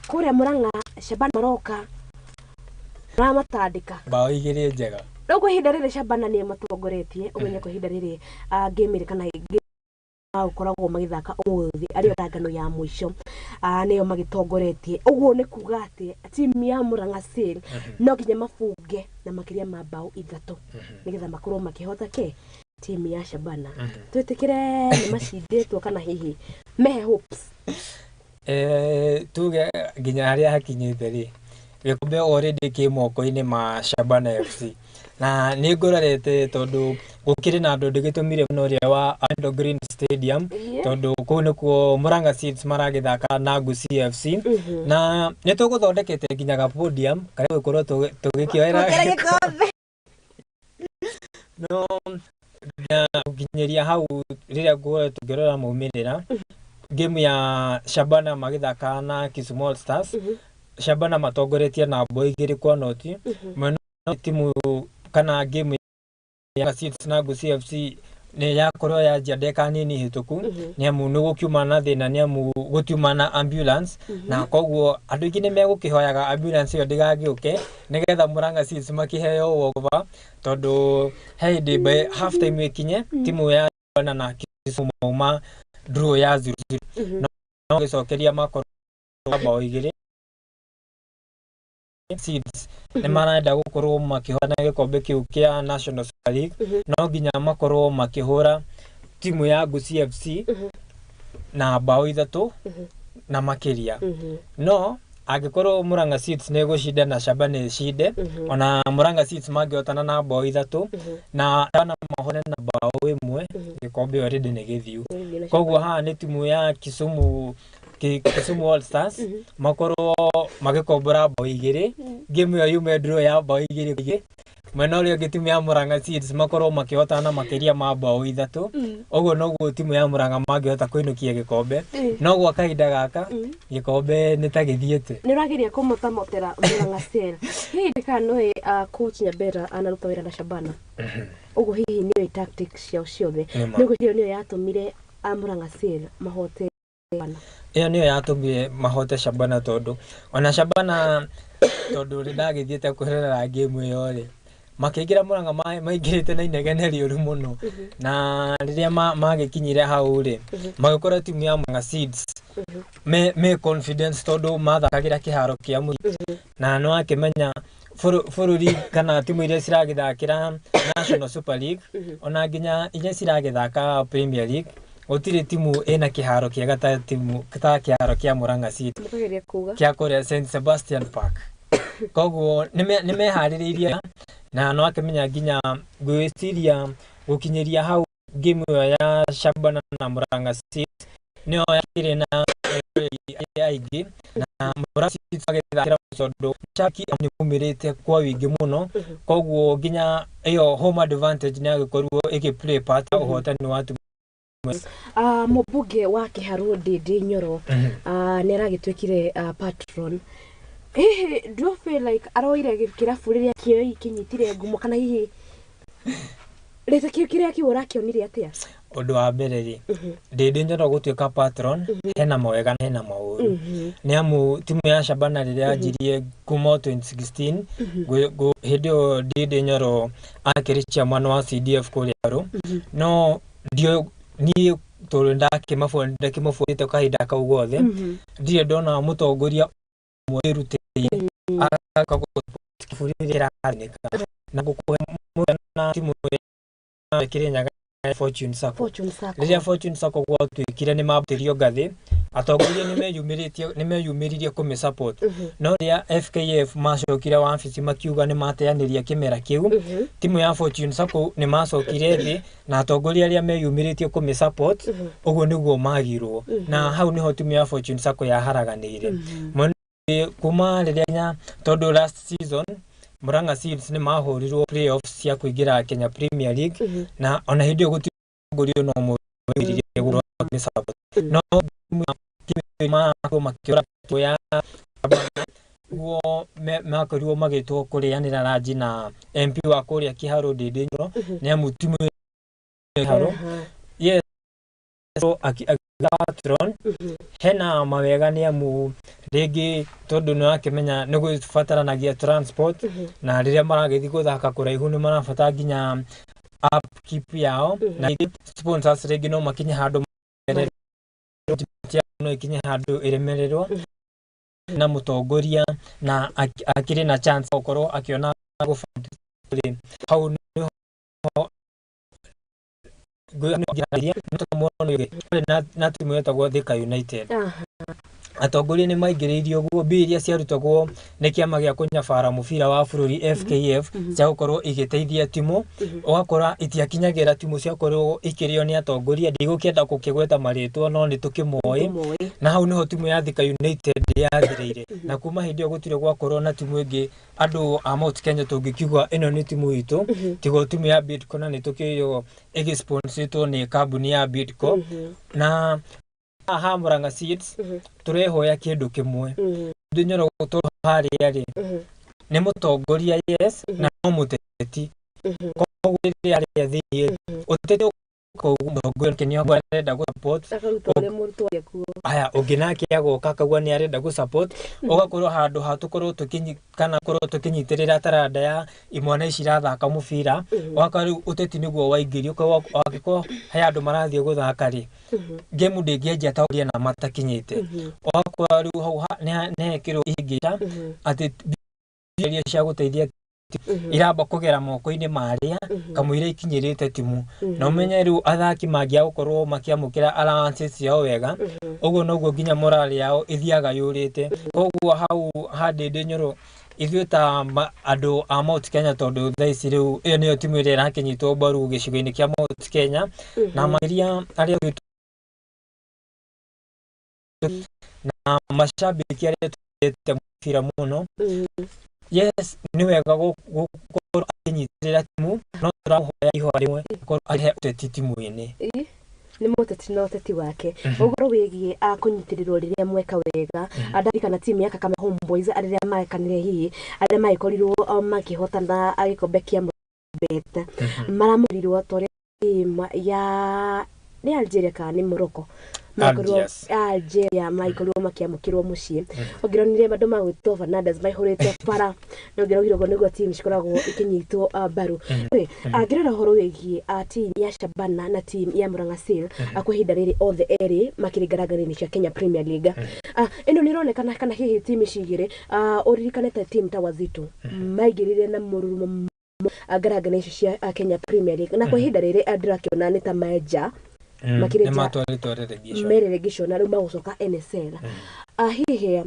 kũrĩa Murang'a, Shabana maroka maramatandĩka bao 2 njega. Rĩu kwa ihinda rĩrĩ Shabana nĩ matongoretie, ũmenye kwa ihinda rĩrĩ game ĩrĩ kana game Magũkoragwo magĩthaka ũmũthĩ arĩo thangano ya mũico, nĩyo magĩtongoretie. Ũguo nĩ kuga atĩ timu ya Murang'a Seal no nginya mabunge na makĩria ma mbaũ 3 nĩgetha makorwo makĩhota kĩ timu ya Shabana. Twĩtĩkĩre nĩ macindĩtwo kana hihi mehe hopes? Tuge nginya harĩa hakinyĩte rĩ, gĩkombe already kĩ moko-inĩ ma Shabana FC, na nĩ ngũrorete tondũ gũkĩrĩ na andũ ndĩgĩtũmire mũno ũrĩa wa Ando Green Stadium, tondũ kũu nĩkuo Murang'a Seeds maragĩthaka na Gusii FC, na nĩ tũgũthondekete nginya ga podium karĩa gũkorwo tũgĩkĩoera Kuongerera gĩkombe. No na gũkinyĩria hau, rĩrĩa nguoya tũngĩrora maumĩrĩra game ya Shabana magĩthaka na Kisumu All Stars, Shabana matongoretie na mbaũ 2-0. Mwena wa timu kana game ya Seeds na Gusii FC nĩ yakorwo yanjia ndagĩka nini hĩtũku, nĩ amu nĩ gũkiuma na thĩna, nĩ amu gũtiuma na ambulance, na koguo andũ aingĩ nĩ megũkĩhoyaga ambulance ĩyo ndĩgagĩũke nĩgetha Murang'a Seeds makĩheo walkover, tondũ he hĩndĩ by half time ĩkinye timu ya Shabana na Kisumu mauma draw ya 0-0, no gĩcokeria makorwo mbaũ 2. Seeds nĩ marenda gũkorwo makĩhotana gĩkombe kĩu kĩa National Super League, no nginya makorwo makĩhũra timu ya Gusii FC na mbaũ 3 na makĩria. No angĩkorwo Murang'a Seeds nĩ ĩgũcinda na Shabana ĩcinde, ona Murang'a Seeds mangĩhotana na mbaũ 3 na Shabana mahotane na mbaũ 1, gĩkombe already nĩ gĩthiu. Koguo haha nĩ timu ya Kisumu All Stars makorwo magĩkombora mbaũ 2, game ĩyo yume draw ya mbaũ 2-2. Mwena ũrĩa ũngĩ, timu ya Murang'a Seeds makorwo makĩhotana makĩria ma mbaũ 3. Ũguo noguo timu ya Murang'a mangĩhota kũinũkia gĩkombe, no gwa kahinda gaka gĩkombe nĩ ta gĩthiĩte. Nĩ ũrageria kũmotamotera Murang'a Seal. Hihi ndĩkana nĩũĩ coach Nyabera anaruta wĩra na Shabana, ũguo hihi nĩũĩ tactics ciao ciothe? Nĩma. Nĩ ngwĩciria nĩyo yatũmire a Murang'a Seal mahote Shabana. Ĩyo nĩyo yatũmire mahote Shabana, tondũ ona Shabana, tondũ rĩ ndagĩthiĩte kwĩrorera game ĩyo rĩ, makĩingĩra Murang'a maingĩrĩte na inegene rĩũru mũno, na rĩrĩa magĩkinyire hau rĩ, magĩkora timu ya Murang'a Seeds me confidence, tondũ mathakagĩra kĩharo kĩa mũciĩ, na nĩ wakĩmenya bũrũri kana timu iria ciragĩthakĩra National Super League, ona nginya iria ciragĩthaka Premier League, gũtirĩ timu ĩna kĩharo kĩega ta timu ta kĩharo kĩa Murang'a Seeds Mũkageria kuga kĩa kũrĩa St Sebastian Park. Koguo nĩ meharĩrĩirie, na no akĩmenya nginya ngwĩciria gũkinyĩria hau game ĩyo ya Shabana na Murang'a Seeds nĩyo yakĩrĩ na eroreri arĩa aingĩ, na Murang'a Seeds magĩthakĩra tondũ Shaki nĩ maumĩrĩte kwa wĩingĩ mũno. Koguo nginya ĩyo home advantage nĩ yagĩkorirwo ĩgĩ play part ũhotani wa timu. Mũmbunge wa Kĩharũ Ndindi Nyoro nĩ aragĩtuĩkire patron. Hihi do you feel like aroire kĩrabu rĩrĩa kĩoi kĩnyitire ngumo, kana hihi rĩta kĩu kĩrĩa kĩu ũrakĩonire atĩa? Ũndũ wa mbere rĩ, Ndindi Nyoro gũtuĩka patron hena mawega na hena maũru, nĩ amu timu ya Shabana rĩrĩa yanjirie kuma 2016, hĩndĩ ĩyo Ndindi Nyoro akĩrĩ chairman wa CDF kũrĩa Aru, no ndio niĩ tondũ ndakĩmabuatĩte kahinda kau gothe, ndirĩ ndona mũtongoria ũmwe wĩrutĩire agaka gũbũrũri kĩrathĩnĩka na gũkũhe na timu ya Kĩrĩnyaga, Fortune Sacco. Fortune Sacco. Rĩrĩa Fortune Sacco gwatuĩkire nĩ mambĩrĩrio ngathĩ, atongoria nĩ meyumĩririe kũmĩ support, no rĩrĩa FKF macokire wabici makiuga nĩ mateanĩria kĩmera kĩu, timu ya Fortune Sacco nĩ macokire thĩ, na atongoria arĩa meyumĩrĩtie kũmĩ support ũguo nĩguo magirwo, na hau nĩho timu ya Fortune Sacco yaharaganĩire. Mwena kuma rĩrĩa nya tondũ last season Murang'a Seeds nĩ mahũrirwo playoffs cia kũingĩra Kenya Premier League, na ona hĩndĩ ĩyo gũtirĩ mũtongoria ona ũmwe wĩrire gũkorwo akĩmĩ support, no timu makorwo makĩũra timu ya guo makorirwo magĩtwo kũrĩanĩra ranji na MP wa kũrĩa Kiharũ Ndindi Nyoro, nĩ amu timu ĩyo Kiharũ, yes, so patron hena mawega, nĩ amu rĩngĩ tondũ nĩ wakĩmenya nĩ gũbataranagia transport, na rĩrĩa maragĩthiĩ gũthaka kũraihu nĩ marabatara nginya upkeep yao, na sponsors rĩngĩ no makinye handũ. No ikinye handũ ĩremererwo na mũtongoria na akĩrĩ na chance gũkorwo akĩona gũbund rĩ, hau nĩho na timu yetagwo Thika United. Atongoria nĩ maingĩrĩirie ũguo mbia iria ciarutagwo nĩ kĩama gĩa kũnyabara mũbira wa bũrũri FKF cia gũkorwo igĩteithia timu, ũgakora itiakinyagĩra timu, ciakorwo ikĩrĩo nĩ atongoria. Ndigũkĩenda gũkĩgweta marĩtwa, no nĩ tũkĩmoĩ. Na hau nĩho timu ya Thika United yathĩrĩire, na kuma hĩndĩ ĩyo gũtirĩ gwakorwo na timu ĩngĩ andũ a Mount Kenya tũngĩkiuga ĩno nĩ timu itũ, tiga timu ya Bidco, na nĩ tũkĩũĩ ĩgĩsponsĩtwo nĩ kambuni ya Bidco. Na haha Murang'a Seeds tũrehoya kĩndũ kĩmwe ndĩ tondũ harĩa rĩ nĩ mũtongoria, yes, na no mũteti. Koguo rĩrĩa harĩa thĩiniĩ ũteti koguo mũtongoria nĩ arenda gũ support akaruta ũrĩa mũrutwo kuo. Aya ũngĩ nake agoka akauga nĩ arenda gũ support, ũgakorwo handũ ha tũkorwo tũkĩnyi kana korwo tũkĩnyitĩrĩra taranda ya imwana ici irathaka mũbira, ũgakora rĩu ũteti nĩguo waingĩrio. Koguo angĩkorwo he andũ marathiĩ gũthaka rĩ, game ndĩngĩanjia ta ũrĩa na matakinyĩte. Ũgakora rĩu hau nĩ hekĩrwo ihĩngĩca atĩ mbia iria cia gũteithia iramba kũgera moko-inĩ marĩa kamũira ikinyĩrĩte timu. Na ũmenye rĩu athaki mangĩaga gũkorwo makĩamũkĩra allowances ciao wega, ũguo noguo nginya morale yao ĩthiaga yũrĩte. Koguo hau handĩndĩ Nyoro, ithuĩ ta andũ a Mount Kenya, tondũ thaa ici rĩu ĩyo nĩyo timu ĩrĩa ĩrakĩnyitwo mbaru gĩcigo-inĩ kĩa Mount Kenya, na makĩria arĩa na mashabiki arĩa twendete mũbira mũno, yes, nĩ wega gũkorwo akĩnyitĩrĩra timu, no tũrahoya ihoya rĩmwe akorwo akĩhe ũteti timu-inĩ. Ĩ, nĩ mũteti na ũteti wake. Ũhoro wĩgiĩ a kũnyitĩrĩrwo rĩrĩa mweka wega, ndarikana timu ya Kakamega Homeboys rĩrĩa maekanire, hihi arĩa magĩkorirwo makĩhotana gĩkombe kĩa beta, maramũrirwo ta ũrĩa timu ya nĩ Algeria kana nĩ Morocco magĩkorirwo Algiers. Algeria magĩkorirwo makĩamũkĩrwo mũciĩ, ũngĩronire andũ magwĩtwo Fernandes maihũrĩte bara, na ũngĩraugire ũguo nĩguo timu cikoragwo ikinyitwo mbaru. Rĩ, angĩrora ũhoro wĩgiĩ timu ya Shabana na timu ya Murang'a Seal, kwa ihinda rĩrĩ othe erĩ makĩrĩ ngarangara-inĩ cia Kenya Premier League. Ĩno nĩ ĩronekana kana hihi timu ici igĩrĩ, ũririkane ta timu ta Wazito maingĩrire na mũrurumo ngarangara icio cia Kenya Premier League, na kwa ihinda rĩrĩ ndĩrakĩona nĩ ta menja makĩrĩ nĩ nja matwarĩtwo relegation. Me relegation na rĩu magũcoka NSL. Hihi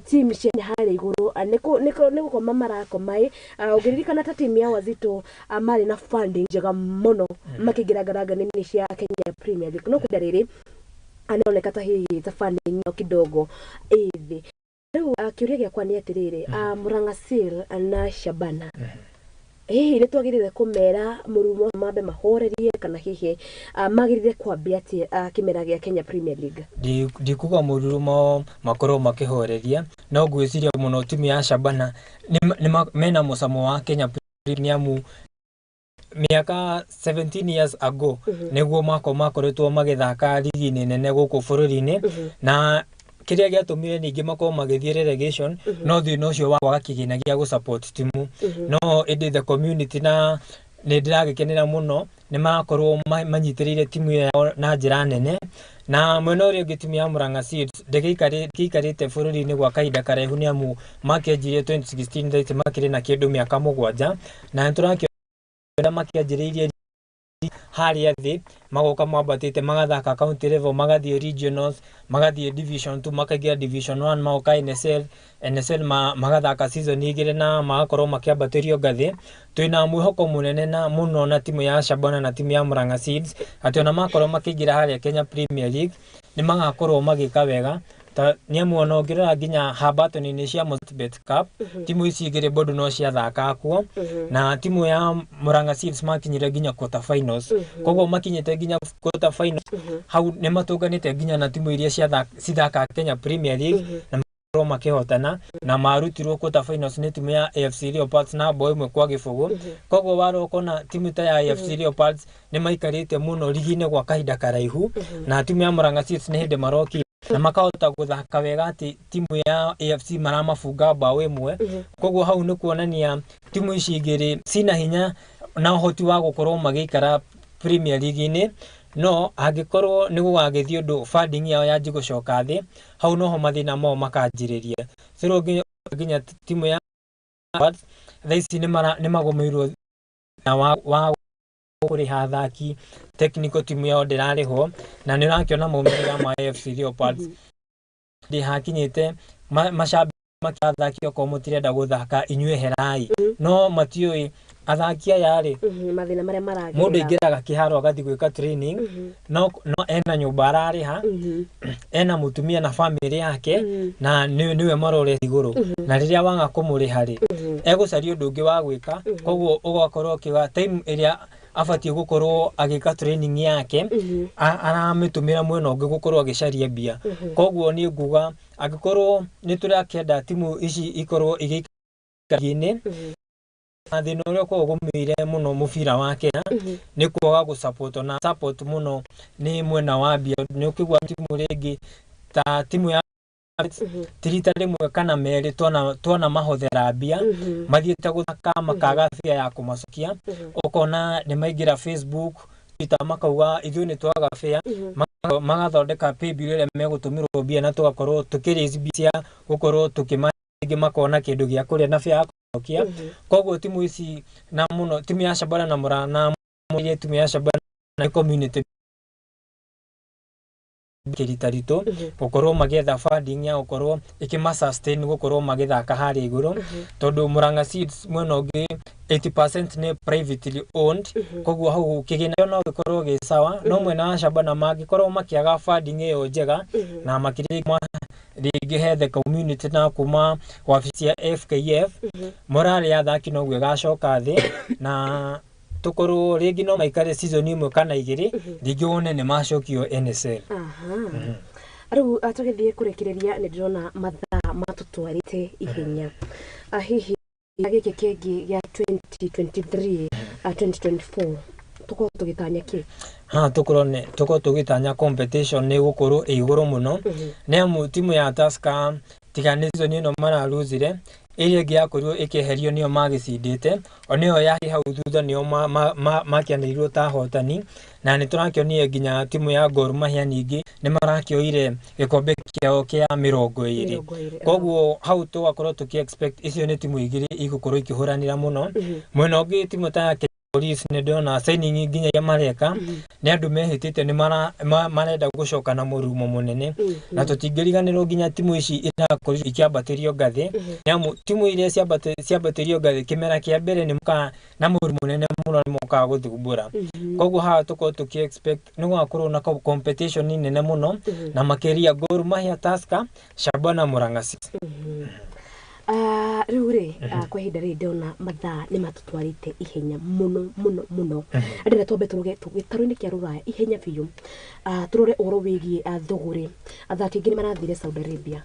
timu cia harĩa igũrũ nĩ gũkoma marakoma ĩ? Ũngĩririkana ta timu ya Wazito marĩ na funding njega mũno makĩingĩra ngarangara-inĩ cia Kenya Premier League, no kwa ihinda rĩrĩ anaoneka ta hihi ta funding yao kidogo ĩ thĩ. Rĩu kĩũria gĩakwa nĩ atĩrĩrĩ, Murang'a Seal na Shabana, hihi nĩ twagĩrĩire kũmera mũrumo mambe mahorerie, kana hihi magĩrĩire kwambia atĩ kĩmera gĩa Kenya Premier League? Ndikuga mũrurumo makorwo makĩhoreria, no ngwĩciria mũno timu ya Shabana mena mũcamo wa Kenya Premier, amu mĩaka 17 years ago nĩguo mako makoretwo magĩthaka rigi-inĩ nene gũkũ bũrũri-inĩ, na kĩrĩa gĩatũmire ningĩ makorwo magĩthiĩ relegation no thĩna ũcio wa kwaga kĩgĩna gĩa gũ-support timu. No ĩndĩ the community, na nĩ ndĩragĩkenera mũno, nĩ marakorwo manyitĩrĩire timu ĩyo yao na njĩra nene. Na mwena ũrĩa ũngĩ, timu ya Murang'a Seeds ndĩgĩikarĩte bũrũri-inĩ gwa kahinda karaihu, nĩ amu makĩanjirie 2016, thaa ici makĩrĩ na kĩndũ mĩaka 7, na nĩ tũrakĩona makĩanjĩrĩirie harĩa thĩ, magoka mambatĩte, magathaka county level, magathiĩ regionals, magathiĩ division 2, makaingĩra division 1, magoka NSL, NSL magathaka season 2 na magakorwo makĩambatĩrio ngathĩ. Twĩna mwĩhoko mũnene na mũno na timu ya Shabana na timu ya Murang'a Seeds atĩ ona makorwo makĩingĩra harĩa Kenya Premier League nĩ magakorwo magĩka wega, ta nĩ amu ona ũngĩrora nginya hambatoni-inĩ cia Mostbet Cup, timu ici igĩrĩ bado no ciathakaga kuo, na timu ya Murang'a Seeds makinyire nginya quarter finals. Koguo makinyĩte nginya quarter finals, hau nĩ matũnganĩte nginya na timu iria cithakaga Kenya Premier League, na makorwo makĩhotana, na marutirwo quarter finals nĩ timu ya AFC Leopards na bao 1-0. Koguo warora ũkona timu ta ya AFC Leopards nĩ maikarĩte mũno rigi-inĩ gwa kahinda karaihu, na timu ya Murang'a Seeds nĩ hĩndĩ marokire na makahota gũthaka wega atĩ timu ya AFC maramabunga bao 1. Koguo hau nĩ kuonania timu ici igĩrĩ cina hinya na ũhoti wa gũkorwo magĩikara Premier League-inĩ. No angĩkorwo nĩ gũgagĩthiĩ ũndũ funding yao yanji gũcoka thĩ, hau noho mathĩna mao makanjĩrĩria. So nginya timu ya thaa ici nĩ magũmĩirwo na wa kũrĩha athaki, technical team yao ndĩrarĩhwo, na nĩ ũrakĩona maumĩrĩra ma AFC Leopards ndĩ hakinyĩte macambĩki athaki okorwo mũtirenda gũthaka inyuĩ herai, no matiũĩ athaki aya rĩ mathĩna marĩa maragerera. Mũndũ aingĩraga kĩharo agathiĩ gwĩka training, no ena nyũmba ararĩha, ena mũtumia na famĩlĩ yake, na nĩwe marorete igũrũ, na rĩrĩa waga kũmũrĩha rĩ, egũcaria ũndũ ũngĩ wa gwĩka. Koguo ũgakorwo ũkiuga time ĩrĩa abatiĩ gũkorwo agĩka training yake aramĩtũmĩra mwena ũngĩ gũkorwo agĩcaria mbia. Koguo niĩ nguga angĩkorwo nĩ tũrakĩenda timu ici ikorwo igĩikara-inĩ, na thĩna ũrĩa ũkoragwo ũgũmĩire mũno mũbira wa Kenya nĩ kwaga gũ-support, na support mũno nĩ mwena wa mbia. Nĩ ũkĩgua timu rĩngĩ ta timu ya ti rita rĩmwe kana merĩ tuona mahothera mbia mathiĩte gũthaka makaga bia ya kũmacokia. Ũkona nĩ maingĩra Facebook, Twitter, makauga ithuĩ nĩ twaga bia, magathondeka paybill ĩrĩa megũtũmĩrwo mbia, na tũgakorwo tũkĩ-raise mbia cia gũkorwo tũkĩma rĩngĩ makona kĩndũ gĩa kũrĩa na bia ya kũcokia. Koguo timu ici na mũno timu ya Shabana na Murang'a na timu ya Shabana na community kĩrita ritũ gũkorwo magĩetha funding ya gũkorwo ĩkĩma sustain gũkorwo magĩthaka harĩa igũrũ, tondũ Murang'a Seeds mwena ũngĩ 80% nĩ privately owned. Koguo hau kĩgĩna no gĩkorwo gĩ sawa, no mwena wa Shabana mangĩkorwo makĩaga funding ĩyo njega na makĩria rĩngĩ he the community na kuma wabici ya FKF, morale ya athaki noguo ĩgacoka thĩ, na tũkorwo rĩngĩ no maikare season ĩmwe kana igĩrĩ, rĩngĩ wone nĩ macokio NSL. Rĩu tũgĩthiĩ kũrĩkĩrĩria, nĩ ndĩrona mathaa matũtwarĩte ihenya. Hihi gĩkĩ kĩngĩ gĩa 2023 2024 tũkorwo tũgĩtanya kĩ? Ha tũkorwo nĩ tũkorwo tũgĩtanya competition nĩ gũkorwo ĩ igũrũ mũno, nĩ amu timu ya Tusker tiga nĩ season ĩno mararuzire, ĩrĩa ĩngĩ yakorirwo ĩkĩeherio nĩyo magĩcindĩte, o nĩyo yarĩ hau thutha, nĩo makĩanĩrĩirwo ta ahotani. Na nĩ tũrakĩonire nginya timu ya Gor Mahia ningĩ nĩ marakĩoire gĩkombe kĩao kĩa 20. 20. Koguo hau tũgakorwo tũkĩ expect icio nĩ timu igĩrĩ igũkorwo ikĩhũranĩra mũno. Mwena ũngĩ timu ta ya Police nĩ ndĩrona signing nginya iria mareka nĩ andũ mehĩtĩte nĩ marenda gũcoka na mũrumo mũnene, na tũtingĩriganĩrwo nginya timu ici irakorirwo ikĩambatĩrio ngathĩ, nĩ amu timu iria ciambatĩrio ngathĩ kĩmera kĩa mbere nĩ mokaga na mũrumo mũnene mũno, nĩ mokaga gũthumbũra. Koguo haha tũkorwo tũkĩ expect nĩ gũgakorwo na competition nene mũno, na makĩria Gor Mahia, Tusker, Shabana, Murang'a Seeds. Rĩu rĩ, kwa ihinda rĩrĩ ndĩrona mathaa nĩ matũtwarĩte ihenya mũno mũno mũno. Ndĩrenda twambe tũrũge gĩtarũ-inĩ kĩa rũraya ihenya biũ. Tũrore ũhoro wĩgiĩ thũgũrĩ. Athaki aingĩ nĩ marathire Saudi Arabia.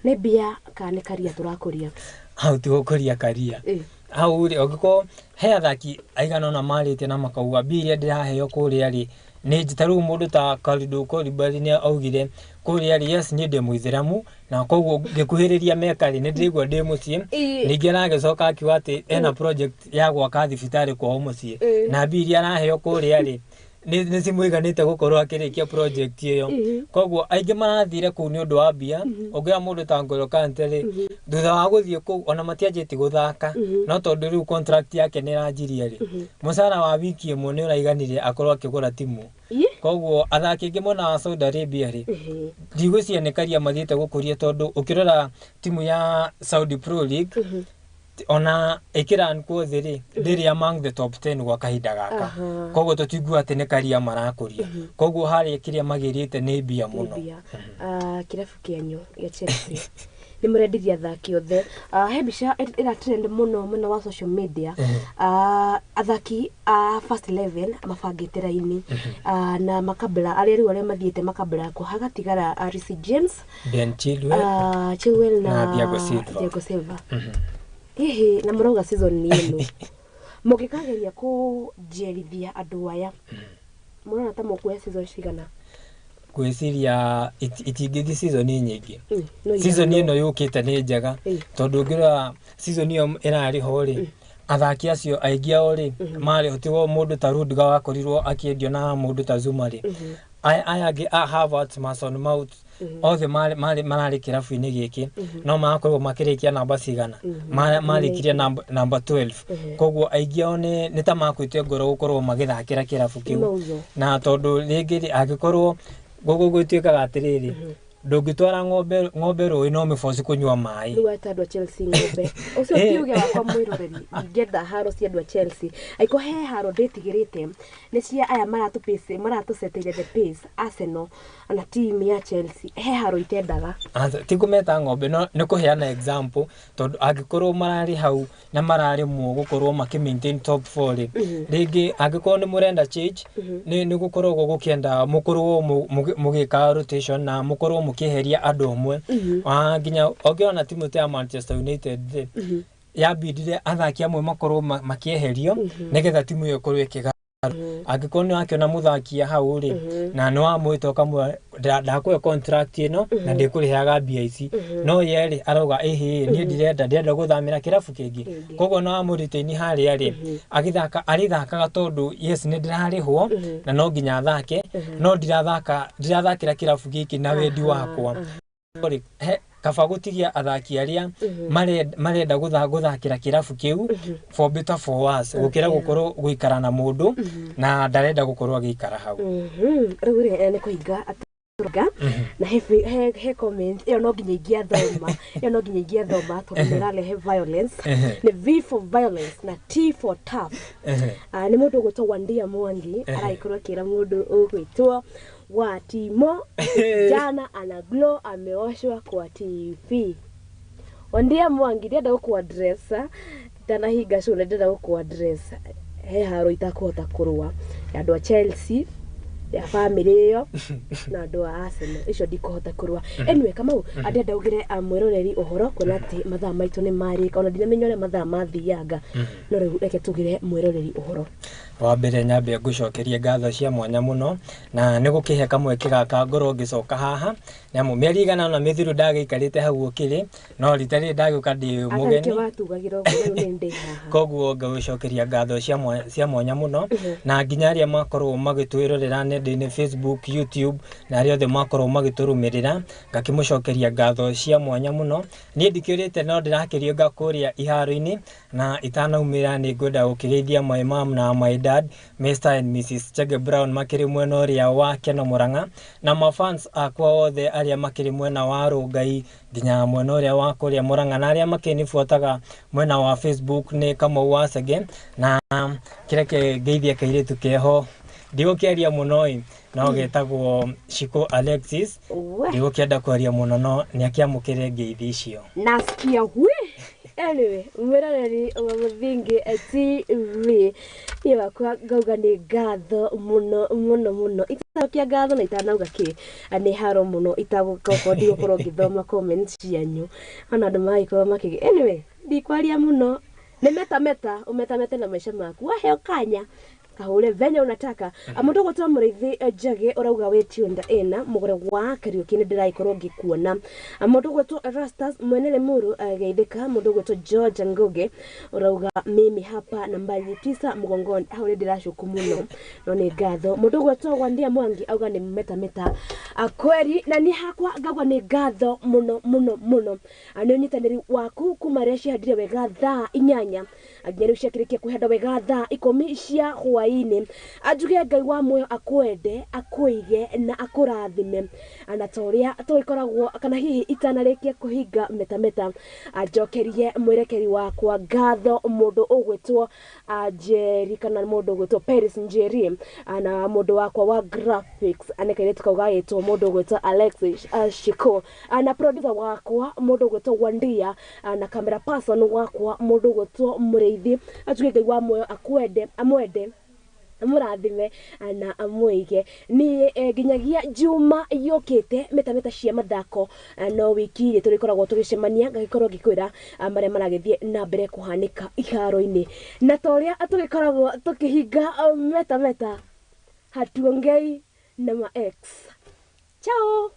Nĩ mbia kana nĩ career tũrakũria? Hau ti gũkũria career. Hau rĩ, ũngĩkorwo he athaki aigana ũna marĩtie na makauga mbia iria ndĩraheo kũrĩa rĩ nĩ ta rĩu mũndũ ta Kalidou Koulibaly nĩ augire kũrĩa rĩ, yes, niĩ ndĩ mũithĩramu na koguo ngĩkuhĩrĩria Mecca rĩ nĩ ndĩraigua ndĩ mũciĩ. Ningĩ aragĩcoka akiuga atĩ ena project ya gwaka thibitarĩ kwao mũciĩ, na mbia iria araheo kũrĩa rĩ nĩ cimũiganĩte gũkorwo akĩrĩkia project ĩyo. Koguo aingĩ marathire kũu nĩ ũndũ wa mbia. Ũngĩoya mũndũ ta N'Golo Kante rĩ, thutha wa gũthiĩ kũu ona matianjĩtie gũthaka, no tondũ rĩu contract yake nĩ ĩranjirie rĩ, mũcara wa wiki ĩmwe nĩ ũraiganire akorwo akĩgũra timu. Koguo athaki aingĩ mwena wa Saudi Arabia rĩ, ndigwĩciria nĩ career mathiĩte gũkũria, tondũ ũkĩrora timu ya Saudi Pro League ona ĩkĩran kuothe rĩ, ndĩrĩ among the top 10 gwa kahinda gaka. Koguo tũtingiuga atĩ nĩ career marakũria. Koguo harĩa kĩrĩa magĩrĩte nĩ mbia mũno. Mbia. Kĩrabu kĩanyu gĩa Chelsea nĩ mũrendirie athaki othe. He mbica ĩra trend mũno mwena wa social media. Athaki a first 11 mabangĩte raini. Na makabla arĩa rĩu arĩa mathiĩte makabla ko hagatigara Reece James, Ben Chilwell, Chilwell na na Thiago Silva. Thiago Silva. Hihi na mũrauga season nĩ ĩno mũngĩkageria kũnjerithia andũ aya, mũrona ta mũkuoya season cigana? Ngwĩciria itingĩthiĩ season nyingĩ. No Season ithano. ĩno yũkĩte nĩ njega, tondũ ũngĩrora season ĩyo ĩrarĩ ho rĩ, Athaki acio aingĩ ao rĩ, marĩ tigo mũndũ ta Rudiger wakorirwo akĩendio na mũndũ ta Zuma rĩ, aya angĩ a Havertz, Mason Mount, othe marĩ mararĩ kĩrabu-inĩ gĩkĩ, no marakorirwo makĩrĩkia namba cigana? Marĩkirie namba 12. Koguo aingĩ ao nĩ ta makuĩte ngoro gũkorwo magĩthakĩra kĩrabu kĩu. Mauzo. Na tondũ rĩngĩ rĩ, angĩkorwo gũkũ gwĩtuĩkaga atĩrĩrĩ, ndũngĩtwara ng'ombe rũĩ no mĩboci kũnyua maĩ. Rĩu ata andũ a Chelsea ng'ombe ũcio ti uge wakwa mwĩroreri, ingĩenda haro cia andũ a Chelsea, aiko he haro ndĩtigĩrĩte nĩ cia aya maratũpace, maratũceteire the pace, Arsenal na team ya Chelsea, he haro itendaga. Aca, ti kũmeta ng'ombe, no nĩ kũheana example, tondũ angĩkorwo mararĩ hau na mararemwo gũkorwo makĩ maintain top 4 rĩ, rĩngĩ angĩkorwo nĩ mũrenda change, nĩ gũkoragwo gũkĩenda mũkorwo mũgĩka rotation na mũkorwo mũkĩeheria andũ amwe. Nginya ũngĩona timu ta ya Manchester United rĩ, yambindire athaki amwe makorwo makĩeherio nĩgetha timu ĩyo ĩkorwo ĩkĩga. Angĩkorwo nĩ wakĩona mũthaki hau rĩ, na nĩ wamwĩta ũkamwĩra, "Ndakũhe contract ĩno na ndĩkũrĩhaga mbia ici," no ye rĩ arauga, "Ĩhĩ, niĩ ndirenda gũthamĩra kĩrabu kĩngĩ." Koguo no wamũrĩtĩini harĩa rĩ, agĩthaka arĩthakaga tondũ yes, nĩ ndĩrarĩhwo na no nginya thake, no ndirathaka, ndirathakĩra kĩrabu gĩkĩ na wendi wakwa. Rĩ, kaba gũtigia athaki arĩa marenda gũthakĩra kĩrabu kĩu for better for worse, gũkĩra gũkorwo gũikara na mũndũ na ndarenda gũkorwo agĩikara hau. Rĩu rĩ, nĩ kũhinga atũrga na he comment ĩyo no nginya ingĩathoma, ĩyo no nginya ingĩathoma tondũ nĩ ĩrarehe violence. Nĩ V for violence na T for tough. Ah, nĩ mũndũ ũgwĩtwo Wandia Mwangi aragĩkorwo akĩra mũndũ ũgwĩtwo wa Timo jana ana glow ameoshwa kwa TV. Wandia Mwangi, ndĩrenda gũkũ address ndanahinga show, na ndĩrenda gũkũ address he haro itakũhota kũrũa ya andũ a Chelsea, ya family ĩyo na andũ a Arsenal, icio ndikũhota kũrũa. Anyway, Kamau, andenda ugire mwĩroreri ũhoro kuona atĩ mathaa maitũ nĩ marĩka, ona ndinamenya ũrĩa mathaa mathianga, no rĩu reke tugire mwĩroreri ũhoro. Wa mbere nyambe ngũcokerie ngatho cia mwanya mũno na nĩ gũkĩhe kamweke gaka ngorwo ngĩcoka haha, nĩamu mĩeri 8 mĩthiru ndagĩikarĩte hau ũkĩrĩ, no rita rĩrĩ ndagĩũka ndĩ mũgeni. Atarĩkĩ watugagĩra ũguo, rĩu nĩ ndĩ haha. Koguo ngagũcokeria ngatho cia mwanya mũno, na nginya arĩa makorwo magĩtwĩrorera nenda-inĩ, Facebook, YouTube, na arĩa othe makorwo magĩtũrũmĩrĩra, ngakĩmũcokeria ngatho cia mwanya mũno. Niĩ ndikĩũrĩte, no ndĩrakĩriũnga kũrĩa iharo-inĩ, na itanaumĩra nĩ ngwenda gũkĩgeithia my mom na my dad, Mr and Mrs Chege Brown, makĩrĩ mwena ũrĩa wa Keno Murang'a, na mafans akwa othe arĩa makĩrĩ mwena wa Rũngai nginya mwena ũrĩa wa kũrĩa Murang'a, na arĩa makĩnibuataga mwena wa Facebook nĩ Kamau wa Chege. Na kĩreke ngeithie kairĩtu keho, ndigũkĩaria mũno ĩ, no getagwo Shiko Alexis. We. Ndigũkĩenda kwaria mũno, no nĩ akĩamũkĩre ngeithi icio. Nasikia wi. Anyway, mwĩroreri wa Mũthingi TV, niĩ wakwa ngauga nĩ ngatho mũno mũno mũno, itanokia ngatho na itanauga kĩ, nĩ haro mũno itagũkorwo ndigũkorwo ngĩthoma comment cianyu, ona andũ magĩkorwo makĩgĩ. Anyway, ndikwaria mũno, nĩ meta meta ũmetamete na maica maku, waheo kanya kahũre venye unataka. Mũndũ ũgwĩtwo Mũrĩithi Njage ũrauga wĩ tuned in, mũgũre wa Kariũki, nĩ ndĩragĩkorwo ngĩkuona. Mũndũ ũgwĩtwo Erastus Mwene Lemuru geithĩka. Mũndũ ũgwĩtwo George Ngugi ũrauga, "Mimi hapa nambari 9 mgongoni." Hau nĩ ndĩracuku mũno, no nĩ ngatho. Mũndũ ũgwĩtwo Wandia Mwangi auga nĩ metameta kweri, na niĩ hakwa ngauga nĩ ngatho mũno mũno mũno. Nĩ ũnyitanĩri waku kuma rĩrĩa ciahandire wega thaa 8 nginya rĩu ciakĩrĩkia kwĩhanda wega thaa 10 cia hwaĩ-inĩ. Anjuge Ngai wa muoyo akwende, akũige na akũrathime, na ta ũrĩa tũgĩkoragwo kana hihi itanarĩkia kũhinga metameta, anjokerie mwĩrekeri wakwa ngatho, mũndũ ũgwĩtwo Njeri kana mũndũ ũgwĩtwo Paris Njeri, na mũndũ wakwa wa graphics nĩ kairĩtu kau gagĩtwo mũndũ ũgwĩtwo Alexis Shiko, na producer wakwa mũndũ ũgwĩtwo Wandia, na camera person wakwa mũndũ ũgwĩtwo Mũrĩithi. Anjuge Ngai wa muoyo akwende, amwende, amũrathime na amũige. Niĩ nginyagia juma yũkĩte, metameta cia mathako, no wiki ĩrĩ tũrĩkoragwo tũgĩcemania, ngagĩkorwo ngĩkwĩra marĩa maragĩthiĩ na mbere kũhanĩka iharo-inĩ, na ta ũrĩa tũgĩkoragwo tũkĩhinga metameta, hatuongei na ma ex. Ciao.